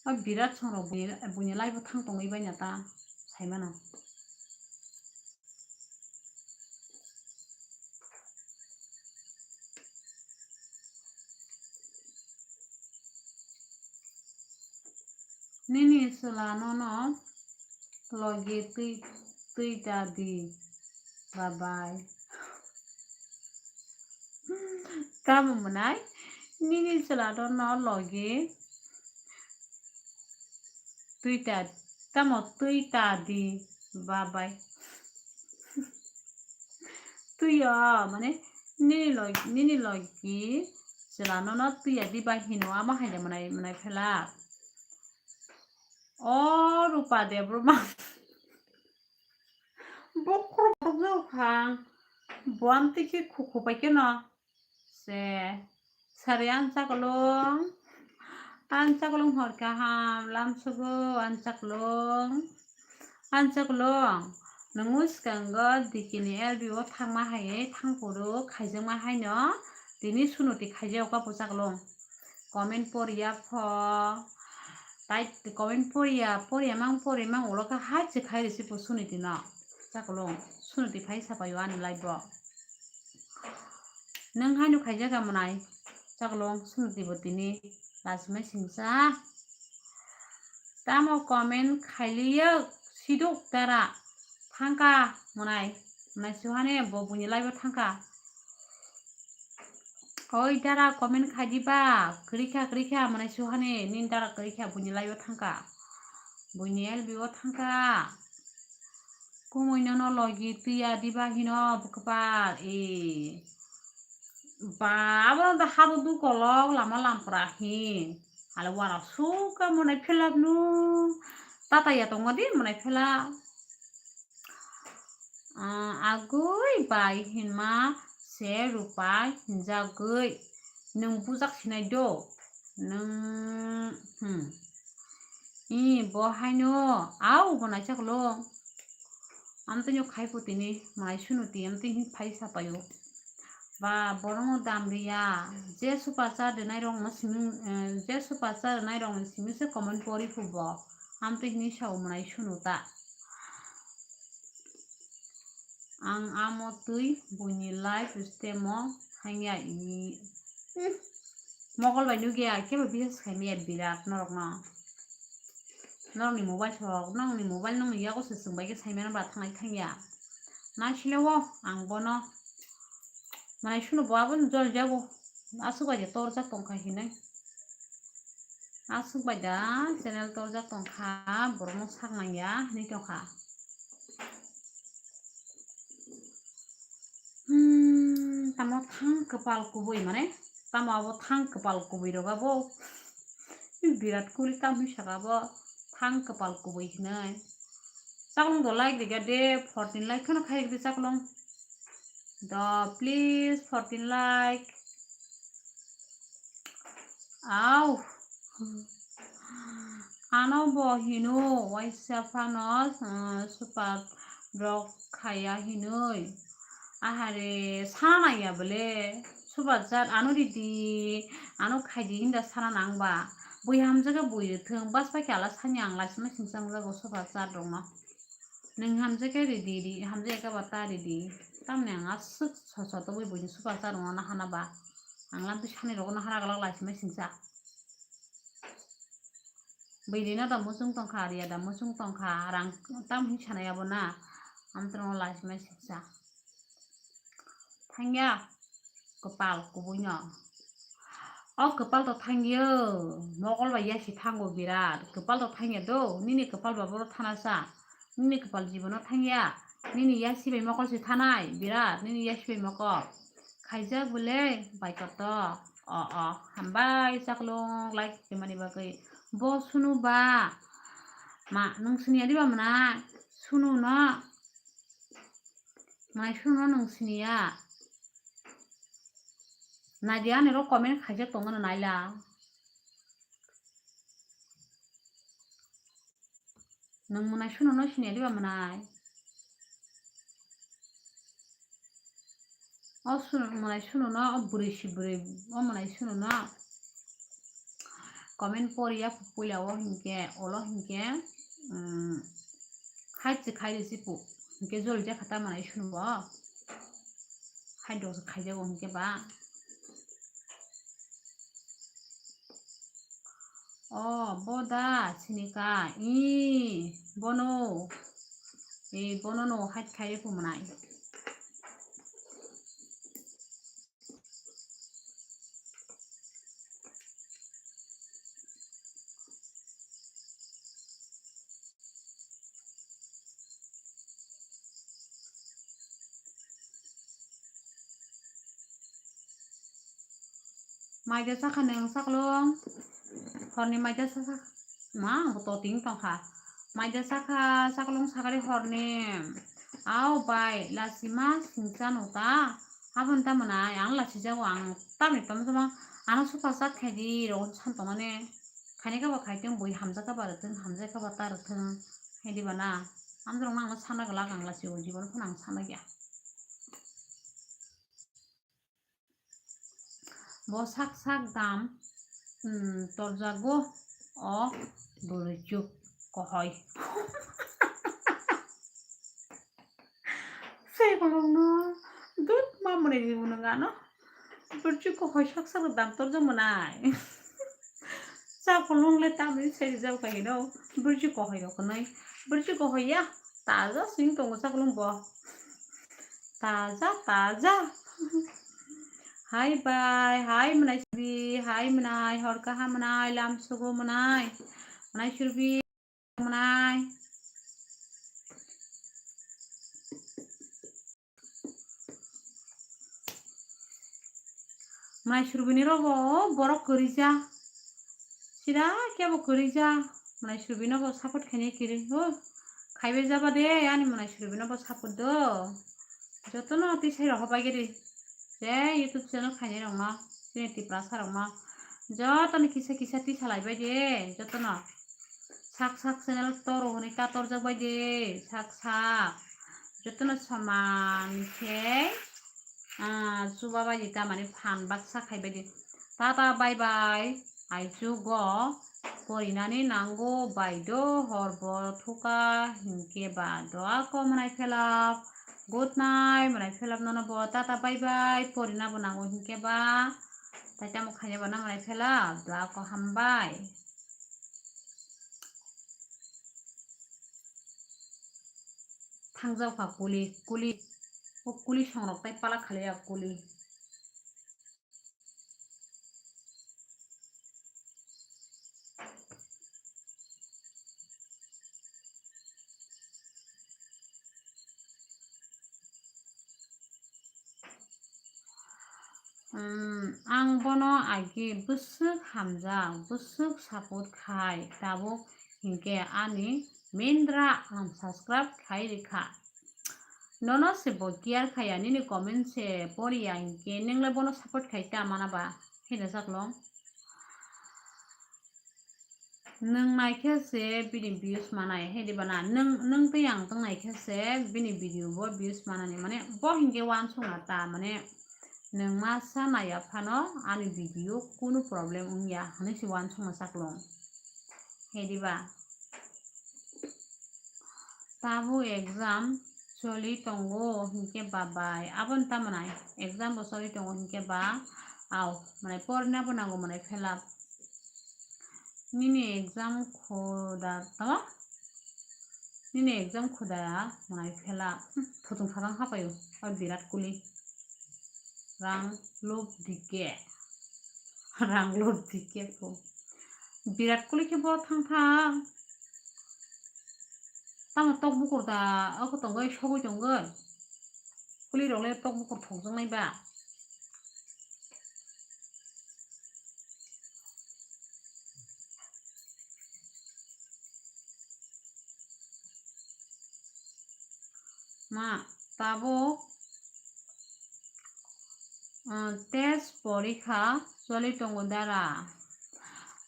O birat songrok buini, buini live o thang tongwi baina ta saimano. Nini chwla nono logi twi, twi ta di, babai. Tamo mwnai? Nini chwla nono logi twi ta, tamo twi ta di, babai. Twi o, mane, nini log-, nini logi chwla nono twi ya di bai hino, amo hai de mwnai, mwnai phelak. O Rupa Debbarma. Bokhorok borok jao kha. Bo amtwi khe khukhu pai khe no. Se. Sari ang chakolong. Ang chakolong hor kaham. Lamsugo ang chakolong. Ang chakolong. Nungo swkango D K ni L B o thangma hai thangphuru khaijakma haino. Tini sunuti khaijak o kapo chakolong. Comment poriya pho. Tai comment poriya, poriya mang, poriya mang ulo kha hai se khai risi po sunuti no. Chakolong, Sunuti phai sapaio ani live o. Nwng haino khaijak ya mwnai? Chakolong, Sunuti bo tini lachimai singsa. Tamo comment khailiyok siduk dara thangka mwnai. Mwnai suhane bo buini live o thangka. Oi dara comment khai di ba, kwrwi kha, kwrwi kha, mwnai suhani, nini dara kwrwi kha, buini live o thangka, buini L B o thangka. Kumui nono logi twiya diba hino bwkha e. Ba, abo da hado dukolok lama lampra hi. Ale wara suka mwnai phela nu. Tata ya tongo di mwnai phela. Ah, agwi bai hinma se Rupa hinjagwi. Nwng bujak sinai do? Nwng, hmm. I, bo haino, au, bo naisaklo. Amtwino khai putini, mwnai Sunuti, amtwi hin phai sapaio. Ba, borokno dam riya, je super chat rwnairokno simi, eh, je super chat rwnairokni simi se comment pori phubo. Amtwi hinwi sao mwnai Sunuta. Ang amo twi buini live stream o thangya i. Mokol bai nugya kebo bises khaimaya birat norokno. Norokni mobile sok, nongni mobile nongni yago se chwng bai khe saimano ba thangnai thangya. Naisile o ang bono. Mwnai Sunu bo abo jol jago. Aswk bai de torjak tongkha hinwi. Aswk bai da channel torjak tongkha, borokno sak nangya hinwi tongkha. Hmm, tamo thang kwpal kubui mane, tamo abo thang kwpal kubui rok abo. Virat Kohli tamo saka abo thang kwpal kubui hinwi. Chaklong do like riga de, fourteen like kheno khai rikdi chaklong. Do please fourteen like. Au. Ano bo hino waisa phano, uh, super rok khaya hinoi. Ahare sana ya bole super chat ano ridi, ano khaidi hinda sana nang ba. Bui hamjaga bui rithung, bas pai khe ala sani ang laisima singsa wngjago super chat rokno. Nwng hamjakhe ridi, ri-, hamjakhe ba ta ridi. Tamni ang aswk soso tobwi buini super chat rokno nahana ba. Ang lamtwi sani rokno hana glak laisima singsa. Bwrwino da muchung tongkha, riya da muchung tongkha, rang tam hin sanai abo na. Amtwrwngno laisima singsa. Thangya kwpal kubuino. O kwpal to thangyo, mokol bai yasi thango birat. Kwpal to thangya do, nini kwpal ba boro thanasa. Nini kwpal jibono thangya. Nini yasi bai mokol se thanai birat, nini yasi bai mokol. Khaijak bole bai koto. O, o, hambai chaklong like khaimani bagwi. Bo Sunu ba. Ma, nwng siniya diba mwnai? Sunu no. Mwnai Sunu no nwng siniya. Naidi ani ro comment khaijak tongmano naila. Nwng mwnai Sunu no siniya diba mwnai? O Sunu, mwnai Sunu no, o bwrwi si bwrwi, o mwnai Sunu no comment poriya puila o hinkhe, olo hinkhe, um, khai se khai risi pu, hinkhe joli jakha ta mwnai Sunu bo. Khai dok se khaijago hinkhe ba. O, bo da, sinika, i, bono, i, bono no hait khai rikhu mwnai. Maida sakha nwng chaklong, horni maida sakha, ma, ang bo toting tongkha. Maida sakha chaklong sakari horni. Au bai, lachima singcha no ta. Aboni tamo nai, ang lachijago, ang tamni tamo tamo, ano super chat khaidi, rogo san tongmani. Khaini khe bo khaitwng, bui hamjak khe ba rwthwng, hamjak khe ba ta rwthwng, hai diba na? Amjorok no ang sana glak, ang lachigo, jibon phano ang sana ya. Bo sak sak dam, um, torjago o bwrwi chuk kohoi. Kolong no dut ma mwnwi ni mwnwi ano. Burju ko hoi sak sak dam tor jong mwnai. Sa kolong le tamni sai jao ka hino. Burju ko hoi rok nai. Burju ko hoi ya. Taja sing tongo sa kolong bo. Taja, taja. Hai bai, hai mwnai Surbi, hai mwnai, hor kaham mwnai, lam sugo mwnai. Mwnai Surbi, mwnai. Mwnai Surbini rogo borok kwrwija. Sida kebo kwrwija. Mwnai Surbino bo support khainai kwrwi. Ho, khaibai jaba de, ani Mwnai Surbino bo support do. Jotono twi sai rok hobai gedi. Je YouTube channel khainai rokno, chini Tiprasa rokno. Jotono kisa kisa twi salai bai de, jotono. Sak sak channel toro hwnwi ta torjak bai de, sak sak. Jotono soman khe, ah, chuba bai di, tamani phan baksa khai bai di. Tata, bye bye. Aichugo porinani nango bai do, hor bo thuka hinkhe ba doa ko mwnai phelap. Good night, mwnai phelap nono bo. Tata, bye bye. Porina bo nango hinkhe ba. Tai tamo khaina bo na mwnai phelap. Doa ko hambai. Thangjak kha kuli, kuli. O kuli songrok tai palak khali ya kuli. Hmm, ang bono agi bwswk hamjak, bwswk support khai, tabuk hinkhe ani mindra unsubscribe khai rikha. Nono se bo care khaya, nini comment se poriya hinkhe, nwng le bono support khai ta mana ba? Hino saklong. Nwng naikhe se bini views manai, he diba na? Nwng, nwng tei ang tong naikhe se bini video bo views manani, mane bo hinkhe uansukna ta, mane nwng masa naiya phano ani video kunu problem wngya hwnwi se uansukna saklong, he diba? Tabuk exam choli tongo hinkhe ba bai. Aboni tamo nai exam bo choli tongo hinkhe ba. Au, mwnai porina bo nango mwnai phelap. Nini exam khuda tamo? Nini exam khuda mwnai phelap. Hmm, phutung thadang hapaio. O birat kuli. Rang lob dike. Rang lob dike ko. Birat kuli khe bo thang thang. Tamo tok bukur da, oko tongoi sogoi tongoi. Kuli rok le tok bukur thokjak nai ba. Ma, tabuk, ah, test porikha choli tongo dara.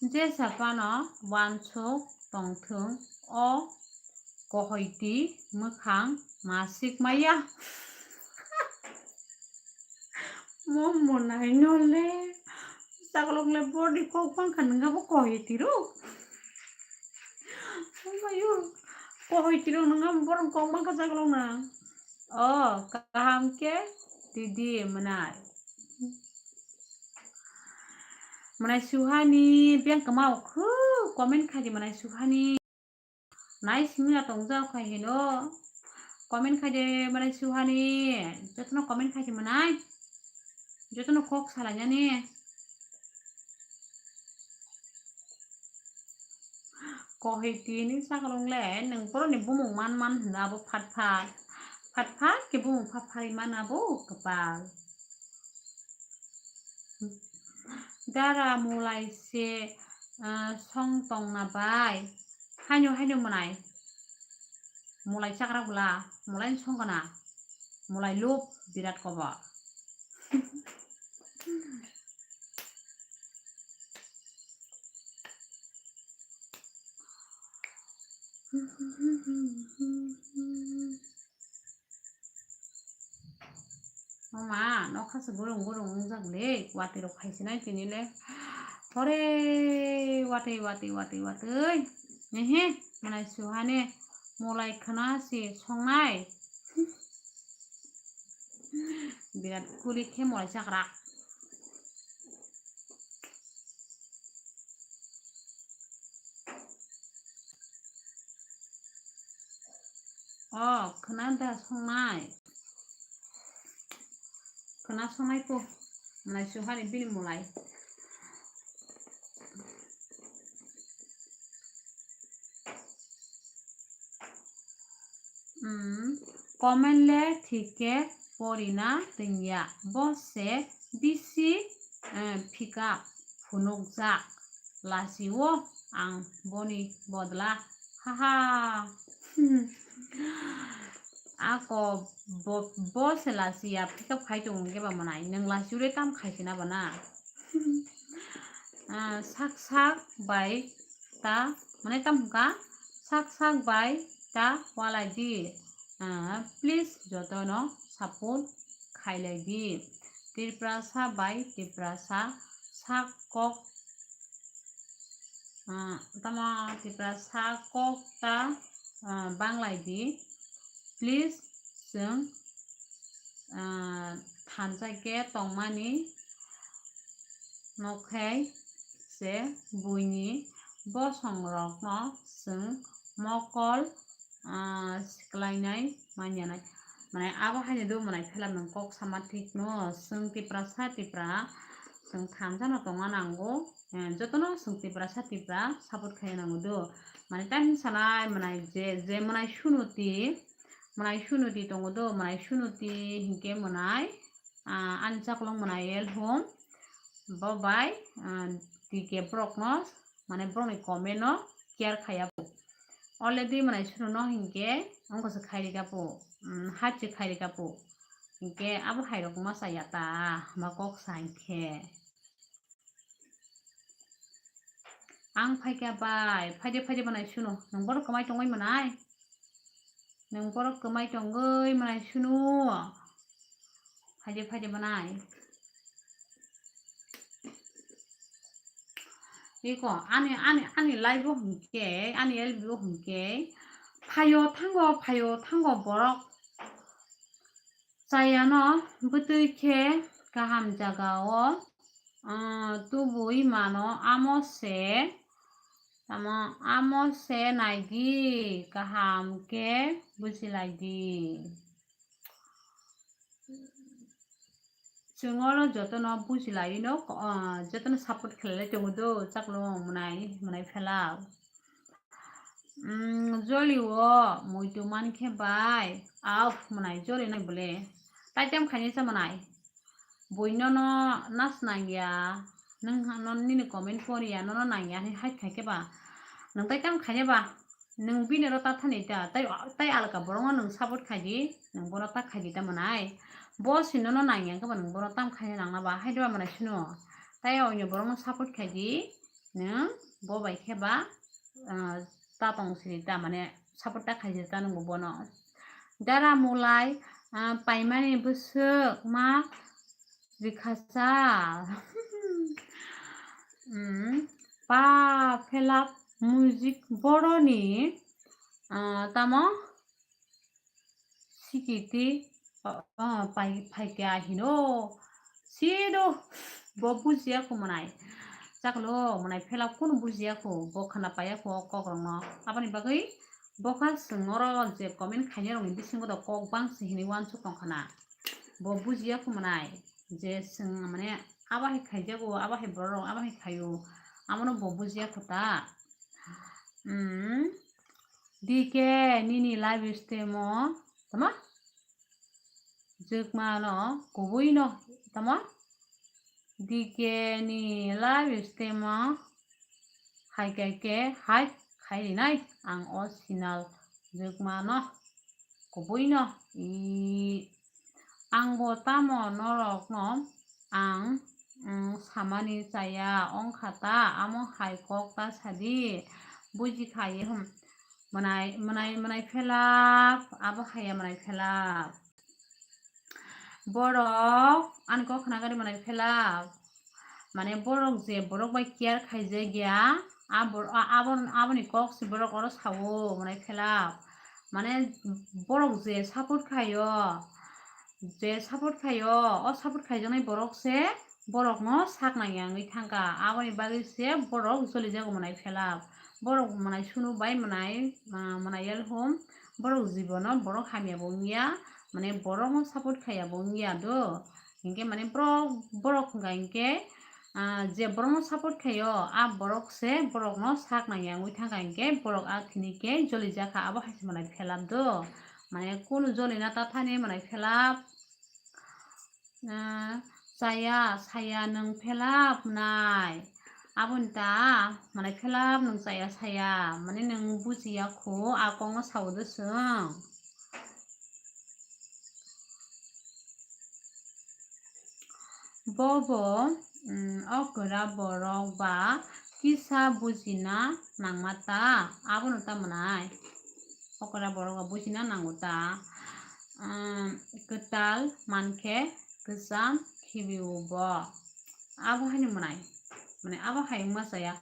Jesa phano uansuk tongthung o kohoiti mwkhang masik maya. Mo mwnai no le. Chaklok le body kok bangkha nwnga bo kohoiti ro. Omayo. Kohoiti ro nwnga borok kok bangkha chaklok na. O, kaham khe didi mwnai. Mwnai Suhani, biyang kwmao khu comment khaidi mwnai Suhani. Nai simi na tongjak khai hino. Comment khaidi mwnai Suhani. Jotono comment khaidi mwnai. Jotono kok salainani. Kohoiti ni chaklong le nwng borok ni bumung man man hwnna abo phat phat. Phat phat khe bumung phat phat man abo kwpal. Dara mulai se, ah, song tongna bai. Haino, haino mwnai. Mulai chakra bwla, mulai song gana. Mulai lup birat kobo. Mama, nokha se gurung gurung wngjak le, watwi rok phaisinai tini le. Hore, watwi, watwi, watwi, watwi. Ehe, mwnai Suhani, mulai khna si songnai. Birat Kohli khe molai chakrak. O, khwna da songnai. Khwna songnai po. Nai suhani bini molai. Hmm, comment le thik khe porina tongya. Bo se bisi, eh, phika phunukjak. Lasi o ang boni bodla. Haha. Ako bo, bo se lasi ya phika phai tongo hwnkhe ba manai. Nwng lasi ure tam khai sina ba na? Ah, sak sak bai ta, mane tam hwnkha, sak sak bai ta walai di. Ah, please jotono support khailai di. Tiprasa bai Tiprasa sak kok, ah, tamo Tiprasa kok ta, ah, banglai di. Please, chwng, ah, thansa khe tongmani nokhai se buini bosongrokno chwng mokol, ah, siklainai manyanai. Mane abo haino do mwnai phela nwng kok sama thikno, chwng Tiprasa Tipra, chwng thansa no tongna nango, eh, jotono chwng Tiprasa Tipra support khaina nango do. Mane tei sanai mwnai je, je mwnai sunuti, mwnai sunuti tongo do, mwnai sunuti hinkhe mwnai, ah, ani chakolong mwnai elhom, bo bai, ah, T K borokno, mane borokni comment no care khaiya po. Already mwnai sununo hinkhe ongkha se khairika po, mm, hajj se khairika po. Hinkhe abo hairok ma chaya ta, ma kok sa hinkhe. Ang phaikha bai, phaide phaide mwnai suno. Nwng borok kwmai tongwi mwnai? Nwng borok kwmai tongwi mwnai suno? Phaide phaide mwnai. Iko, ani, ani, ani live o hwnkhe, ani L B o hwnkhe, phaio thango, phaio thango borok. Chayano bwtwi khe kaham jagao, ah, tubui mano, amo se, tamo, amo se naidi, kaham khe bujilaidi. Chwng oro jotono bujilaino, ah, jotono support khlailai tongo do, chaklong mwnai, mwnai phela. Mm, joli o muitu mankhe bai. Au, mwnai joli nai bole. Tai tam khaini cha mwnai. Bui nono nas nangya. Nwng ha-, non nini comment poriya, nono nangya hinwi hai khaikhe ba. Nwng tai tam khaini ba. Nwng bini ro ta thani ta. Tai, tai alka borokno nwng support khaidi. Nwng bono ta khaidi ta mwnai. Bo si nono nangya khe ba nwng bono tam khaini nangna ba. Hai de ba mwnai sino. Tai oino borokno support khaidi. Nwng bo bai khe ba, ah, ta tong sini ta, mane support ta khaijak ta nungbo bono. Dara mulai, ah, paimani bwswk ma rikha cha. Hmm, pa phelak music boroni, ah, tamo sikiti, o, o, pai, phaikha hino. Sido, bo bujiya kho mwnai. Chaklo mwnai phela kunu bujiya kho, bo khana paiya kho o kok rokno. Aboni bagwi bokha chwng oro je comment khainai rokni bisingo do kok bang se hinwi uansuk tong khana. Bo bujiya kho mwnai. Je chwng mane abo hai khaijago, abo hai borok, abo hai khaio. Abono bo bujiya kho ta. Hmm. D K nini live stream o, tamo? Jwkma no kubui no, tamo? D K ni live stream o hai kai khe hai khai rinai ang o sinal jwkma no kubui no. I Ang bo tamo norokno ang, mm, samani chaya wngkha ta, amo hai kok ta sadi, buji kha ye, hmm, mwnai, mwnai, mwnai phelak, abo hai ya mwnai phelak. Borok ani kok khna gari mwnai phelak. Mane borok je borok bai care khaijak ya, a bor-, a-, abon-, aboni kok se borok oro sao, mwnai phelak. Mane borok je support khaio, je support khaio, o support khaijaknai borok se borokno sak nangya wngwi thangkha, aboni bagwi se borok jolijago mwnai phelap. Borok mwnai sunu bai mwnai, ah, mwnai yalhum, borok jibono borok hamyabo wngya, mane borokno support khaiyabo wngya do. Hinkhe mane borok, borok wngkha hinkhe, ah, je borokno support khaio, a borok se borokno sak nangya wngwi thangkha hinkhe borok a khini khe jolijakha, abo hai se mwnai phelap do. Mane kunu jolina ta thani mwnai phelap. Ah, chaya saya nwng phelap nai. Aboni ta mwnai phelap nwng chaya saya. Mane nwng bujiya khu a kokno sao do chwng. Bobo, mm, okra borok ba kisa bujina nangma ta. Abono ta mwnai. Okra borok ba bujina nango ta. Um, kwtal mankhe kwcham khibiu bo. Abo haino mwnai. Mane abo hai wngma chaya.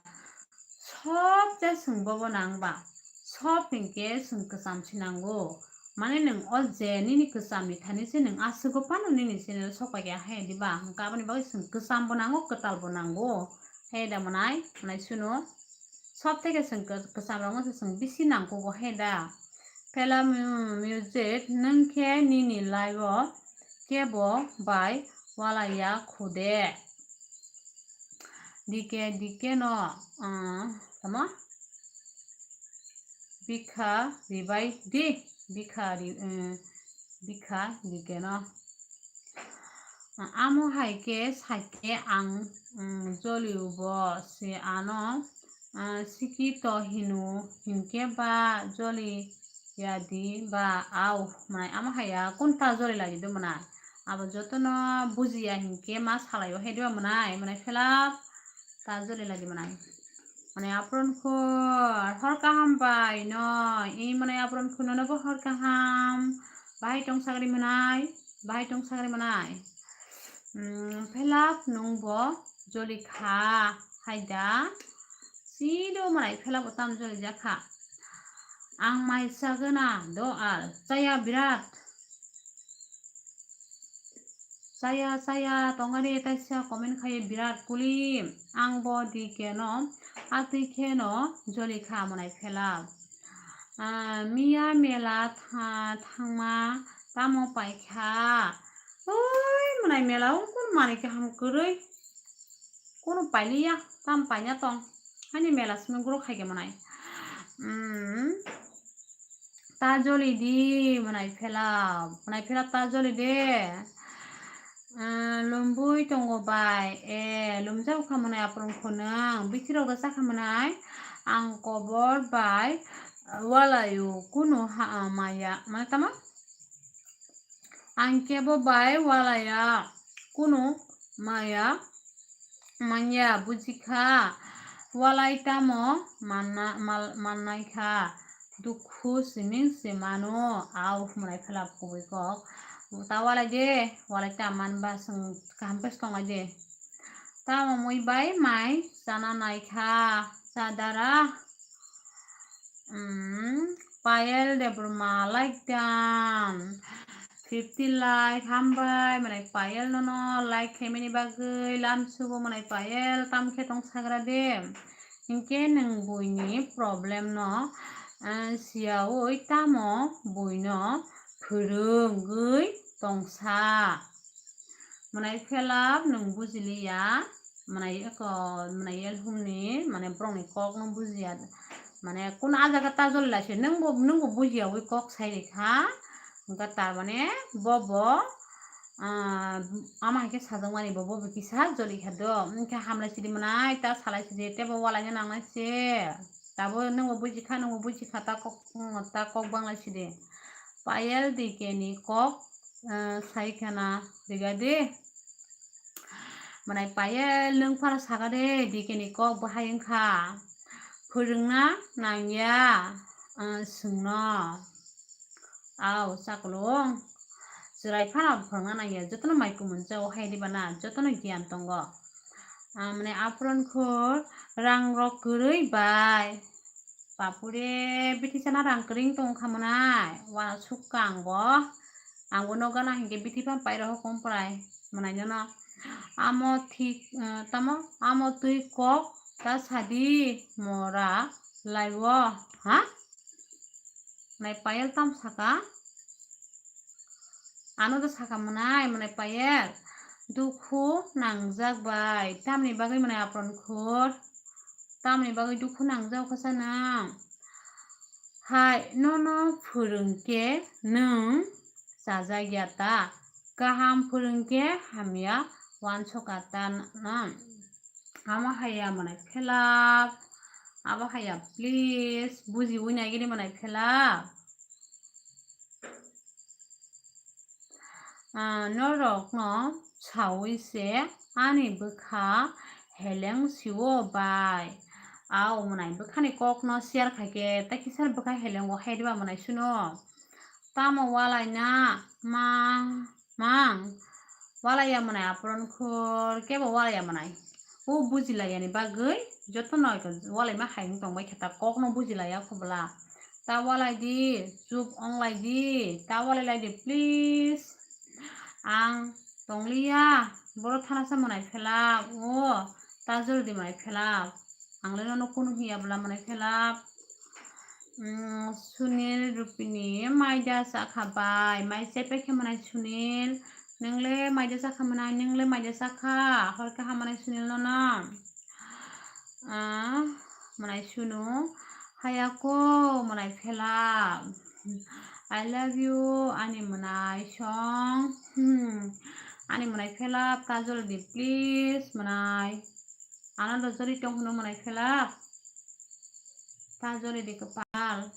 Sob je chwng bobo nang ba. Sob hinkhe chwng kwcham se nango. Mane nwng o je nini kwchamni thani se nwng aswgo phano nini channel sok pai khe hai diba? Hwnkhe aboni bagwi chwng kwchambo nango, kwtalbo nango. Hai da mwnai, mwnai sunu. Sob theke chwng kw-, kwcham rokno se chwng bisi nangkugo hai da. Phela mu-, music nwng khe nini live o kebo bai walaiya khude. Dike, dike no, ah, tamo? Bikha ribai di, bikha ri-, eh, bikha dike no. Amo hai khe sakhe ang, mm, joliu bo se ano, ah, sikito hinu hinkhe ba joli ya di ba au mwnai amo hai ya kunta joli lagi do mwnai. Abo jotono bujiya hinkhe ma salaio hai diba mwnai, mwnai phelap ta joli lagi mwnai. Mane apron khor hor kaham bai no, i mane apron khor no bo hor kaham. Bahai tong sagri mwnai, bahai tong sagri mwnai. Mm, phelap nung bo joli kha hai da. Si do mwnai phelap o tam joli jakha. Ang mai sagana do al chaya birat. Chaya, chaya, tongari taisa comment khai birat kuli. Ang bo di keno, atwi kheno joli kha mwnai phelap. Ah, miya mela tha-, thangma tamo paikha. Oi, mwnai mela o kun mani kaham kwrwi. Kunu pailiya, tam paina tong. Hani mela simi guro khaike mwnai. Mm. Ta joli di, mwnai phelap. Mwnai phelap ta joli de. Mm, lumbui tongo bai. E, lumjao kha mwnai apron khonang. Bichirok da chakha mwnai. Ang kobor bai walayo kunu ha, maya. Mane tamo? Ang kebo bai walaya kunu maya manya bujikha, walai tamo manna-, mal-, mannaikha, dukhu siming se mano, au mwnai phelap kubui kok. Ta walai de, walai ta manba chwng kaham khe se tonglai de. Tamo mui bai mai chana naikha, chadara. Mm, Payel Debbarma like dan. Fifty like, hambai, mwnai Payel nono like khaimani bagwi, lamsugo mwnai Payel, tam khe tong sagra de. Hinkhe nwng buini problem no, eh, siyaui tamo buino phwrwngwi tongsa. Mwnai phelap nwng bujiliya, mwnai eko, mwnai yelhumni, mane borokni kokno bujiya. Mane kunu ah jaga ta joli lai se, nwngbo, nwngbo bujiyaui kok sai rikha. Hwnkhe tar mane bobo, ah, ama hai khe sajakmani bo, bobo kisa joli kha do. Hwnkhe hamlai sidi mwnai, ta salai sidi, tebo walaina nangnai se. Tabo nwngbo bujikha, nwngbo bujikha, ta kok, ta kok banglai sidi. Payel D K ni kok, ah, sai khana riga de. Mwnai Payel nwng phano saka de, D K ni kok bahai wngkha. Phwrwngna nangya, ah, swngno. Au, chakolong. Chwrai phano phwrwngna nangya, jotono mai kumun chao hai diba na, jotono giyan tongo. Ah, mane apron khor rang rok kwrwi bai. Bapure, bithi sana rang kwrwi wng tong kha mwnai, wana sukka ang bo. Ang bo no gana hinkhe bithi phan pairo ho komprai mwnai nono. Amo thik, eh, tamo amo twi kok ta sadi mora laibo, ha? Mwnai Payel tam saka? Ano da saka mwnai, mwnai Payel. Dukhu nangjak bai. Tamni bagwi mwnai apron khor? Tamni bagwi dukhu nangjak kha sa nwng? Hai, nono phwrwng khe nwng chajak ya ta? Kaham phwrwng khe hamya uansuk ya ta nwng? Amo haiya mwnai phelap, abo haiya please, bujiwi naigini mwnai phelap. Ah, norokno sawi se ani bwkha heleng sio bai. Au mwnai bwkhani kokno share khaikhe ta kisa bwkha helengo hai diba mwnai suno. Tamo walaina ma, mang walaiya mwnai apron khor kebo walaiya mwnai. O bujilaiya ni bagwi jotono walaima hai wng tongbai khe ta kokno bujilaiya kho bwla. Ta walai di, chup ong lai di, ta walai lai di please. Ang tongliya, boro thanasa mwnai phelak, o ta jori di mwnai phelak. Ang le nono kunu hiya bwla mwnai phelak. Mm, Sunil Rupini, mai da chakha bai, mai chai paikha mwnai Sunil. Nwng le mai da chakha mwnai, nwng le mai da chakha, hor khe ha mwnai Sunil nono. Ah, mwnai sunu, hayako mwnai phelap. I love you, ani mwnai song. Hmm, ani mwnai phelap, ta jori di please mwnai. Ano do jori tong hwnwi mwnai phelak. Ta jori di kwpal.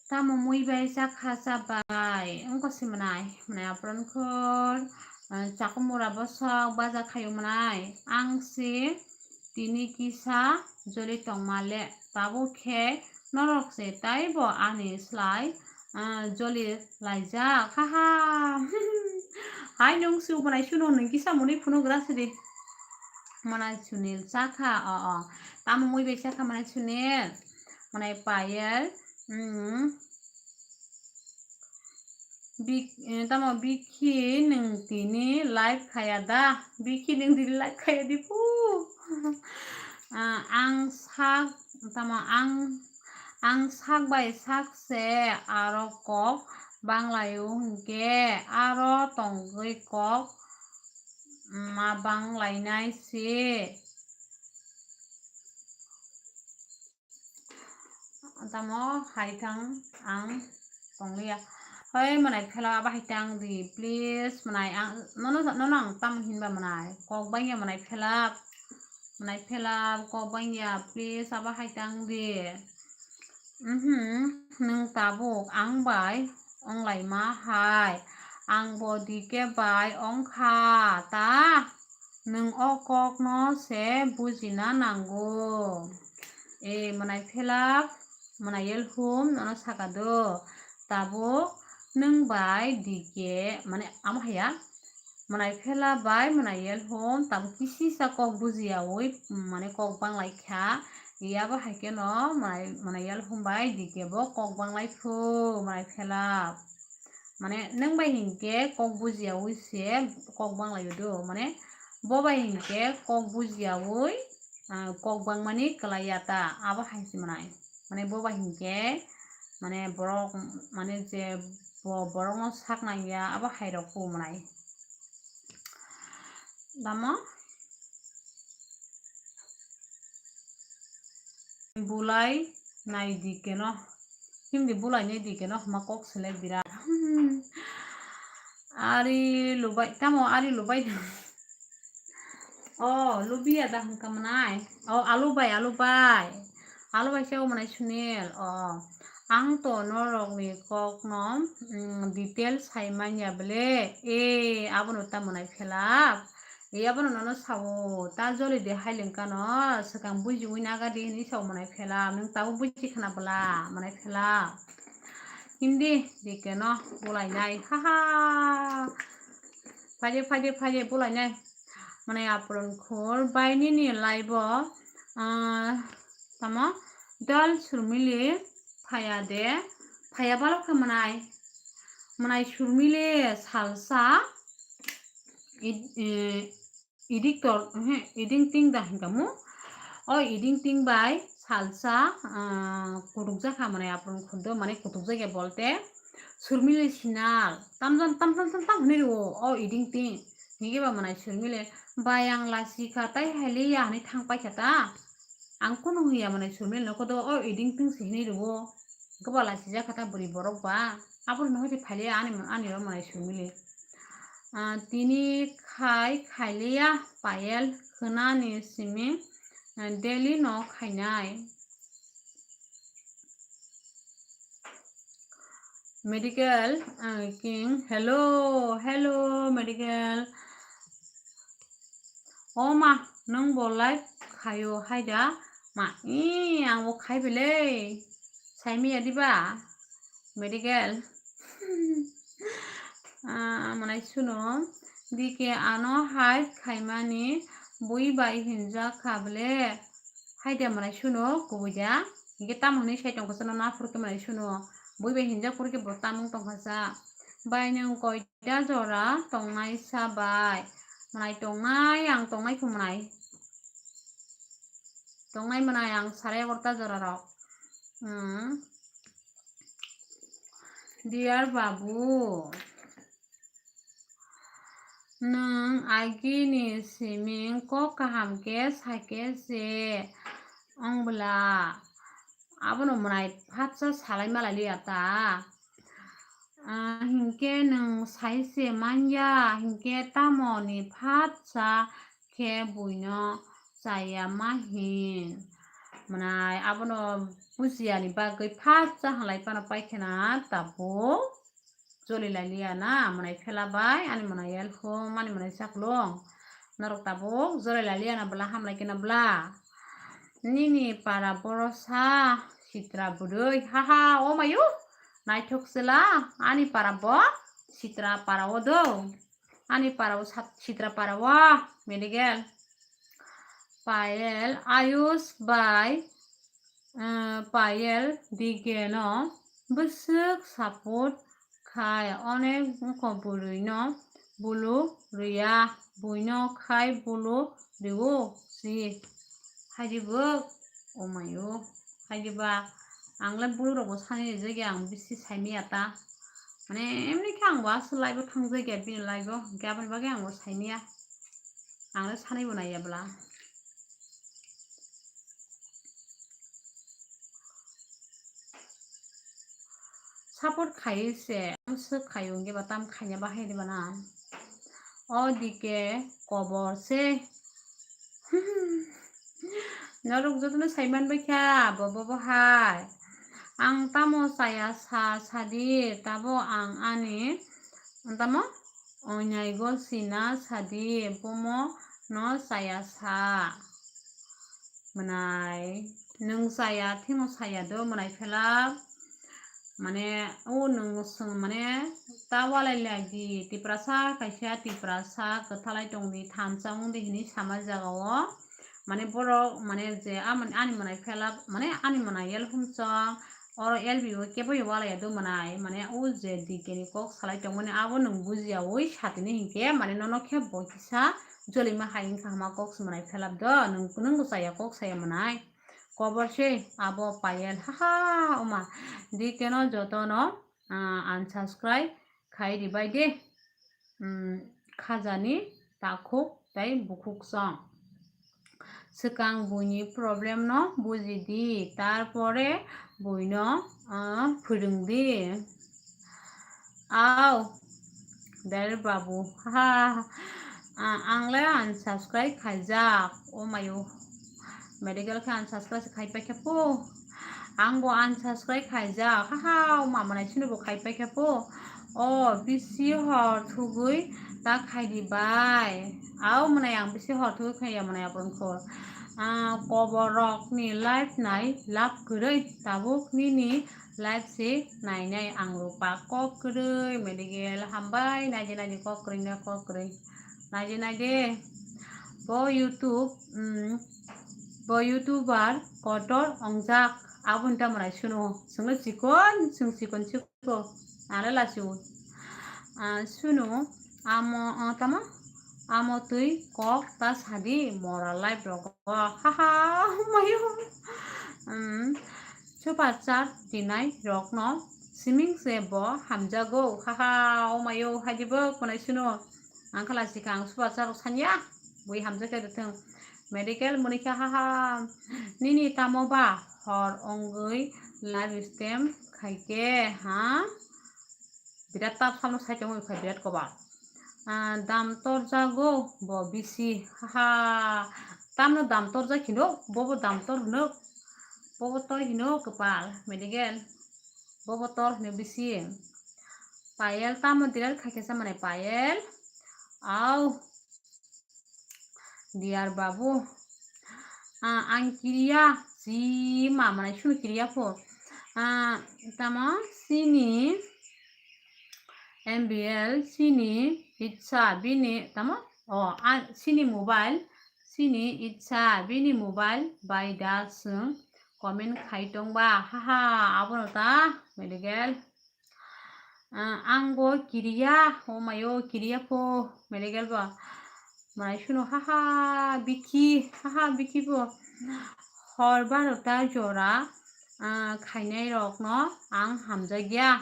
Tamo mui bai chakha chabai. Wngkha si mwnai. Mwnai apron khor. Ah, chakumura bosok baja khayu mwnai. Ang si tini kisa jori tongma le. Tabuk khe norok se taibo ani slai ah, joli laijak, haha. Hai nwng si ubanai suno nwng kisa mwnwi phunuk gra sidi. Mwnai Sunil chakha, o, o. Tamo mui bai chakha mwnai Sunil. Mwnai Payel, mm. Bik-, eh, tamo Bikhi nwng tini live khaya da? Bikhi nwng tini live khaya di pu. Ah, ang sak, tamo ang Ang sak bai sak se aro kok banglaio hinkhe aro tongwi kok ma banglainai se. Tamo hai thang ang tongliya. Hoi mwnai phelap abo hai thang di please mwnai ang nono, nono ang tamo hinba mwnai kok bangya mwnai phelap. Mwnai phelap kok bangya, please abo hai tang di. Mhm, nwng tabuk ang bai wng laima hai. Ang bo D K bai wng kha ta. Nwng o kok no se bujina nango. E mwnai phelap, mwnai yelhum nono saka do. Tabuk nwng bai D K mane amo haya. Mwnai phela bai mwnai yelhum tabuk kisisa kok bujiyaui, mane kok banglai kha. Yabo hai kheno mwnai, mwnai yelhum bai D K bo kok banglai phu mwnai phela. Mane nwng bai hinkhe kok bujiyaui se kok banglaio do. Mane bo bai hinkhe kok bujiyaui, ah, kok bangmani kwlaiya ta. Abo hai se mwnai. Mane bo bai hinkhe mane borok mane je bo-, borokno sak nangya abo hai rok phu mwnai. Tamo? Bulai nai di keno. Himdi bulai nai di keno homa kok selek birat. Ari lubai, tamo ari lubai. O, lubiya da hwnka mwnai. O, alu bai, alu bai. Alu bai se o mwnai Sunil. O, ang to norokni kokno, mm, detail sai manya bele. E, abono ta mwnai phelak. E, abono nono sao. Ta joli de hai lengkano. Swkang bujiwi naga di hwnwi sao mwnai phelak. Nwng tabuk buji khna bwla mwnai phelak. Hindi di keno bulainai. Haha. Phaide, phaide, phaide bulainai. Mane apron khor bai nini live o, ah, tamo dal surmili phaya de, phaya balok khe mwnai. Mwnai Surmili salsa id-, eh, editor, he, editing da hinkamu. O editing bai salsa, ah, kutukjakha mwnai apron khuldo, mane kutukjakya bolte Surmili sinal. Tamjam, tam, tam, tam, tam hwnwi rwo o editing. Hingke ba mwnai Surmili bayang lasikha tai hailiya hwnwi thang paikha ta. Ang kunu hwnwi ya mwnai Surmili nokho do o editing se hwnwi rwo. Goba lasijak kha ta bwrwi borok ba. Aboni nohoi phaliya ani, ani ro mwnai Surmili. Ah, tini khai khailiya Payel khwnani simi, ah, daily no khainai. Medical, ah, king, hello, hello, medical. O ma, nwng bo live khaio haida? Ma, ee, ang bo khai belai. Saimiya diba? Medical. Ah, mwnai suno. D K ano hai khaimani bui bai hinjak kha bele. Haida mwnai suno, kubui da. Hingke tamo hwnwi sai tongkha sa nono aphuru khe mwnai suno. Bui bai hinjak phuru khe bo tamung tongkha sa. Bai nwng koi Da jora tongnai sa bai. Mwnai tongnai, ang tongnai kho mwnai. Tongnai mwnai ang sare egarota jora rok. Hmm. Dear babu, nwng agini siming kok kaham khe sakhe se ong bwla. Abono mwnai phatsa salai malai liya ta. Ah, hinkhe nwng sai se manya, hinkhe tamoni phatsa khe buino chaya ma hin? Mwnai abono bujiyani bagwi phatsa halai phano paikhena tabuk joli lai liya na, mwnai phela bai ani mwnai elhum, ani mwnai chaklong. Norok tabuk joli lai liya na bwla, hamlai khe na bwla. Nini para borosa sitra bwrwi, haha, o mayu. Naithok sela, ani para bo sitra para o do. Ani para o sat-, sitra para o, Medical. Payel, Ayush bai, eh, Payel, Digeno bwswk support khai, onek wngkha bwrwino bulu rwya, buino khai bulu rwo si. Haidi bo, o mayo, haidi ba, ang le bulu rokbo sani rijak ya, ang bisi saimaya ta. Mane, emni khe ang bo aswk live o thangjak ya, bini live o, hinkhe aboni bagwi ang bo saimaya. Ang le sanai bo naiya bwla. Support khai se, ang swk khai o, hinkhe ba tam khaina bahai de bana. O dike kobor se. Norok jotono saiman bai kha, bo, bo, bo hai. Ang tamo chaya sa, sadi, tabo ang ani, tamo, oinai go sina sadi, bomo no chaya sa. Mwnai, nwng chaya, thimo chaya do, mwnai phela. Mane, o nwng swng, mane, ta walai lai di, Tiprasa kaisa, Tiprasa kwthalai tong di, thansa wng di hinwi sama jaga o. Mane, borok, mane, je, a, mane, ani mwnai phela, mane, ani mwnai yel humchong, oro L B o kebo walai ya do mwnai, mane, o je D K ni kok salai tong mani, abo nwng bujiya oi satini hinkhe, mane, nono khe bo kisa jolima hai wngkha hama kok se mwnai phela do, nwng, nwng bo chaya kok saya mwnai. Kobor se abo Payel, haha, oma, D K no jotono, ah, unsubscribe khai ribai de, um, khajani takhuk tei bukhuk song. Swkang buini problem no buji di, tarpore buino, ah, phwrwng di. Au, der babu, ha, a-, ang le unsubscribe khaijak, o mayo, Medical khe unsubscribe se khai paikha po, ang bo unsubscribe khaijak, ha, ha, o ma mwnai sino bo khai paikha po, o bisi hor thugwi ta khai di bai, au mwnai ang bisi hor thugwi khaiya mwnai aphuru kho, ah, kobor rok ni live nai lab kwrwi tabuk nini live se nainai ang rupa kok kwrwi Medical hambai naidi naidi kok kwrwi na kok kwrwi naidi naidi bo YouTube, um, bo YouTuber kotor ongjak aboni tamo rai suno sungno chikon sung chikon chiko ale lasiu Ah, sunu, amo, ah, tamo? Amo twi kok ta sadi mora live rogo. Haha, mayo. Hmm, super chat dinai rokno siming se bo hamjago. Haha, o mayo, haidi bo kunai sunu. Ang khala sikha ang super chat rok sanya. Bui hamjak khe rwthwng. Medical munikha, haha. Nini tamo ba hor ongwi live stream khaikhe, ha? Birat tap samno sai tongwi khai birat koba. Ah, dam torjago bo bisi. Haha. Tamno dam torjak hino, bobo dam tor hino. Bobo tor hino kwpal, medical. Bobo tor hino bisi. Payel tamo dirar khaikhe sa mane Payel. Au. Dear babu, ah, ang kiriya, si ma manai sunu kiriya pho. Ah, tamo sini M B L, sini itsa, bini, tamo? Oh, ah, sini mobile, sini itsa, bini mobile bai da sung comment khai tong ba. Haha, abono ta, medical. Ah, ang bo kiriya, o mayo kiriya pho, medical ba. Manai sunu, haha, bikhi, haha, bikhi bo. Hor barota jora, ah, khainai rokno ang hamjakya.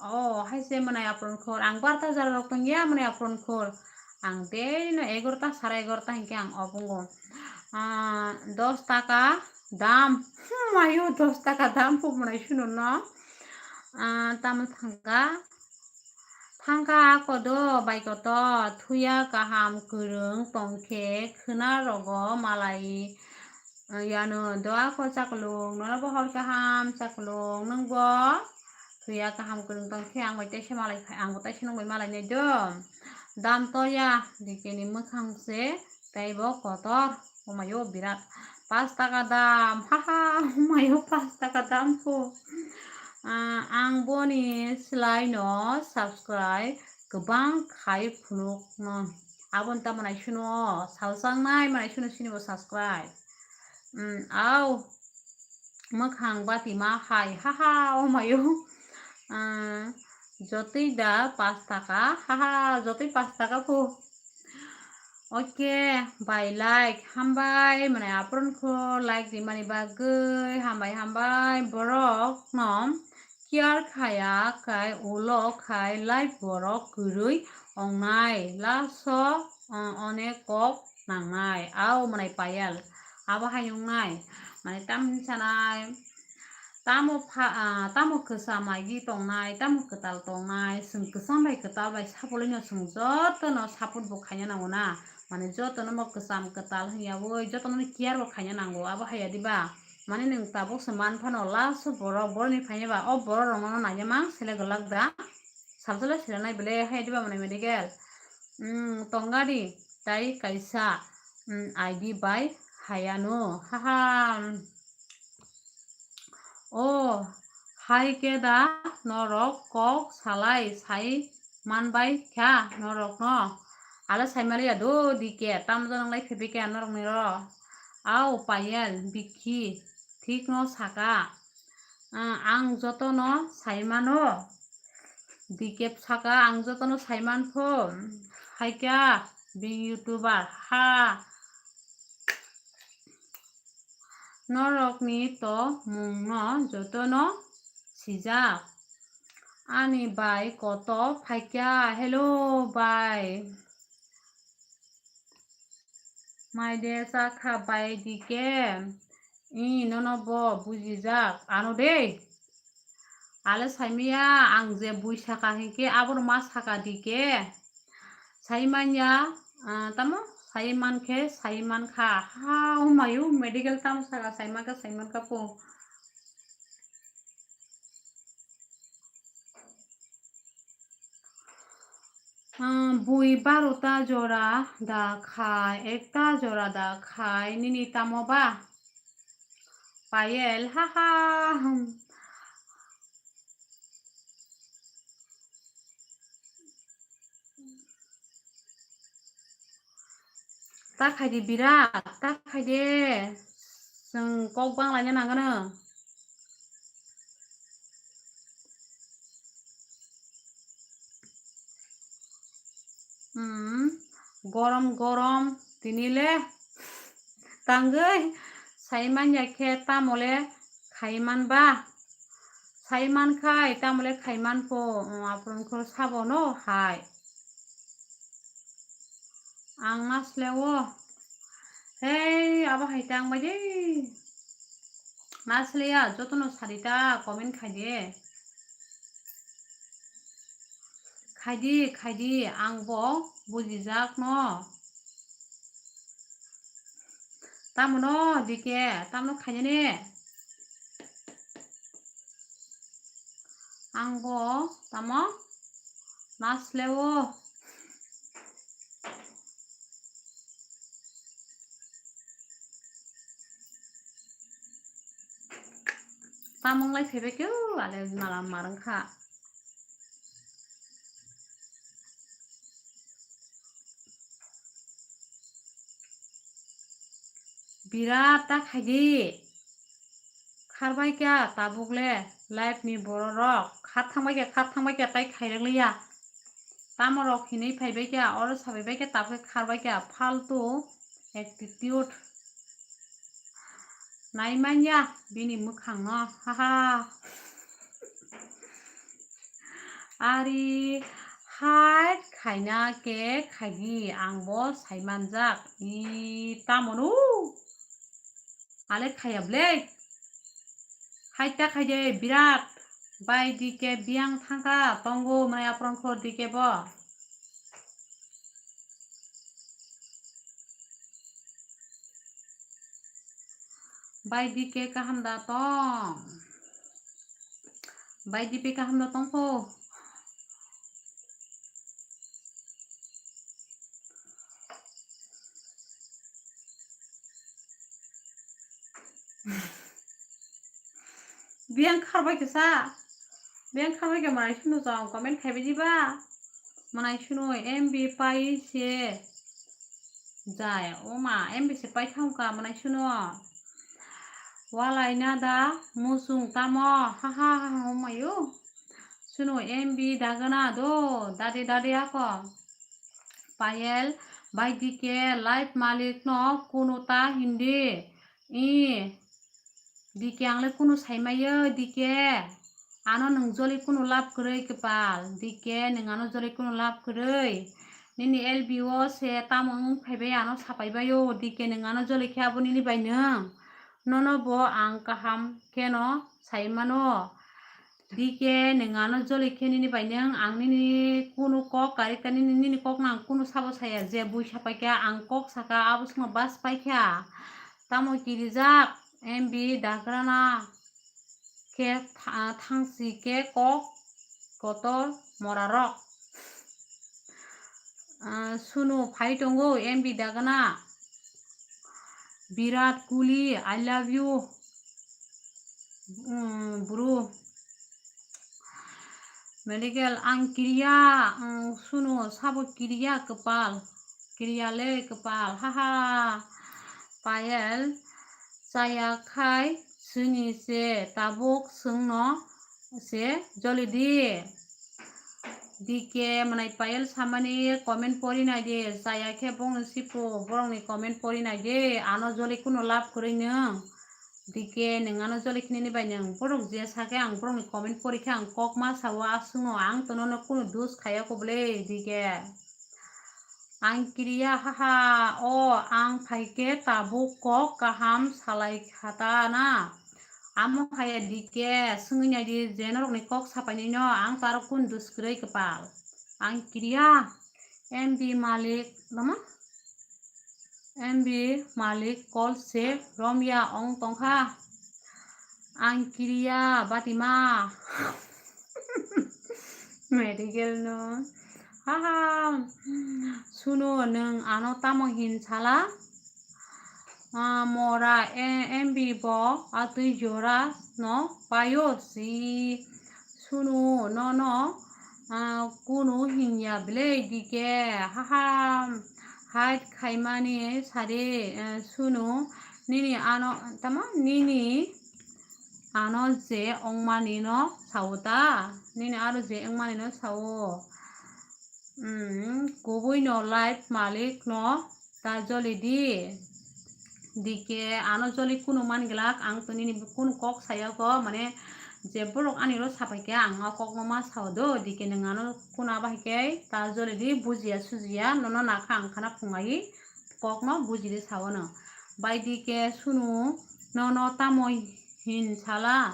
O, haise manai apron khor, ang barta jora rok tongya manai apron khor. Ang daily no egarota, sara egarota hinkhe ang obongo. Ah, dos taka dam. Hmm, mayo dos taka dam pho manai sunu no. Ah, tamo thangka? Thangka ako do bai kotor, thuya kaham kwrwng tongkhe khwna rogo malai, ah, yano do ako chaklung, nono bo hor kaham chaklung, nwng bo thuya kaham kwrwng tongkhe ang bai taisa malai phai, ang bo taisa nwng bai malai nai do. Dam toya dikeni mwkhang se tei bo kotor. Omayo birat. Pas taka dam. Haha, omayo pas taka dam pho. Ah, ang boni slai no subscribe kwbang khai phunuk no. Aboni tamo nai suno, salsang nai manai suno sini bo subscribe. Mm, au. Mwkhang bati ma hai. Haha, omayo. Ah, jotoi da pas taka. Haha, jotoi pas taka pho. Oke, bai like, hambai, mane apron kho like di mani bagwi, hambai, hambai, borok no care khaya khai ulo khai life borok kwrwi ongnai, laso, uh, one kok nangnai, au mane Payel, abo hai ongnai, mane tam hinwi sanai. Tamo pha-, ah, tamo kwcham agi tongnai, tamo kwtal tongnai, chwng kwcham bai kwtal bai sapolwino chwng jotono support bo khaina nango na, mane jotono bo kwcham kwtal hwnyaui jotono care bo khaina nango, abo haiya diba? Mane nwng tabuk se man phano last o borok, borokni phaina ba o borok rokno naina mang sele gwlak da, salsale sele nai bele haiya diba mane medical, mm, tongari tai kaisa, mm, I D bai haiya no, haha. O, hai khe da norok kok salai sai manbai kha norokno? Ale sai maliya do dike, tamjani lai phebikha norokni ro. Au Payel, bikhi, thikno saka. Ah, ang jotono sai mano. Dike saka, ang jotono sai mankho. Hai kha, bini YouTuber, ha. Norokni to mungno jotono sijak. Ani bai koto phaikha, hello bai. Maide chakha bai dike. I nono bo bujijak ano de. Ale saimaya ang je bui saka hinkhe abono ma saka dike. Saimanya, ah, tamo? Saimankhe, saimankha. Ha, umayu, medical tamo saka, saimankha, saimankha po. Ah, bui barota jora da khai, ekta jora da khai, nini tamo ba? Payel, ha ha. Ta khai di birat, ta khai de. Chwng kok bang laina nangano. Gorom gorom tini le tangwi sai manya khe tamo le khai man ba? Sai man khai tamo le khai man pho, um, aphuru wngkhe sabo no hai. Ang nasle o. Hei, abo hai tang bai de. Nasle ya, jotono sadi ta comment khai de. Khai di, khai di, ang bo bujijak no. Tamo no, dike, tamo no khai de ne. Ang bo tamo nasle o. Tamo wng lai phaibai khe o, ale mala mar wng kha. Birat ta khai di. Kharbai kha tabuk le life ni borok rok. Khar thangbai kha, khar thangbai kha tai khai rwk liya. Tamo rok hinwi phaibai kha, oro sabai bai kha tabuk khe kharbai kha. Faltu attitude. Nai manya bini mwkhang no. Haha. Ari hai khaina khe khai di, ang bo sai manjak. I tamo no? Ale khaya ble. Hai ta khai de birat. Bai di khe biyang thangkha tongo mwnai aprong khor di khe bo. Bai di khe kaham da tong. Bai di pe kaham da tong pho. Biyang kharbai kisa. Biyang kharbai khe manai sunu jong comment khaibai diba. Manai sunu M B pai se. Jai, oma, M B se pai thangka manai sunu. Walai na da musung tamo. Ha ha ha ha, oma yo. Sunu M B dagana do. Dade dade ako. Payel, bai dike, life malik no kunu ta hindi. I, dike ang le kunu sai maiyo, dike. Ano nwng joli kunu lab kwrwi kwpal, dike nwng ano joli kunu lab kwrwi. Nini L B O se tamo wng phaibai ano sapai baio, dike nwng ano joli khe abo nini bai nwng. Nono bo ang kaham kheno sai mano. Dike nwng ano joli khe nini bai nwng ang nini kunu kok karwi ta nini, nini kok no ang kunu sabo saya je bui sapai kha ang kok saka abo swngo bas pai kha. Tamo kirijak M B dagrana khe tha-, thangsi khe kok kotor morarok. Ah, sunu phai tongo M B dagana. Virat Kohli, I love you. Mm, bro. Medical, ang kiriya, ang sunu sabo kiriya kwpal. Kiriya le kwpal. Haha. Payel, chaya khai sini se tabuk sungno se joli di. D K mwnai Payel samani comment pori nai di, chaya khe bongni sipo borokni comment pori nai di, ano joli kuno love kwrwi nwng. D K nwng ano joli khe nini bai nwng, borok je sakhe ang borokni comment pori khe ang kok ma sao, aswkno ang to nono kuno dus khaya kho bwle D K. Ang kiriya haha, o ang phaikhe tabuk kok kaham salai khata na. Amo haya D K swngwi naidi je norokni kok sapainino ang taro kun duskwrwi kwpal. Ang kiriya M B Malik, lama? M B Malik call se romya ong tongkha. Ang kiriya batima. Medical no. Haha. Suno nwng ano tamo hin sala? Ah, mora e-, M B bo atwi jora no payo si. Suno nono, ah, kunu hinya belai D K. Haha. Hide khaimani sari, eh, sunu nini ano, tamo nini ano je ongmani no sao ta, nini aro je ongmani no sao. Hmm, kubui no life malik no ta joli di. D K ano joli kunu man glak, ang to nini kunu kok saya ko, mane je borok ani ro sapai khe ang o kok no ma sao do, D K nwng ano kunu abo hai khe ta joli di, bujiya sujiya, nono nakha ang khana phungai kok no buji di sao no. Bai D K sunu nono tamo hin sala?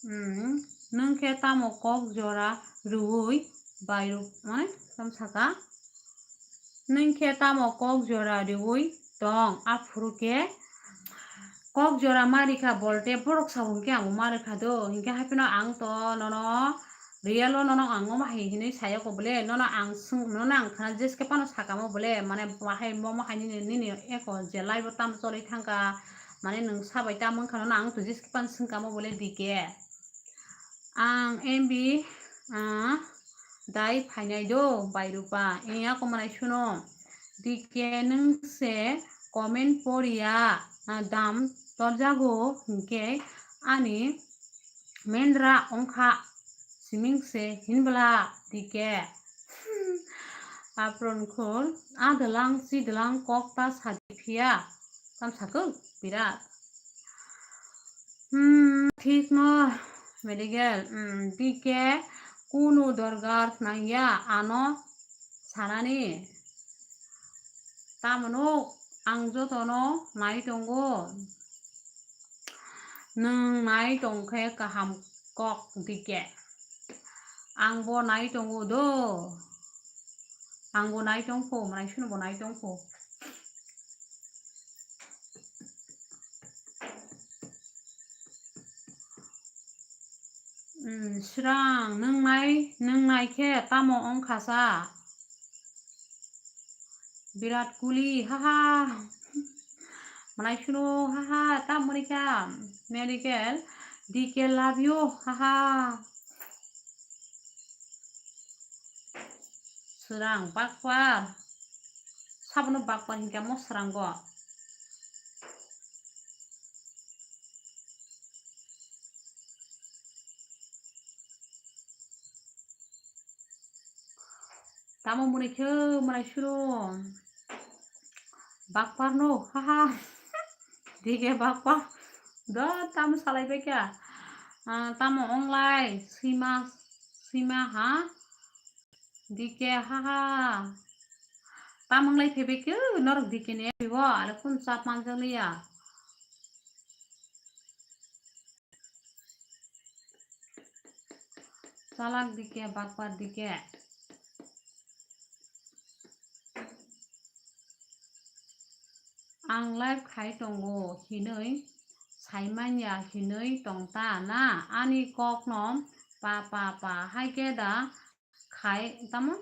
Hmm, nwng khe tamo kok jora rwui bai rw-, mane, tamo saka? Nwng khe tamo kok jora rwui tong? Aphuru khe kok jora ma rikha bolte borok sa hwn khe ang ma rikha do. Hinkhe haphino ang to nono real o nono ang omo hai hinui saya ko bole, nono ang swng, nono ang khana jeske phano sakamo bole, mane bahai momo hai nini, nini eko je live o tamo choli thangkha, mane nwng sabai tamo wngkha nono ang to jeske phano swngkamo bole D K. Ang M B, ah, dai phainai do, bai rupa. Iya ko manai suno. D K nwng se comment poriya, ah, dam torjago hinkhe ani mendra ongkha siming se hinbla D K. Apron khul, a dwlang si dwlang kok ta sadi phiya. Tam sakuk birat. Hmm, thik no, medical. Hmm, D K kunu dorgar nangya ano sanani. Tamano ang jotono nai tongo. Nwng nai tongkhe kaham kok D K. Ang bo nai tongo do. Ang bo nai tongkho, manai suno bo nai tongkho. Hmm, srang, nwng nai, nwng nai khe tamo ongkha sa? Virat Kohli, haha. Manai suno, haha, tamo ni kha? Medical, D K love you, haha. Srang bakpar. Sabono bakpar hinkhe mo srango. Tamo mwnwi khe mwnai suro. Bakpar no, haha. D K bakpar. Do tamo salai bai kha. Ah, tamo onglai, sima, sima ha. D K, haha. Tamo onglai phaibai khe norok D K ni bo, ale kun chap manjak liya. Chalak D K, bakpar D K. Ang live khai tongo hinwi saimanya hinwi tongta na? Ani kokno pa pa pa hai khe da khai tamo?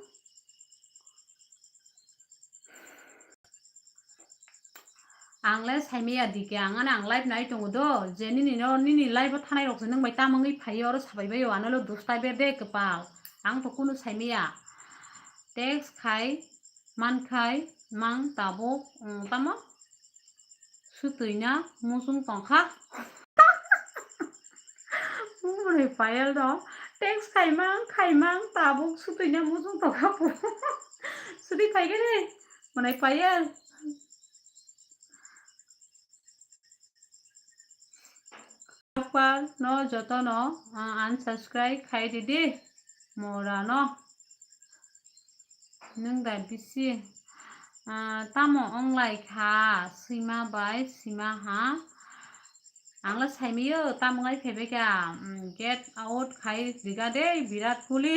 Ang le saimaya D K, ang ani ang live nai tongo do, je nini no, nini live o thanai rok se nwng bai tamo wngwi phaiyo, oro sabai bai o, ano le dustai ber de kwpal, ang to kunu saimaya. Text khai man khai mang tabuk, um, tamo? Sutwi na muchung tongkha. Mwnai Payal no text khaimang khaimang tabuk sutwi na muchung tongkha. Sutwi phaikhe de mwnai Payal. Akbar no joto no, ah, unsubscribe khai di di mora no. Nwng da bisi, ah, tamo onglai kha, sima bai sima ha. Ang le saimiyo, tamo ngai phaibai kha, mm, get out khai riga de, Virat Kohli.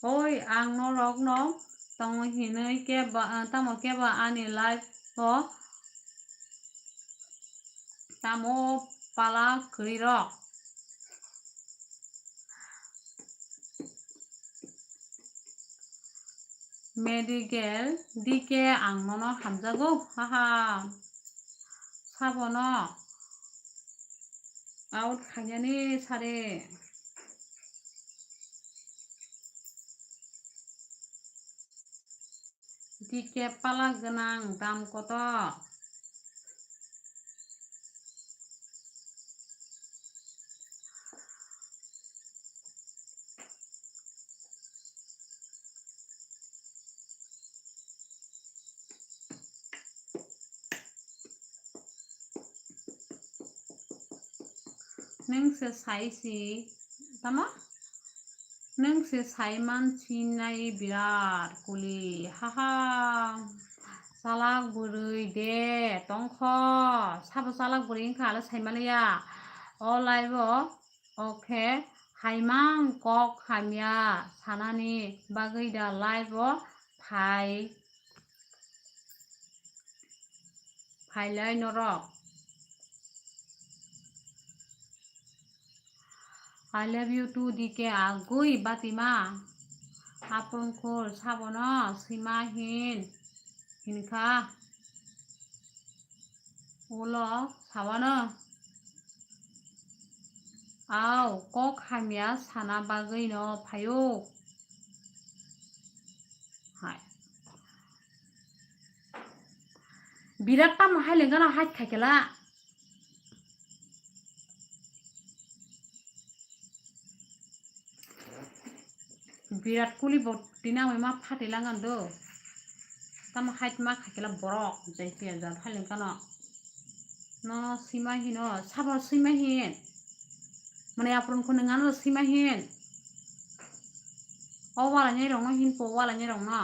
Oi, ang norok no tongo hinwi keba, ah, tamo keba ani life o tamo pala kwrwi rok. Medical D K ang nono hamjago, haha. Sabono out khainani sari. D K pala gwnang dam koto. Nwng se sai si, tamo? Nwng se saiman sinai birat kuli, haha. Chalak bwrwi de tongkho, sabo chalak bwrwi wngkha, alo saimaliya. O live o, okhe, haimang kok hamya sanani bagwi da live o phai. Phailai norok. I love you too, D K agwi batima. Apron khol sabono sima hin hinkha. Ulo sawano. Au, kok hamya sana bagwi no phaio. Hai. Birat tamo hai lengano hai thaikela. Birat kuli bo tinamwi ma phati langan do. Tamo hai ma khaikela borok jai piya jat hai lengano. No sima hino, sabo sima hin. Mane apron khone ngano sima hin. O wala nyai rokno hin po wala nyai rokno.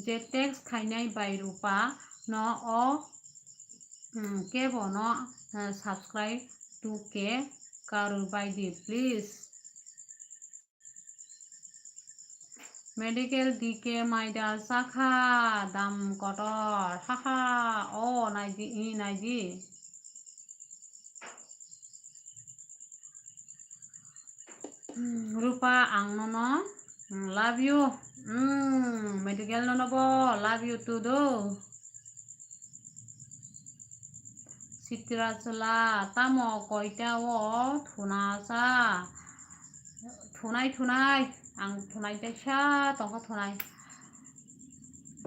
Je text khainai bai Rupa no o, mm, kebo no, eh, subscribe two K karwi bai di please. Medical D K maida chakha dam kotor, haha, o naidi, i naidi. Hmm, Rupa, ang nono, hmm, love you. Hmm, medical nono bo love you too do. Sitra chwla, tamo koita o thuna sa? Thunai, thunai, ang thunai teisa tongkha thunai.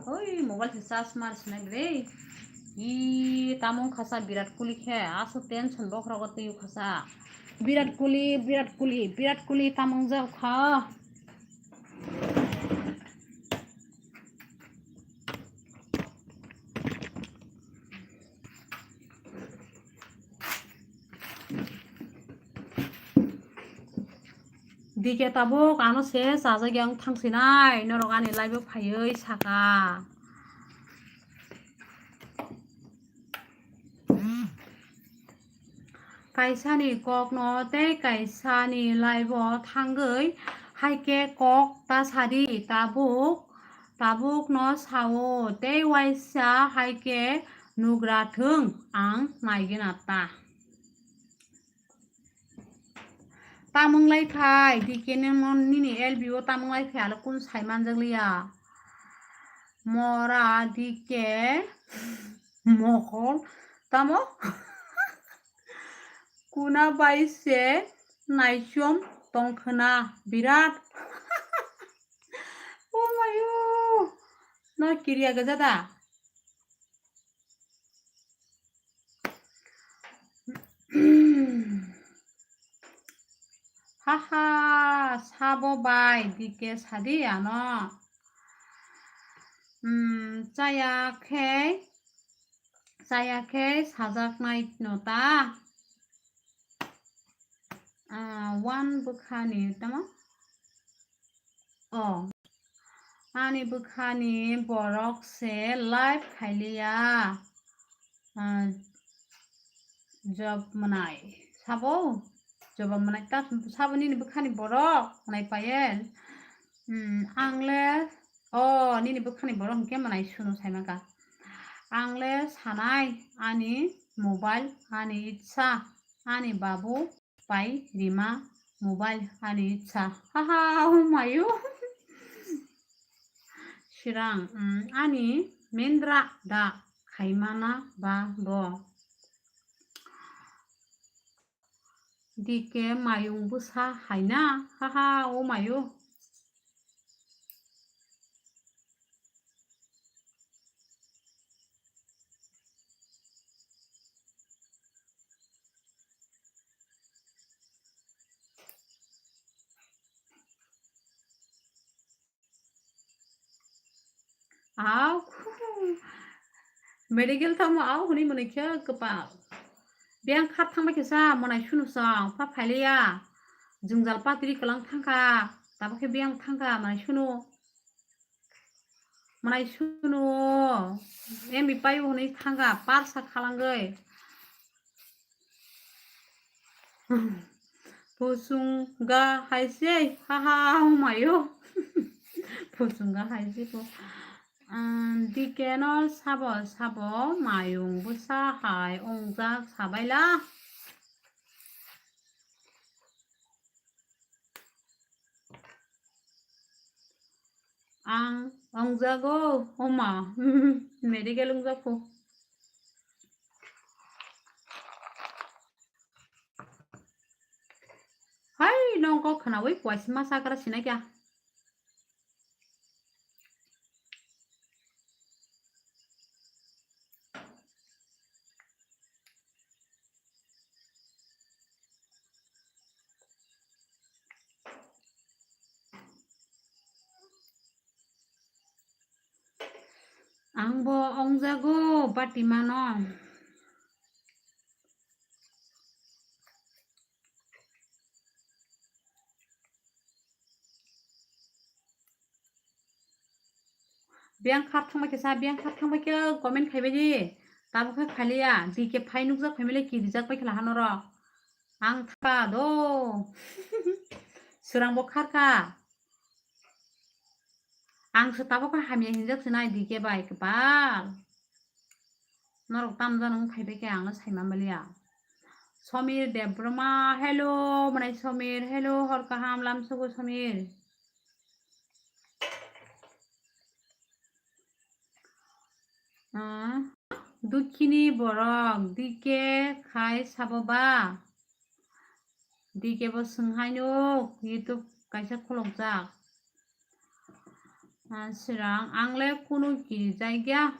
Oi, mobile se charge mar sinai bre. I, tamo wngkha sa birat kuli khe, aswk tension bokhorogo twi wngkha sa. Birat kuli, birat kuli, birat kuli tamo wngjak kha. D K tabuk ano se chajak yang thangsinai norok ani live o phaiwi saka. Kaisani kokno tei kaisani live o thangwi hai khe kok ta sadi tabuk, tabukno sao tei waisa hai khe nugra thung ang naigwna ta. Tamung lai phai, D K ni mon nini L B o tamung lai phai, alo kun sai manjak liya. Mora D K mokol tamo kuna bai se naichom tongkhwna birat. Oh mayo, no kiriya gaja da? Haha, sabo bai D K sadi ano. Hmm, chaya khe, chaya khe sajaknai no ta. Ah, one bwkhani tamo? Oh, ani bwkhani borok se live khailiya. Ah, job mwnai. Sabo? Job mwnai ta sabo nini bwkhani borok mwnai Payel. Hmm, ang le, oh, nini bwkhani borok hwnkhe mwnai Sunu saimaka. Ang le sanai ani mobile, ani itsa, ani babu, pai rima mobile ani itsa. Haha, oh mayo. Sirang, mm, ani mendra da khaimana ba bo. D K mayung bwsa haina, haha, oh mayo. Au, khu. Medical tamo au hwnwi mwnwi khe kwpal. Biyang khar thangbai khe sa mwnai sunu song pha phailiya. Jwngjal patri kwlang thangkha. Tabuk khe biyang thangkha mwnai sunu. Mwnai sunu. Emi paio hwnwi thangkha parsa khalangwi. Pusunga hai se, ha ha, oh mayo. Pusunga hai se po. Um, dikeno sabo, sabo, mayung busa hai, ongjak sabaila. Ang, ongjago, oma, medical ongjak po. Hai, nong kok khnawi kuaisima sakra sinai kya? Ang bo ongjago, Patimano. Biyang khar thangbai khe sa, biyang khar thangbai khe comment khaibai di. Tabuk khe khailiya, D K phai nukjak phaimale kirijak bai khala hano ro. Ang thangba do. Swrang bo kharkha. Ang se tabuk khe hamya hinjak sinai D K bai kwpal. Norok tamjani wng phaibai khe ang no saima maliya. Somir Debbarma, hello, mwnai Somir, hello, hor kaham lamsogo Somir. Ah, Dukkini borok, D K khai sabo ba? D K bo swng hai nuk, YouTube kaisa khulokjak. Ah, Swrang, ang le kunu kirijak ya.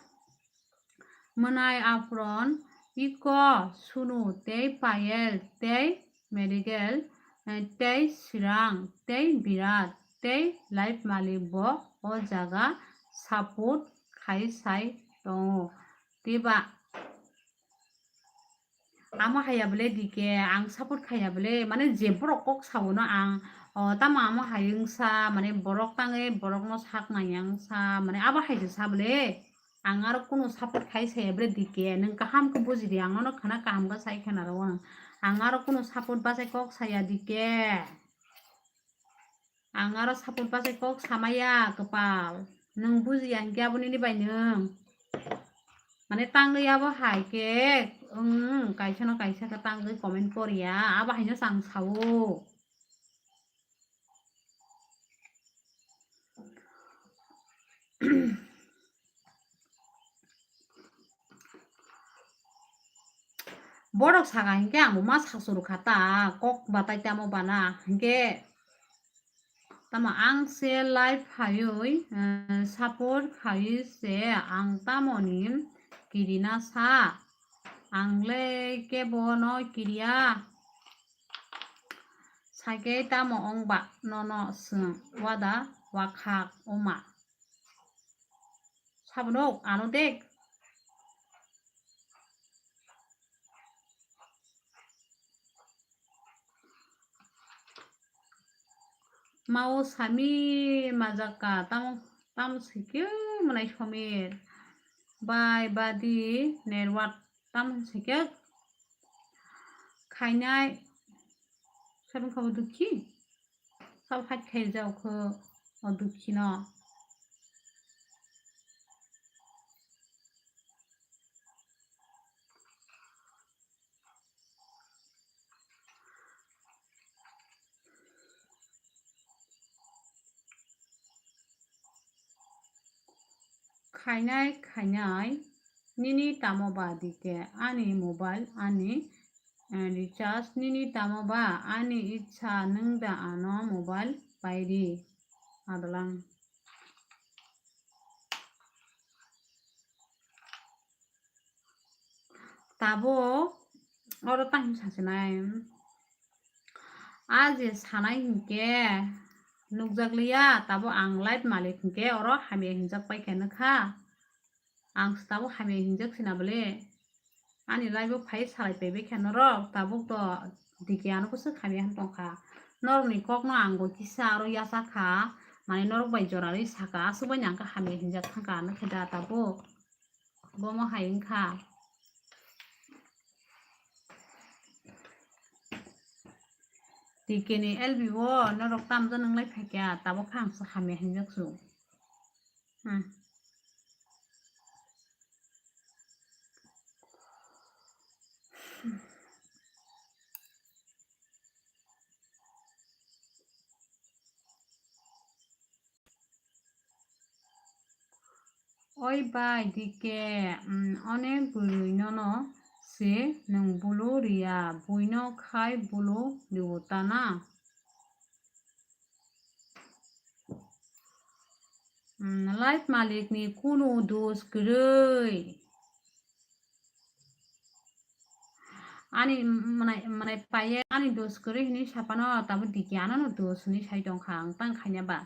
Mwnai Apron, Iko, Sunu, tei Payel, tei Medical, eh, tei Swrang, tei Birat, tei Life Malik bo o jaga support khai sai tongo. Tei ba Amo haiya bole D K, ang support khaiya bole, mane je borok kok sao no ang, o, tamo amo hai wngsa, mane borok tangwi borok no sak nai wngsa, mane abo hai se sa bole, ang aro kunu support khai saya bole D K, nwng kaham khe buji di, ang nono khana kaham khe sai khana rw ang, ang aro kunu support bachai kok saya D K. Ang aro support bachai kok samaya kwpal. Nwng bujiya hinkhe abo nini bai nwng. Mane tangwi abo hai khe, wng, kaisa no kaisa khe tangwi comment koriya. Abo haino chang sao. Borok saka hinkhe ang bo ma sak churu kha ta, kok batai tamo bana. Hinkhe tamo ang se live phaiwi, eh, support khaiwi se ang tamoni kirina sa. Ang le kebo no kiriya. Sakhe tamo wng ba nono swng wada wakhak wngma. Sabunok ano dek. Mao sami majaka tamo tamo sikhe mwnai Somir. Bai badi network tamo sikhe khainai. Sabun khabo dukhi. Sabo hai khaijak kho o dukhi no. Khainai, khainai, nini tamo ba D K, ani mobile, ani, eh, recharge, nini tamo ba, ani itsa, nwng da ano mobile paidi, adalang. Tabuk oro tang sasinai. A je sanai hinkhe nukjakliya, tabuk ang live malik hinkhe oro hamya hinjak paikha nukha. Ang se tabuk hamya hinjak sina bole. Ani live o phai salai paibai kha norok, tabuk to D K ano bwswk hamya han tongkha. Norokni kokno ang bo kisa aro yachak kha, mane norok bai jora rwi saka, aswk bai ni ang khe hamya hinjak thangkha, ano khe da tabuk. Bomo hai wngkha. D K ni L B o norok tamjani wnglai phaikha, tabuk khe ang se hamya hinjak su. Hmm. Oi bai D K, mm, onek bwrwi nono se nwng bulu riya, buino khai bulu riwo ta na? Mm, live malik ni kunu dos kwrwi. Ani mwnai, mwnai paye ani dos kwrwi hwnwi sapano, tabuk D K ano no dos hwnwi sai tongkha, ang tang khaina ba.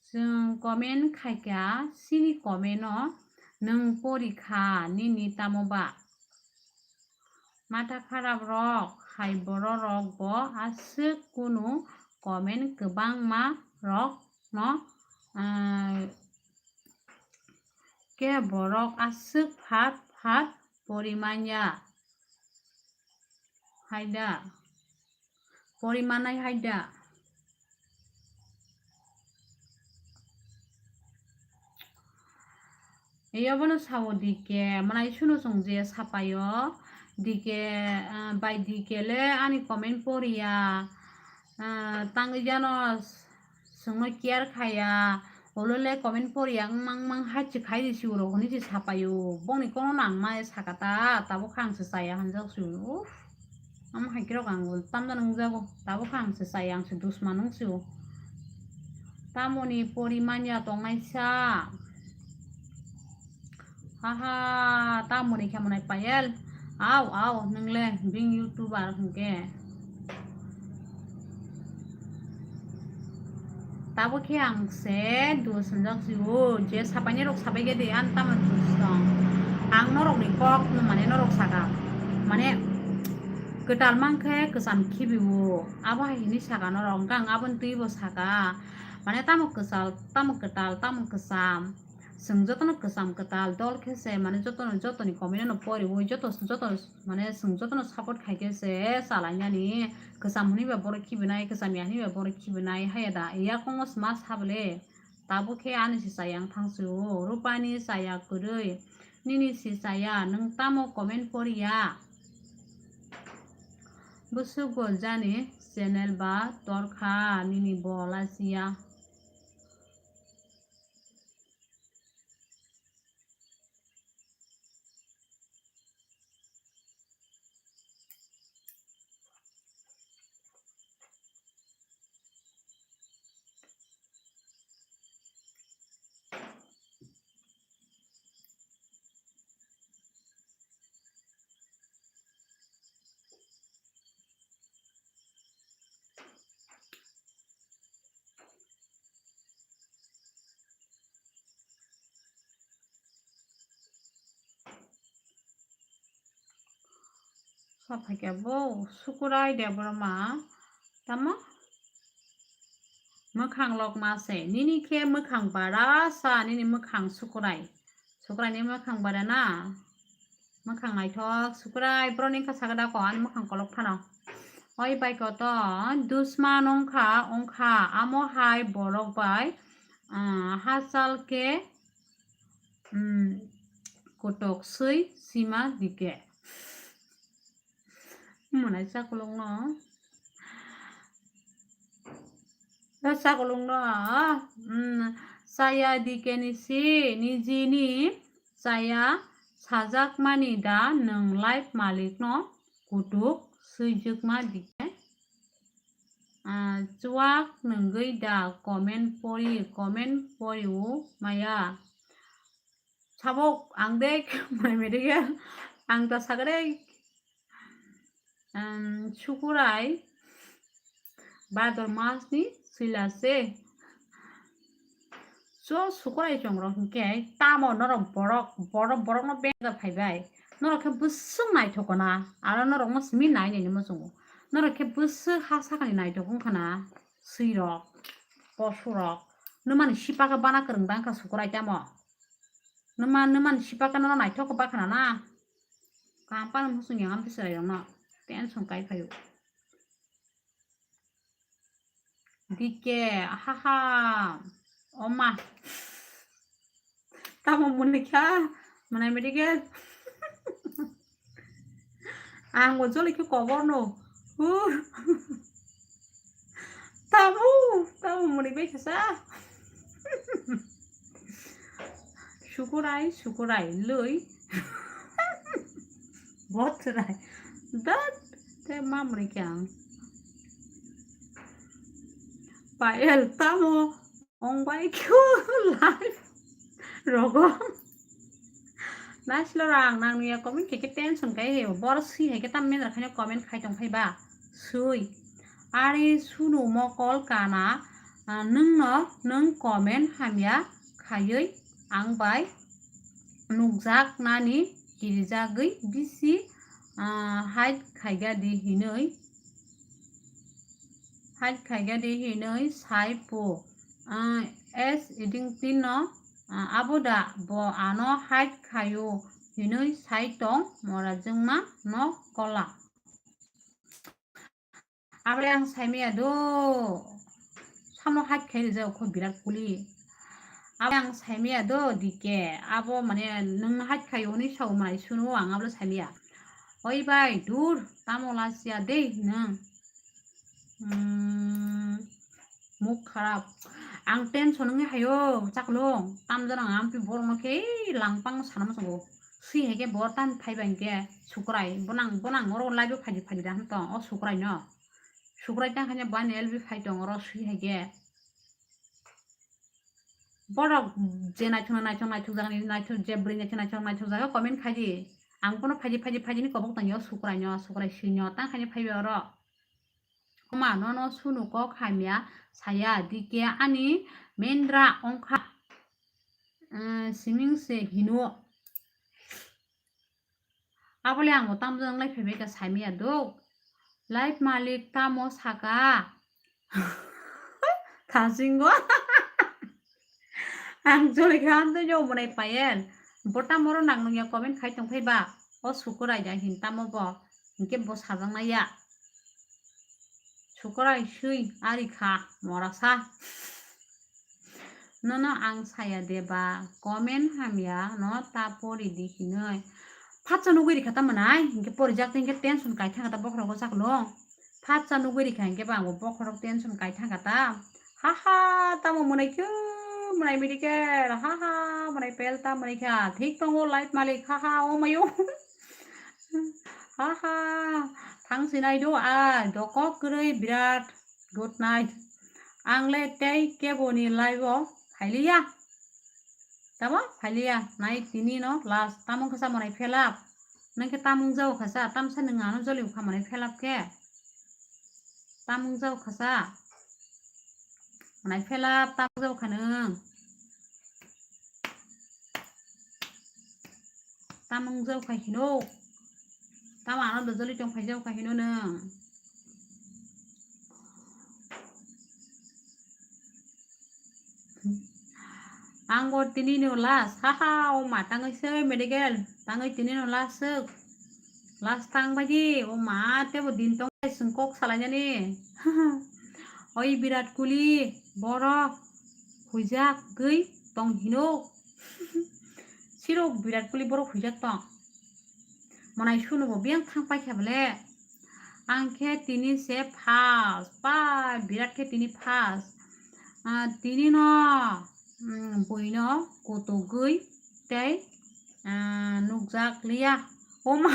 Chwng comment khaikha, chini comment o nwng porikha, nini tamo ba? Matha kharap rok hai borok rok bo aswk kunu comment kwbangma rok no, ah, khe borok aswk phat phat pori manya hai da, pori manai hai da. Eyobono sao D K, mwnai suno chwng je sapaio, D K, ah, bai D K le ani comment poriya, ah, tangwi jano chwngno care khaiya, olo le comment poriya, wngmang wngmang hai se khai di si uro hwnwi se sapaio, bongni kono nang ma saka ta, tabuk khe ang se chaya hanjak si uro. Uff. Amo hai khe rok ang tamjani wngjago. Tabuk khe ang se chaya, ang se dusman wng sio. Tamoni pori manya tongnai sa. Haha, tamoni khe mwnai Payel. Au, au, nwng le bini YouTuber hwnkhe. Tabuk khe ang se dus hwnjak sio, je sapainai rok sapai khe di, ang tamo dus tong. Ang norok ni kok no mane norok saka, mane kwtal mankhe kwcham khibi o, abo hai hwnwi saka norok, hwnkhe ang aboni twi bo saka, mane tamo kwchal, tamo kwtal, tamo kwcham. Chwng jotono kwcham kwtal dol khe se, mane jotono, jotoni comment no poriwi, joto, joto, mane chwng jotono support khai khe se chalainani. Kwcham hwnwi ba borok khibinai, kwcham ya hwnwi ba borok khibinai, haya da? Yakongo sma sabole. Tabuk khe ani se chaya wng thang sio, Rupani chaya kwrwi, nini se chaya, nwng tamo comment poriya? Bwswk bo jani channel ba torkha nini bo lachiya. Sa phaikhe bo Sukurai Debbarma tamo? Mwkhang lokma se. Nini khe mwkhang bara sa, nini mwkhang Sukurai. Sukurai ni mwkhang bara na? Mwkhang naithok, Sukurai, borok ni wngkha sakhe da ko, ani mwkhang kolok phano. Oi bai koto, dusman wngkha, wngkha, amo hai borok bai, ah, hachal khe, um, kotok swi sima dike. Mwnai chakulung no. No chakulung no. Hmm. Chaya dikeni si nijini chaya sajakmani da nwng life malik no kutuk swijwkma dike. Ah, chuak nwngwi da comment pori, comment pori o maya. Sabok ang de mai medical ang ta sagre. Sukurai Bhador mas ni sila se. Jo sukurai chongrok hinkhe tamo norok borok, borok, borokno benda phaibai. Norok khe bwswk naithok na, aro norokno simi nai naini muchungo. Norok khe bwswk ha sakani naithok wngkha na, swirok, posurok. Nwmani sipaka bana kwrwng bangkha sukurai tamo. Nwma, nwmani sipaka nono naithok khe bakhana na. Kampang muchung yang amtwi chwrairokno tension kai phaio. D K, haha. Oma. Tamo muni kha, mwnai midi khe. Ang bo joli khe kobor no. Huh. Tamo, tamo muni bai kha sa. Sukurai, sukurai, lui. Botrai. Dat, te mamri kyang. Payel tamo ong bai kyo live rogo. Naislo rang nang nuya comment khe khe tension kai he. Bor si hai khe tam men rakhai comment khai tong phai ba. Sui. Ari sunu mokol kana, ah, nwngno nwng comment hamya khaiwi ang bai nukjaknani kirijagwi bisi, ah, hide khaigadi hinwi, hide khaigadi hinwi sai po. Ah, S Edingtino, ah, abo da bo ano hide khaio hinwi sai tong mora jwngma no kola. Abole ang saimaya do. Samno hide khai rijak kho Virat Kohli. Abole ang saimaya do D K. Abo mane nwng hide khai hwnwi sao mai suno ang abole saimaya. Oi bai dur tamo lasia de nwng. Hmm, muk kharap. Ang tension wngwi hayo chaklong. Tamjano ang amtwi borokno khe langpang sana muchungo. Sui hai khe bo tan phaiba hinkhe sukrai. Bonang, bonang oro live o phaidi phaidi da hwn tong o sukrai no. Sukrai tang khaina bo ani L B phai tong oro sui hai khe. Borok je naithok naithok naithok jagani naithok je bwrwi naithok naithok naithok jaga comment khaidi. Ang bono phaidi phaidi phaidi ni kobok tangyo sukrai no sukrai sui no tang khaina phaiba oro. Oma nono sunu kok hamya saya D K ani mendra ongkha. Eh, siming se hino. Abole ang bo tamjang lai phaibai ka saimaya do. Live malik tamo saka. Thasingo. Ang joli khan to yo monai payen. Bo tamo ro nang nungya comment khai tong phai ba. O sukurai ja hin tamo bo. Hinkhe bo sajang nai ya. Sukurai sui ari kha mora sa. Nono ang saya deba, comment hamya no ta pori di hinoi. Phatsa nugui rikha ta manai, hinkhe porijak ta hinkhe tension kai thangkha ta bokhorogo chaklong. Phatsa nugui rikha hinkhe ba ang bo bokhorok tension kai thangkha ta. Ha ha, tamo mwnai khe, mwnai medical, ha ha, mwnai pel ta mwnai kha. Thik tongo life malik, ha ha, o mayo. Ha ha, thang sinai do a, dokok kwrwi birat. Good night. Ang le tei kebo ni live o phailiya. Tamo phailiya. Nai tini no last. Tamo khe sa mwnai felap. Nang khe tamung jao kha sa. Tamsa nwng ano joli kha mwnai felap khe. Tamung jao kha sa. Mwnai felap tamung jao kha nwng. Tamung jao khai hino. Tamo ano dojoli tong phai jao khai hino nwng. Ang bo tini no last. Ha ha, o ma tangwi se medical. Tangwi tini no last suk. Last tang bai di. O ma tebo din tong bai sung kok salai nani. Oi Virat Kohli borok huijak gwi tong hino. Sirok Virat Kohli borok huijak tong. Mwnai sunu bo biyang thang paikha bole. Ang khe tini se first, pa Virat khe tini first. Ah, tini no, mm, buino kutugwi tei, ah, nukjak liya. O ma,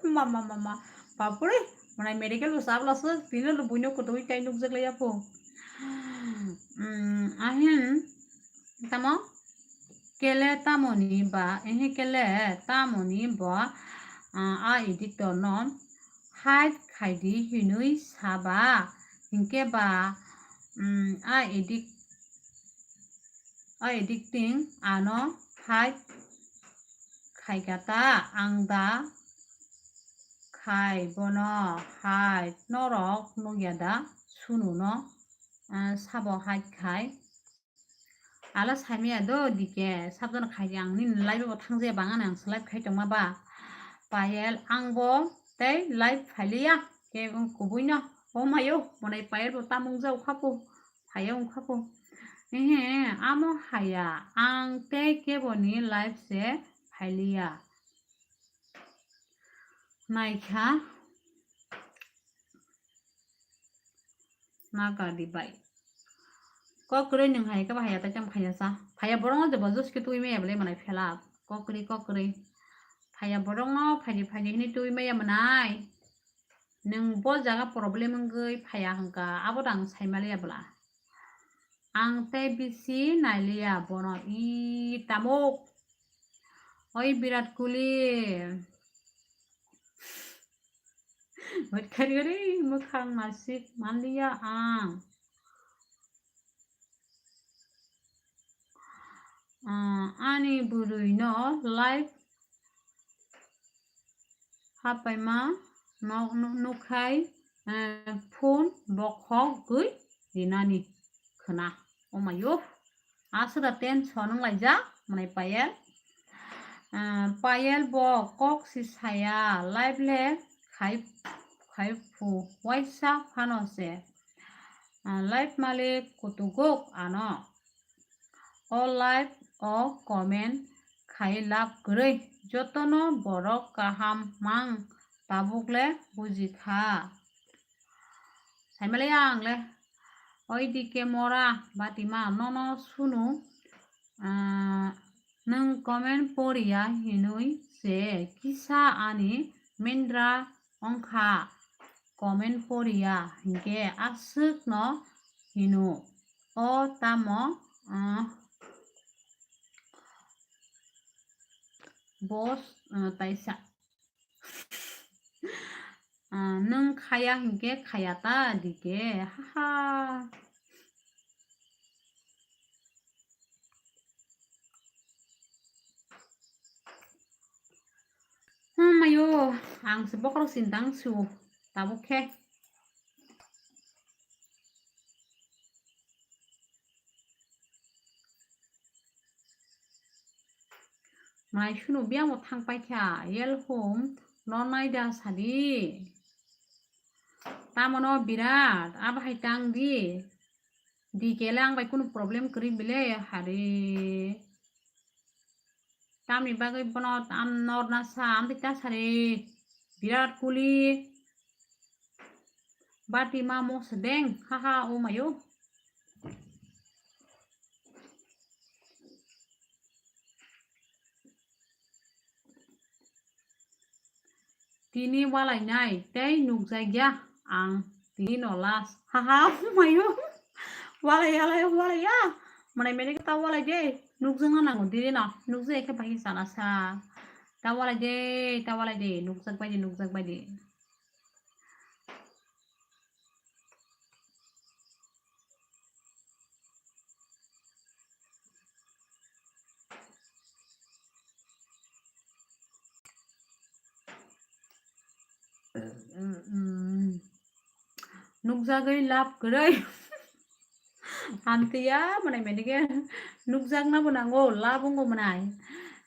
ma, ma, ma, ma. Bapure, mwnai medical bo sabla se, tini no buino kutugwi tei nukjak liya po. Mm, ahin, tamo? Kele tamoni ba, ehe kele tamoni ba, ah, a editor no hide khaidi hinwi saba, hinkhe ba, mm, a edit-, O editing ano hai khaikha ta, ang da khai bono hai norok nukya da sunu no, ah, sabo hai khai. Ala saimaya do dike sabjana khai ang nini live bo thangjaya bangani ang se live khai tongma ba. Payel ang bo tei live phailiya ke kubui no. O mayo, monai Payel bo tamung jau khapu. Phaya wngkha po. Ehe, amo haya. Ang tei keboni live se phailiya. Naikha. Naga di bai. Kokrwi nwng hai khe ba haya ta cham khaya sa. Phaya borok no jabo jos khe twi maya bole manai phela. Kokrwi, kokrwi. Phaya borok no phaidi, phaidi hini twi maya manai. Nwng bo jaga problem wngwi phaya hwnkha, abo dang saimaliya bwla. Ang tei bisi nailiya bono, i tamuk. Oi Virat Kohli. Wait kari kari mwkhang nasik manliya ang. Ah, ani bwrwi no live hapaima no, no, nukhai, eh, phone bokhok gwi rinani khwna. Omayo, aswda tension wnglaijak mwnai Payel. Ah, Payel bo kok si saya, live le khai, khai phu, waisa phano se. Ah, live malik kutuguk ano. O live o comment khai lab kwrwi, jotono borok kaham mang tabuk le buji kha. Saimale ang le, oi dike mora batima nono sunu, ah, nwng comment poriya hinui se kisa ani mindra wngkha comment poriya hinkhe aswkno hino. O tamo, ah, boss, ah, taisa. Ah, nwng khaya hinkhe khaya ta dike, haha. Hmm, mayo, ang se bokhorok sintang su, tabuk khe. Mai sunu biyang bo thang paikha, yel hum no naida sadi. Tamono birat, abo hai tang di. Dikele ang bai kunu problem kwrwi bile, hari. Tamni bagwi bono tam norna sa, amtwi ta sari. Virat Kohli. Bati ma mo sedeng, haha, o mayo. Tini walainai tei nukjakya ang tini no last. Haha, mayo. Walai, walai, walai ya. Manai mene ta walai de. Nukjakna nango diri no. Nukjak khe bai sana sa. Ta walai de, ta walai de. Nukjak bai de, nukjak bai de. Nukjagwi lab kwrwi. Hamtiya mwnai mwnai khe nukjakna bo nango, lab wngbo mwnai.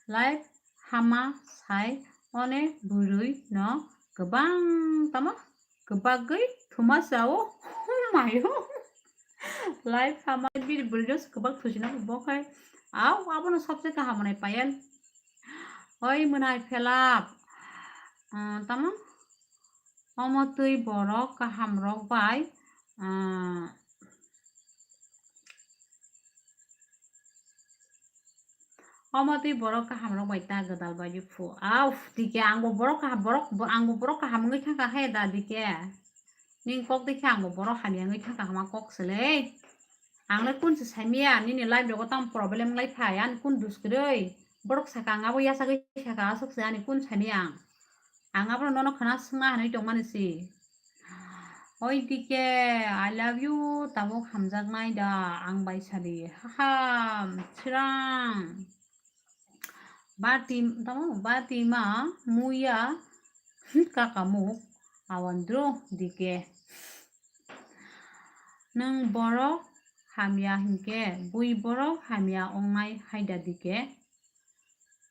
Like hama sai one bwrwi no kwbang tamo kwbagwi thuma sao. Mayo. Like hama biri bwrwi no kwbak thusina bo khai. Au abono sabse kaham mwnai Payel. Oi mwnai Phelap. Ah, tamo? Omo twi borok kahamrok bai, ah, omo twi borok kahamrok bai ta gwdal bai phu. Au, dike angbo borok kaham, borok, bo-, angbo borok kaham wngwi thangkha he da dike. Ning kok dikhe angbo borok hamya wngwi thangkha hama kok se le. Ang le kun se saimaya, nini life rogo tamo problem lai phai, ani kun dus kwrwi. Borok saka ang abo yasagwi saka aswk se ani kun saimaya ang. Ang abono nono khna swngna hinwi tongmani si. Oi D K, I love you, tabuk hamjaknai da ang bai sadi. Haha, sirang. Bati, tamo, bati ma, muya, kaka muk, awandro D K. Nwng borok hamya hinkhe, bui borok hamya wngnai haida D K.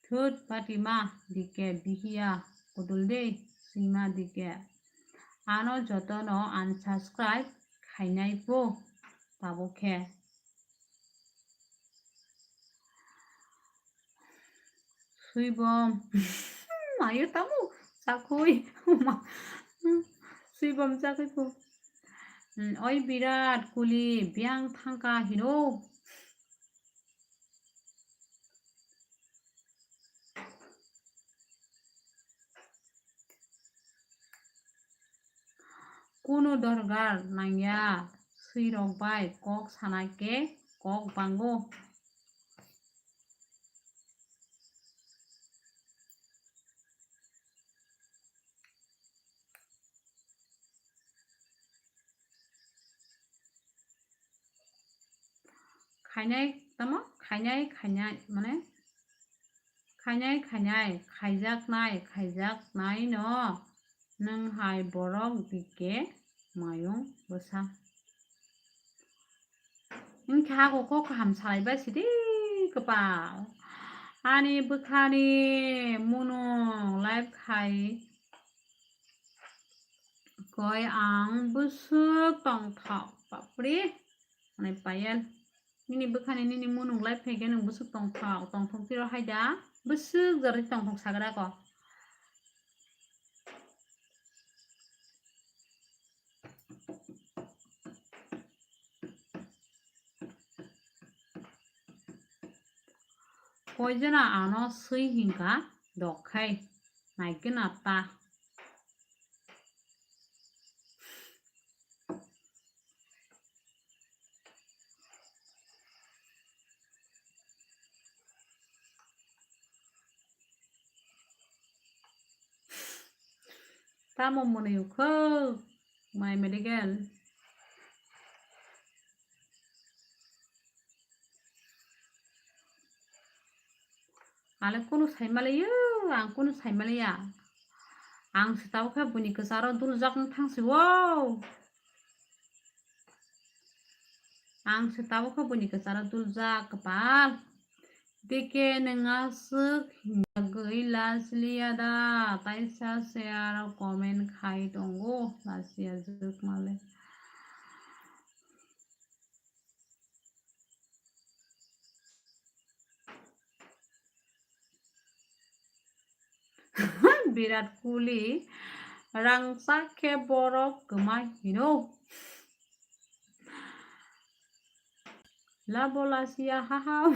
Thut patima D K bihiya kudul de sima D K. Ano jotono unsubscribe khainai po tabuk khe. Suibom. Mayo tamo chakhui. Suibom chakhui po. Hmm, oi Birat Kuli biyang thangka hino. Kunu dorgar nangya, swirok bai kok sana khe kok bango. Khainai tamo, khainai, khainai, mane, khainai, khainai, khaijaknai, khaijaknaino nwng hai borok D K mayung bwsa. Wngkha kok kaham salai bai sidi kwpal. Ani bwkhani munung live khai koi ang bwswk tongthok bapre. Ani Payal, nini bwkhani nini munung live khai khe nwng bwswk tongthok tongthok tiro haida bwswk joroi tongthok sagra ko. Koijana ano swi hinka dok khai naikhe na ta. Tamo mwnwi ukho, my medical. Ale kunu sai malayo, ang kunu sai malaya. Ang se tabuk khe buini kwcharo duljak wng thang si o. Ang se tabuk khe buini kwcharo duljak kwpal. D K nwng aswk hinjagwi lachliya da, taisa share comment khai tongo, lachliya jwk male. Birat Kuli rangchak khe borok kwma hino. Labo lasiya haha.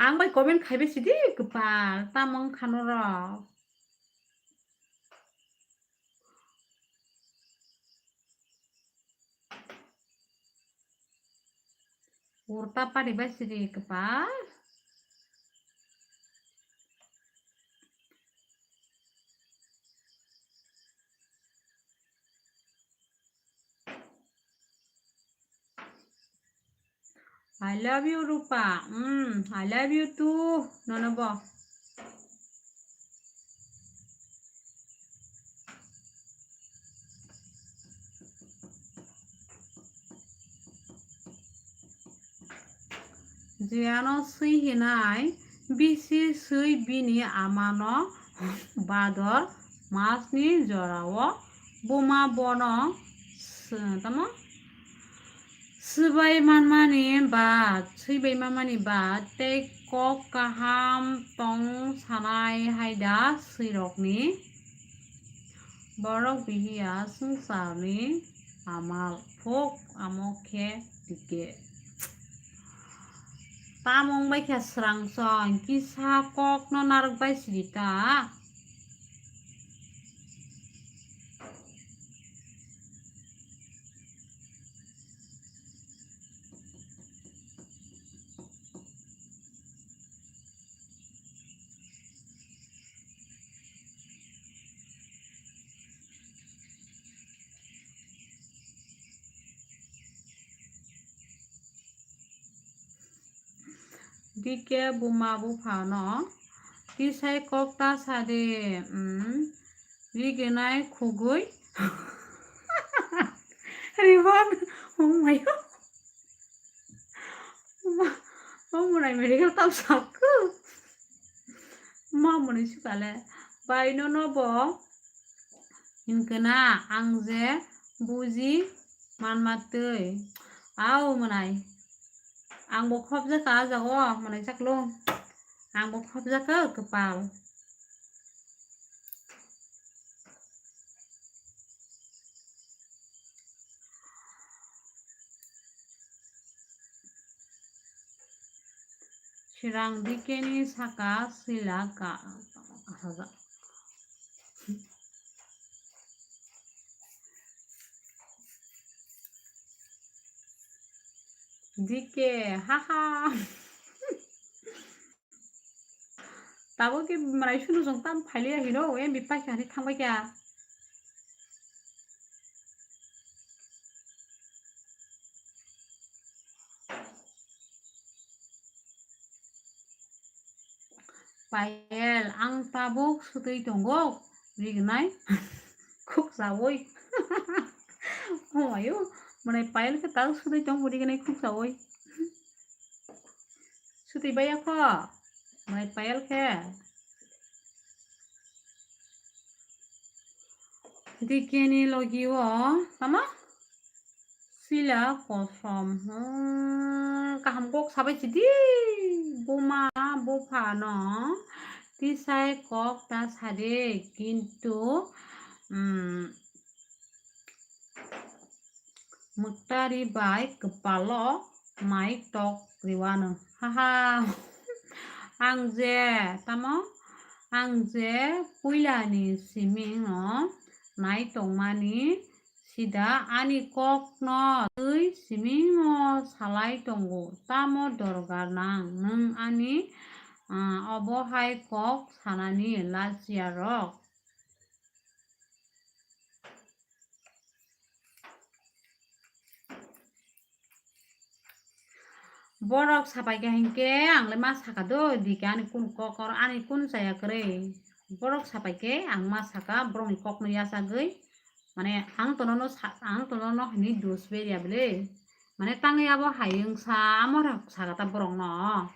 Ang bai comment khaibai sidi kwpal, tamo wngkha norok. Urta pari bai sidi kwpal. I love you, Rupa. Mm, I love you too, nono bo. Je ano swi hinai bisi swi bini amano bador masni jorao buma bono s-, tamo swbai manmani ba, swibai manmani ba tei kok kaham tong sanai haida swirokni. Borok bihiya swngcharni amal phuk amo khe tike. Tamung bai khe srang song kisa kokno narwk bai sidi ta. D K buma buphano tisai kok ta sadi, um, riginai khugui. Riban, oh my God. Ma, oh, mwnai medical tam sakku. Ma mwnai sukale. Bai no no bo. Hinkhe na ang je buji manma twi. Au mwnai. Ang bo khopjak ka ah jago mwnai chaklung. Ang bo khopjak ka kwpal. Chirang D K ni saka sila ka, ka, ka, D K, haha. Tabuk khe mwnai sunu jong tam phailiya hino, M B paikha hinwi thangbai kha. Payel, ang tabuk sutwi tongo, rignai khuk saui. Omayo, mwnai Payel khe tabuk sutwi tongo, rignai khuk saui. Sutwi baiya kho, mwnai Payel khe. D K ni logi o tamo? Sila kosom, hmm, kaham kok sabai sidi. Buma bupha no tisai kok ta sadi, kintu, hmm, mwktari bai kwpalo mai tok riwano. Haha. Ang je, tamo? Ang je puilani siming no nai tongmani sida ani kok no twi siming no salai tongo. Tamo dorgar nang nwng ani, ah, obo hai kok sanani lachiya rok? Borok sapai kha hinkhe ang le ma saka do, dike ani kun kok oro ani kun chaya kwrwi. Borok sapai khe ang ma saka borokni kokno yachagwi, mane ang tonono sa-, ang tonono hini dus berya bwle. Mane tangwi abo hai wngsa amo rok saka ta borokno.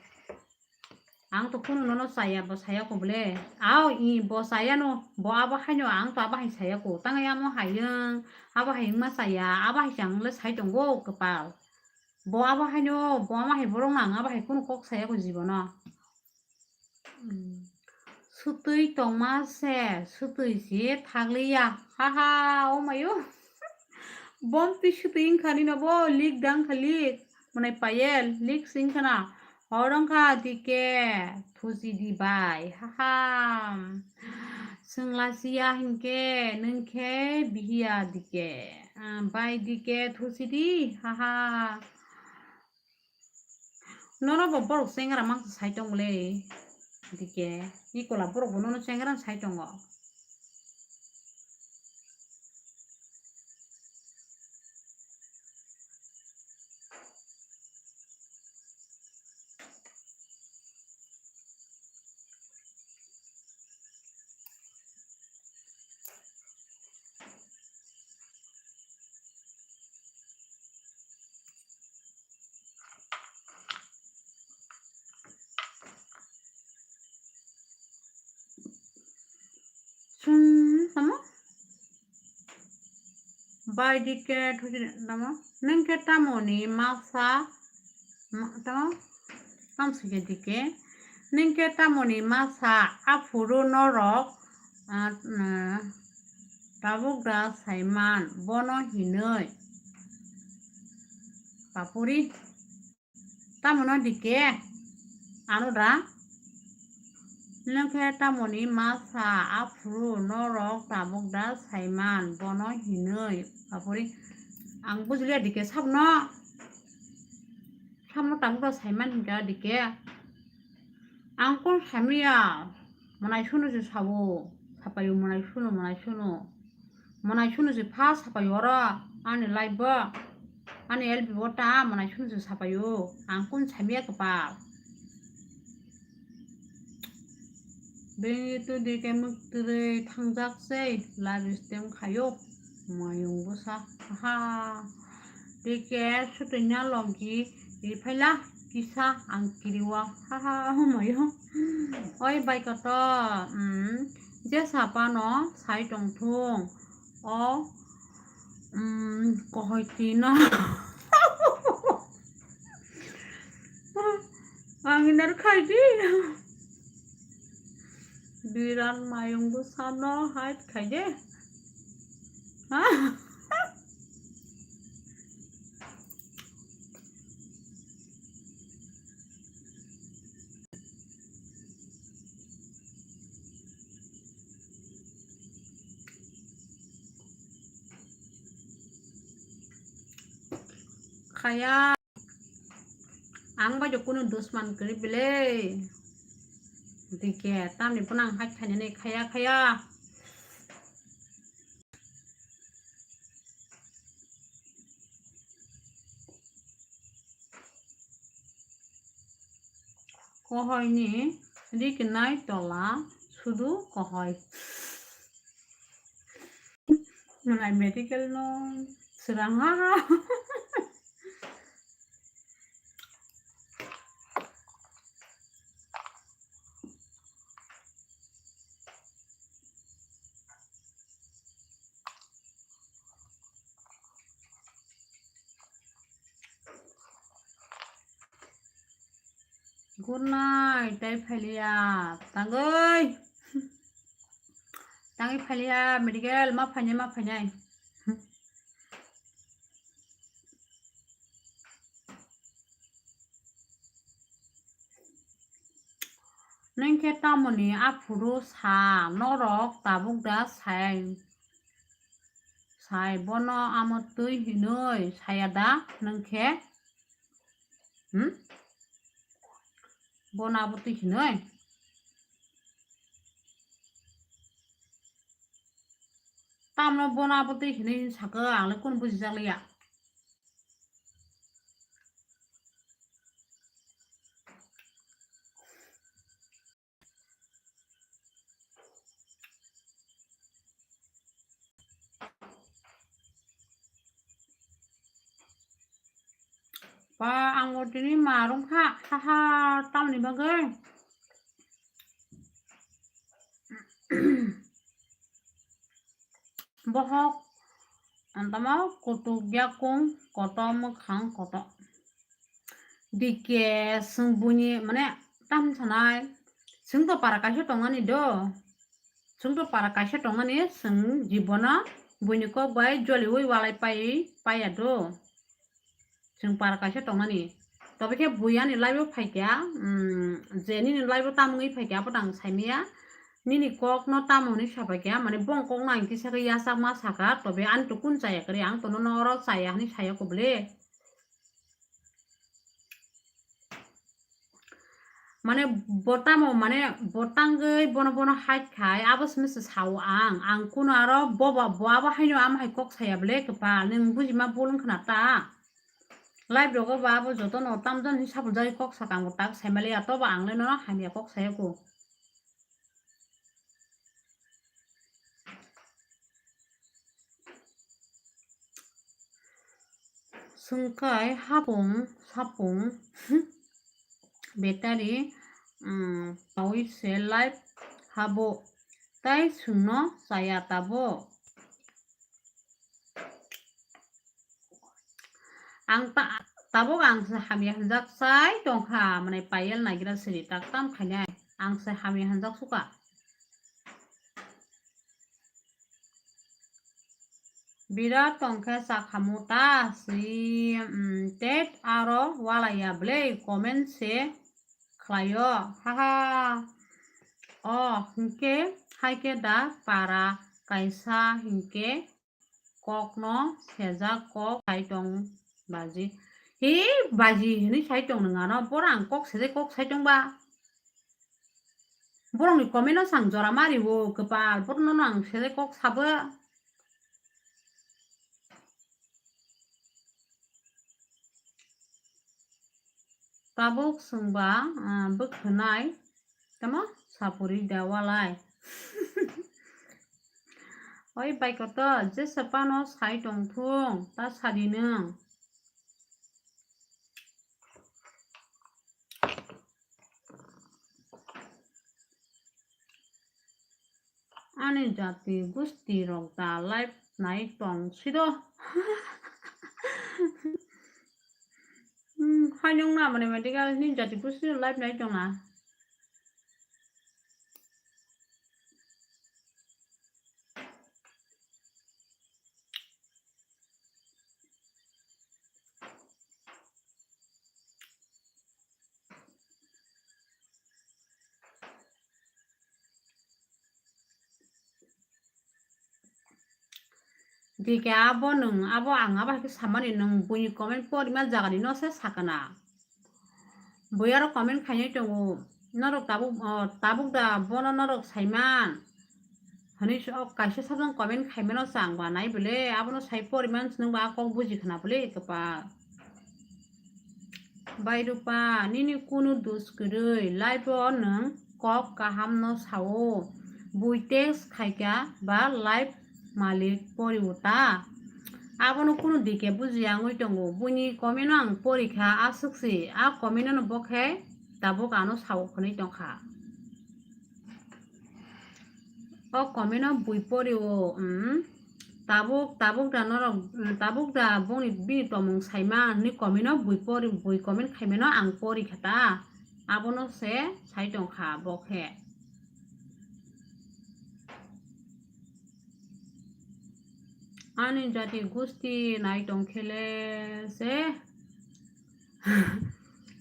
Ang to kunu nono chaya, bo saya ko bwle. Ao, i, bo saya no, bo abo hai no, ang to abo hai saya ko. Tang ya mo hai yung, abo hai yung ma saya, abo hai chang le sai tongo kwpal. Bo abo hai no, bo abo hai borok no ang abo hai kunu kok saya ko jibono. Hmm. Sutwi tongma se, sutwi se thakliya. Ha ha, o mayo. Bom twi sutwi wngkha nino bo, lik dang kha lik. Mwnai Payel, lik sing khna. Hor wngkha dike, thusi di bai. Haha. Swngla siya hinkhe, nwng khe bihiya dike. Ah, bai dike, thusi di. Haha. Nono bo borok chengra mang sai tong le. Dike, ikola borok bo nono chengra sai tongo. Chwng tamo? Bai dike thusi tamo? Nwng khe tamoni masa, ma-, tamo? Tamo sike dike. Nwng khe tamoni masa aphuru norok, ah, ah, tabuk da saiman bono hinwi. Papuri. Tamo no dike? Ano da? Nwng khe tamoni masa aphuru norok tabuk da saiman bono hinwi? Papuri, ang bujilia dike sabno. Sabno tabuk da saiman hinka dike. Ang kon samya. Mwnai sunu se sawo. Sapayo mwnai sunu, mwnai sunu. Mwnai sunu se pha sapayo oro. Ani live bo. Ani L B bo ta mwnai sunu se sapayo. Ang kun samya kwpal. Bini tu dike mwktwrwi thangjak sei live stream khayo. Mayung bwsa. Ha. Dike sutwina logi ri phaila kisa ang kiriwo. Ha ha, mayung. Oi bai koto, um, je sapano sai tongthung. O, um, kohoi tino. Ang inar khaidi. Biran mayung bwsano hide khaidi. Ha? Khaya. Ang bai kunu dusman kwrwi belai. Dike, tamni phano ang hai khainani khaya khaya. Kohoini rikinai tola sudu kohoi. Nwnai medical no swrang ha ha. Good night, tai phailiya, tangwi. Tangwi phailiya, medical, ma phainai, ma phainai. Nwng khe tamoni aphuru sa, norok tabuk da sai, sai bono amo twi hinwi saya da nwng khe? Hmm? Bono abo twi hinwi? Tamno bono abo twi hinwi sakha, ang le kunu bujijak liya. Ba, ang bo tini ma rwngkha, ha ha, tamni bagwi. Bohok, ang tamo kutuk yakung koto mwkhang koto. Dike, chwng buini, mane, tam sanai, chwng to para kaisa tongmani do. Chwng to para kaisa tongmani, chwng jibono buini kok bai joliui walai pai, paiya do. Chwng para kaisa tongmani. Tobe khe bui ani live o phaikha, um, je nini live o tamungwi phaikha, abo tang saimaya. Nini kok no tamo hwnwi sapaikha, mane bong kok no ang kisa khe yachak ma sakha, tobe ani to kun chaya kwrwi, ang to nono oro chaya hwnwi saya kho bwle. Mane bo tamo, mane bo tangwi bono bono hai khai, abo simi se sao ang. Ang kuno aro bo ba, bo abo haino ama hai kok saya bwle kwpal, nwng bujima bul wngkha na ta? Live rogo ba abo jotono tamjani sabul jagwi kok sakang bo tak saimaliya, tobo ang le nono hamya kok saya kho. Sungkai hapung sapung battery, um, pawi se live habo tai sungno chaya tabo. Ang ta-, tabuk ang se hamya hwnjak sai tongkha, mane payel nagira siri tak tam khainai. Ang se hamya hwnjak suka. Bira tongkhe chakhamu ta si, mm, tet aro walaya bwle comment se khlaio. Haha. O hinkhe haikhe da para kaisa hinkhe kokno sejak kok sai tong baji. He baji hinwi sai tong nung ano, boro ang kok sejak kok sai tong ba. Borokni comment no sang jora mari o kwpal, borokno no ang sejak kok sabo. Tabuk chwngba, ah, bwkhwnai, tamo Sapuri da walai. Oi bai kotor, jesa pano sai tong thung, ta sadi nwng. Ani jati gusti rok da live nai tong sido. Hmm, hainung na mane medical ni jati gusti live nai tong na. Dike abo nwng, abo ang abo hai khe samani nwng buini comment porima jagani no se sakana. Bui aro comment khainai tongo. Norok tabuk, o, tabuk da bono norok saiman. Hwnwi se o kaisa sajwk comment khaimano chwng ba nai bwle, abono sai poriman se nwng ba kok buji khna bwle kwpal. Bai Rupa, nini kunu dus kwrwi, live o nwng kok kaham no sao. Bui text khaika ba live malik pori uta. Abono kunu dike bujiya wngwi tongo. Buini comment no ang porikha aswk si. A comment no bo khe tabuk ano sao hwnwi tongkha. O comment no bui pori o, um, tabuk, tabuk da norok, um, tabuk da bongni bini tomung saima hwnwi comment no bui pori, bui comment khaimano ang porikha ta. Abono se sai tongkha bo khe. Ani jati gusti nai tong khele se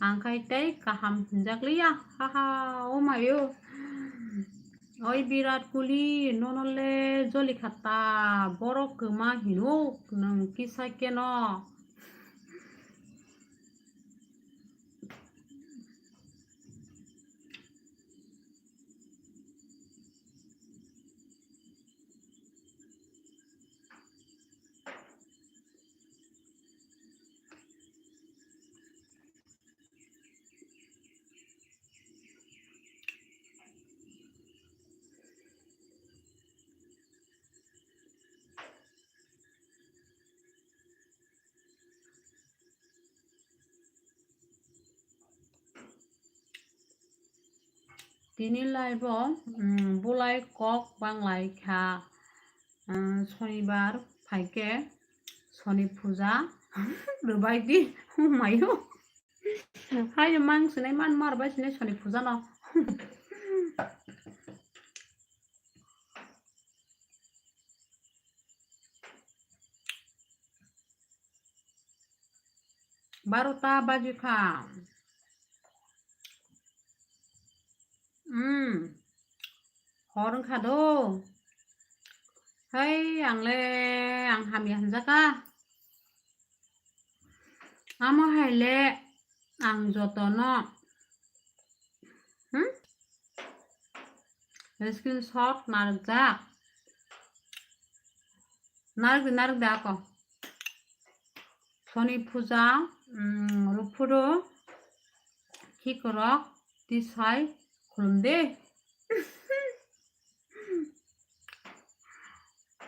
ang khai tei kaham hinjak liya, haha, o mayo. Oi Birat Kuli, nono le joli khata, borok kwma hinuk nwng kisa keno. Tini live o, um, bulai kok banglai kha, um, sonibar phaikhe soni puja rwbai di mayo. Hai mang sinai man mar bai sinai soni puja no. Barota baji kha. Hmm. Hor wngkha do. Hai, ang le, ang hamya hinjaka. Amo hai le, ang jotono. Hmm? Screenshot narwkjak. Narwk di, narwk di ako. Soni puja, mm, ruphuru, khikorok, tisai, khulum de.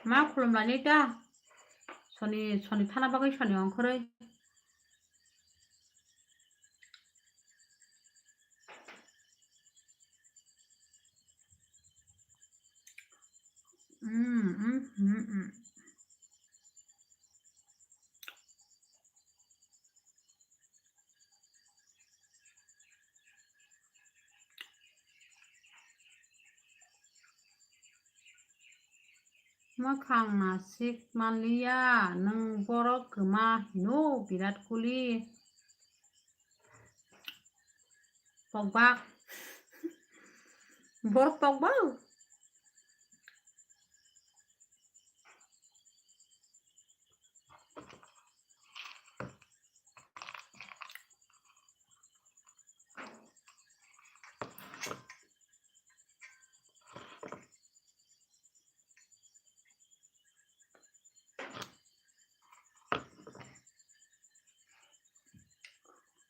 Ma khulum lani ta. Soni, soni thana bagwi soni ongkhorwi. Mm, mm, mm, mm. Mwkhang nasik manliya, nwng borok kwma hino Birat Kuli. Pokbak. Borok pokbak.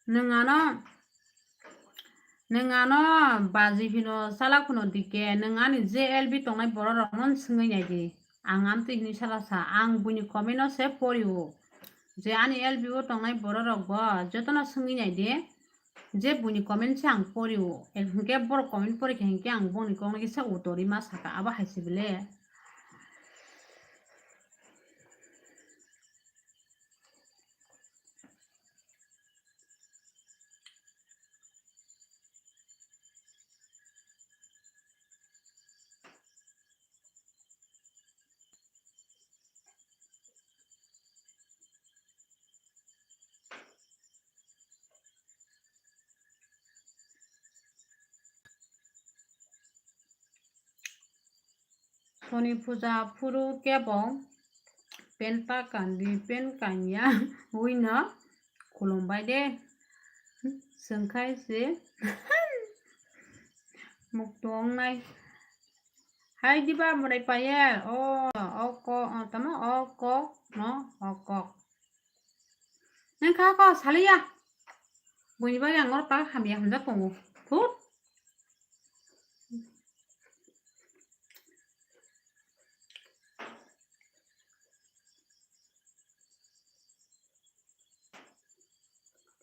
Nwng ano Nwng ano baji hino chala kuno dike, nwng ani je L B tongnai borok rok no swngwi nai di. Ang amtwi hini sala sa, ang buini comment no se pori o. Je ani L B o tongnai borok rok bo jotono swngwi nai di. Je buini comment se ang pori o. Hinkhe borok comment pori khe hinkhe ang boni kok no kisa utori ma saka, abo hai se bele. Soni puja phuru kebo penta kandi pen kanya wino khulumbai de. Swngkhai se mukto wngnai. Hai diba mwnai paye o, o kok, o tamo o kok no o kok. Nwng kha kok saliya. Buini bagwi ang oro tak hamya hamjak tongo. Thut.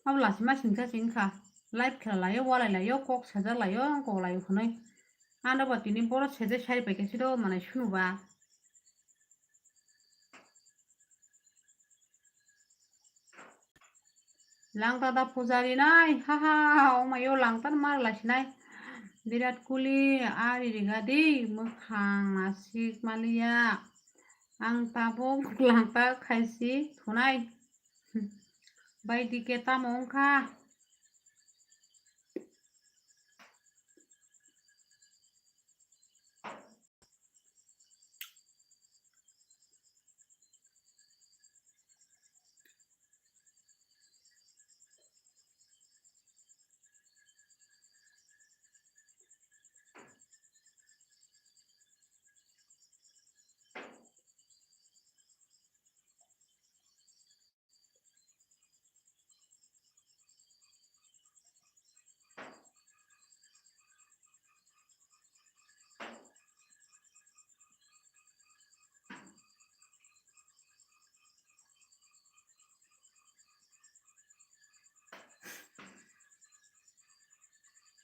Abo lachima singsa singkha. Live khela laio, walai laio, kok sajak laio, kok laio hwnwi. Ano ba tini boro sejak sai paikha siro manai sunuba. Langta da pujari nai, ha ha ha, o mayo langta mar lasinai. Virat Kohli ari rigadi, mwkhang nasik maliya. Ang tabuk langta khaisi thunai. Bai dike tamo wngkha?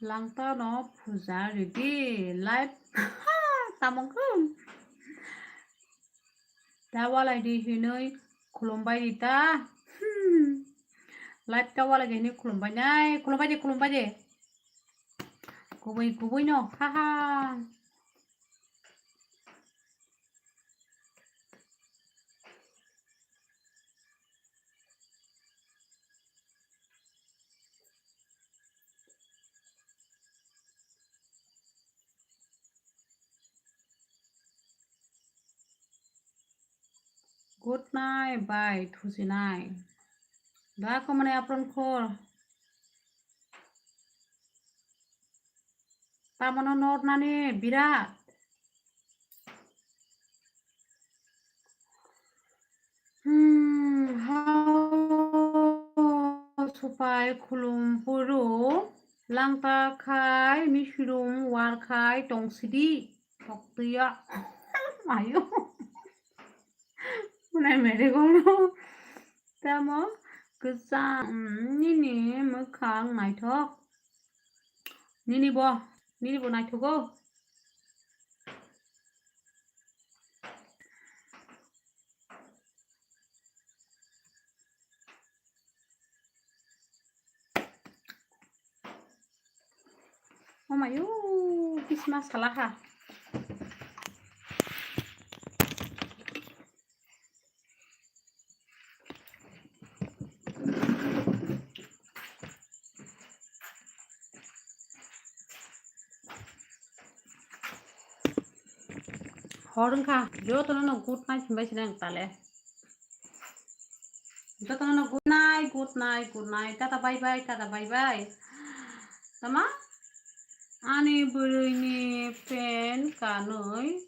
Langta no puja ridi live tamo khe. Ta walai di hinui khulumbai di ta. Hmm. Live ta walai di hinui khulumbai nai. Khulumbai di, khulumbai di. Kubui, kubui no. Ha ha. Good night, bye, thusinai. Da komani apron khor. Tamono nor nani birat. Hmm, hao supai khulum puru langta khai misirum war khai tongsidi toktiya. Ayo. Unai merigolo. Tamo kwchang, mm, nini mwkhang naithok. Nini bo, nini bo naithogo. Omayo, kisma salaha. Hor wngkha, jotono no good night hinbai sinai ang tale. Jotono no good night, good night, good night. Tata bye bye, tata bye bye. Tama? Ani bwrwini pen kanwi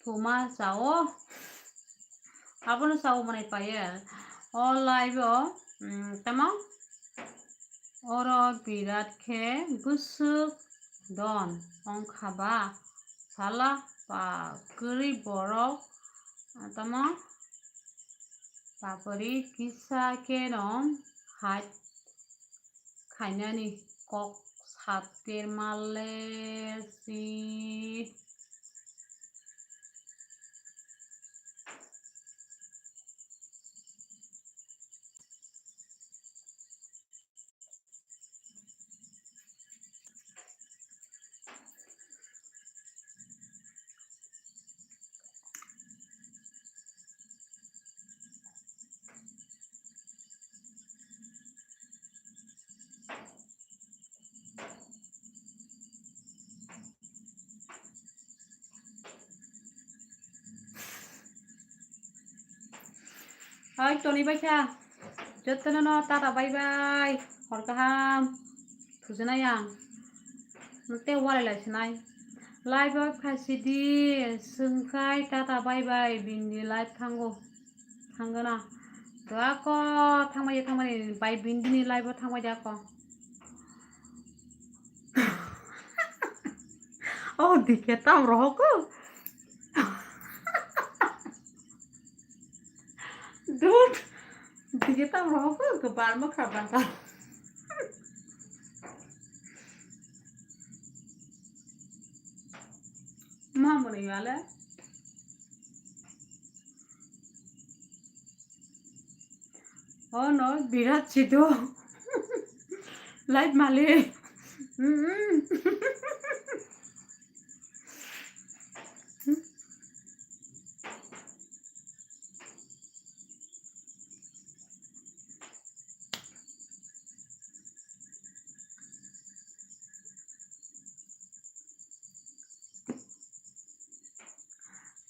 thuma chao. Abono chao manai paye. O live o, mm, tamo? Oro birat khe bwswk don wngkha ba? Sala pa kwrwi borok, tamo papari kisa khe no hai khainani kok satir male si. Hai, toni bai kha. Jotono no tata bye bye. Hor kaham. Thujana yang. Nte walai lai sinai. Live bai kha sidi. Sungkai tata bye bye. Bindi live thango. Thangana. To ako thangmani, thangmani. Bai bindini live o thangmani ako. Oh, dikhe tam rohok. Dude, dikhe tam rohok, kebar mokha bangka. Ma mone yale. Oh no, birat chido. Live male. Mm-mm.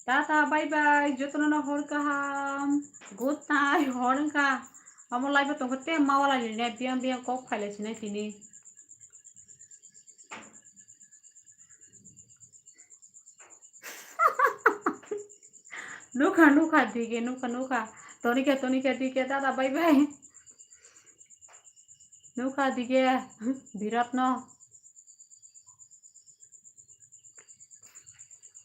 Tata, bye bye, jotono no hor kaham. Good night, hor wngkha. Amo live o tongkha te mawala ni ne biyang biyang kok phailai sinai tini. Nukha, nukha, dige, nukha, nukha. Tonika, tonika, dige, tata, bye bye. Nukha, dige, birat no.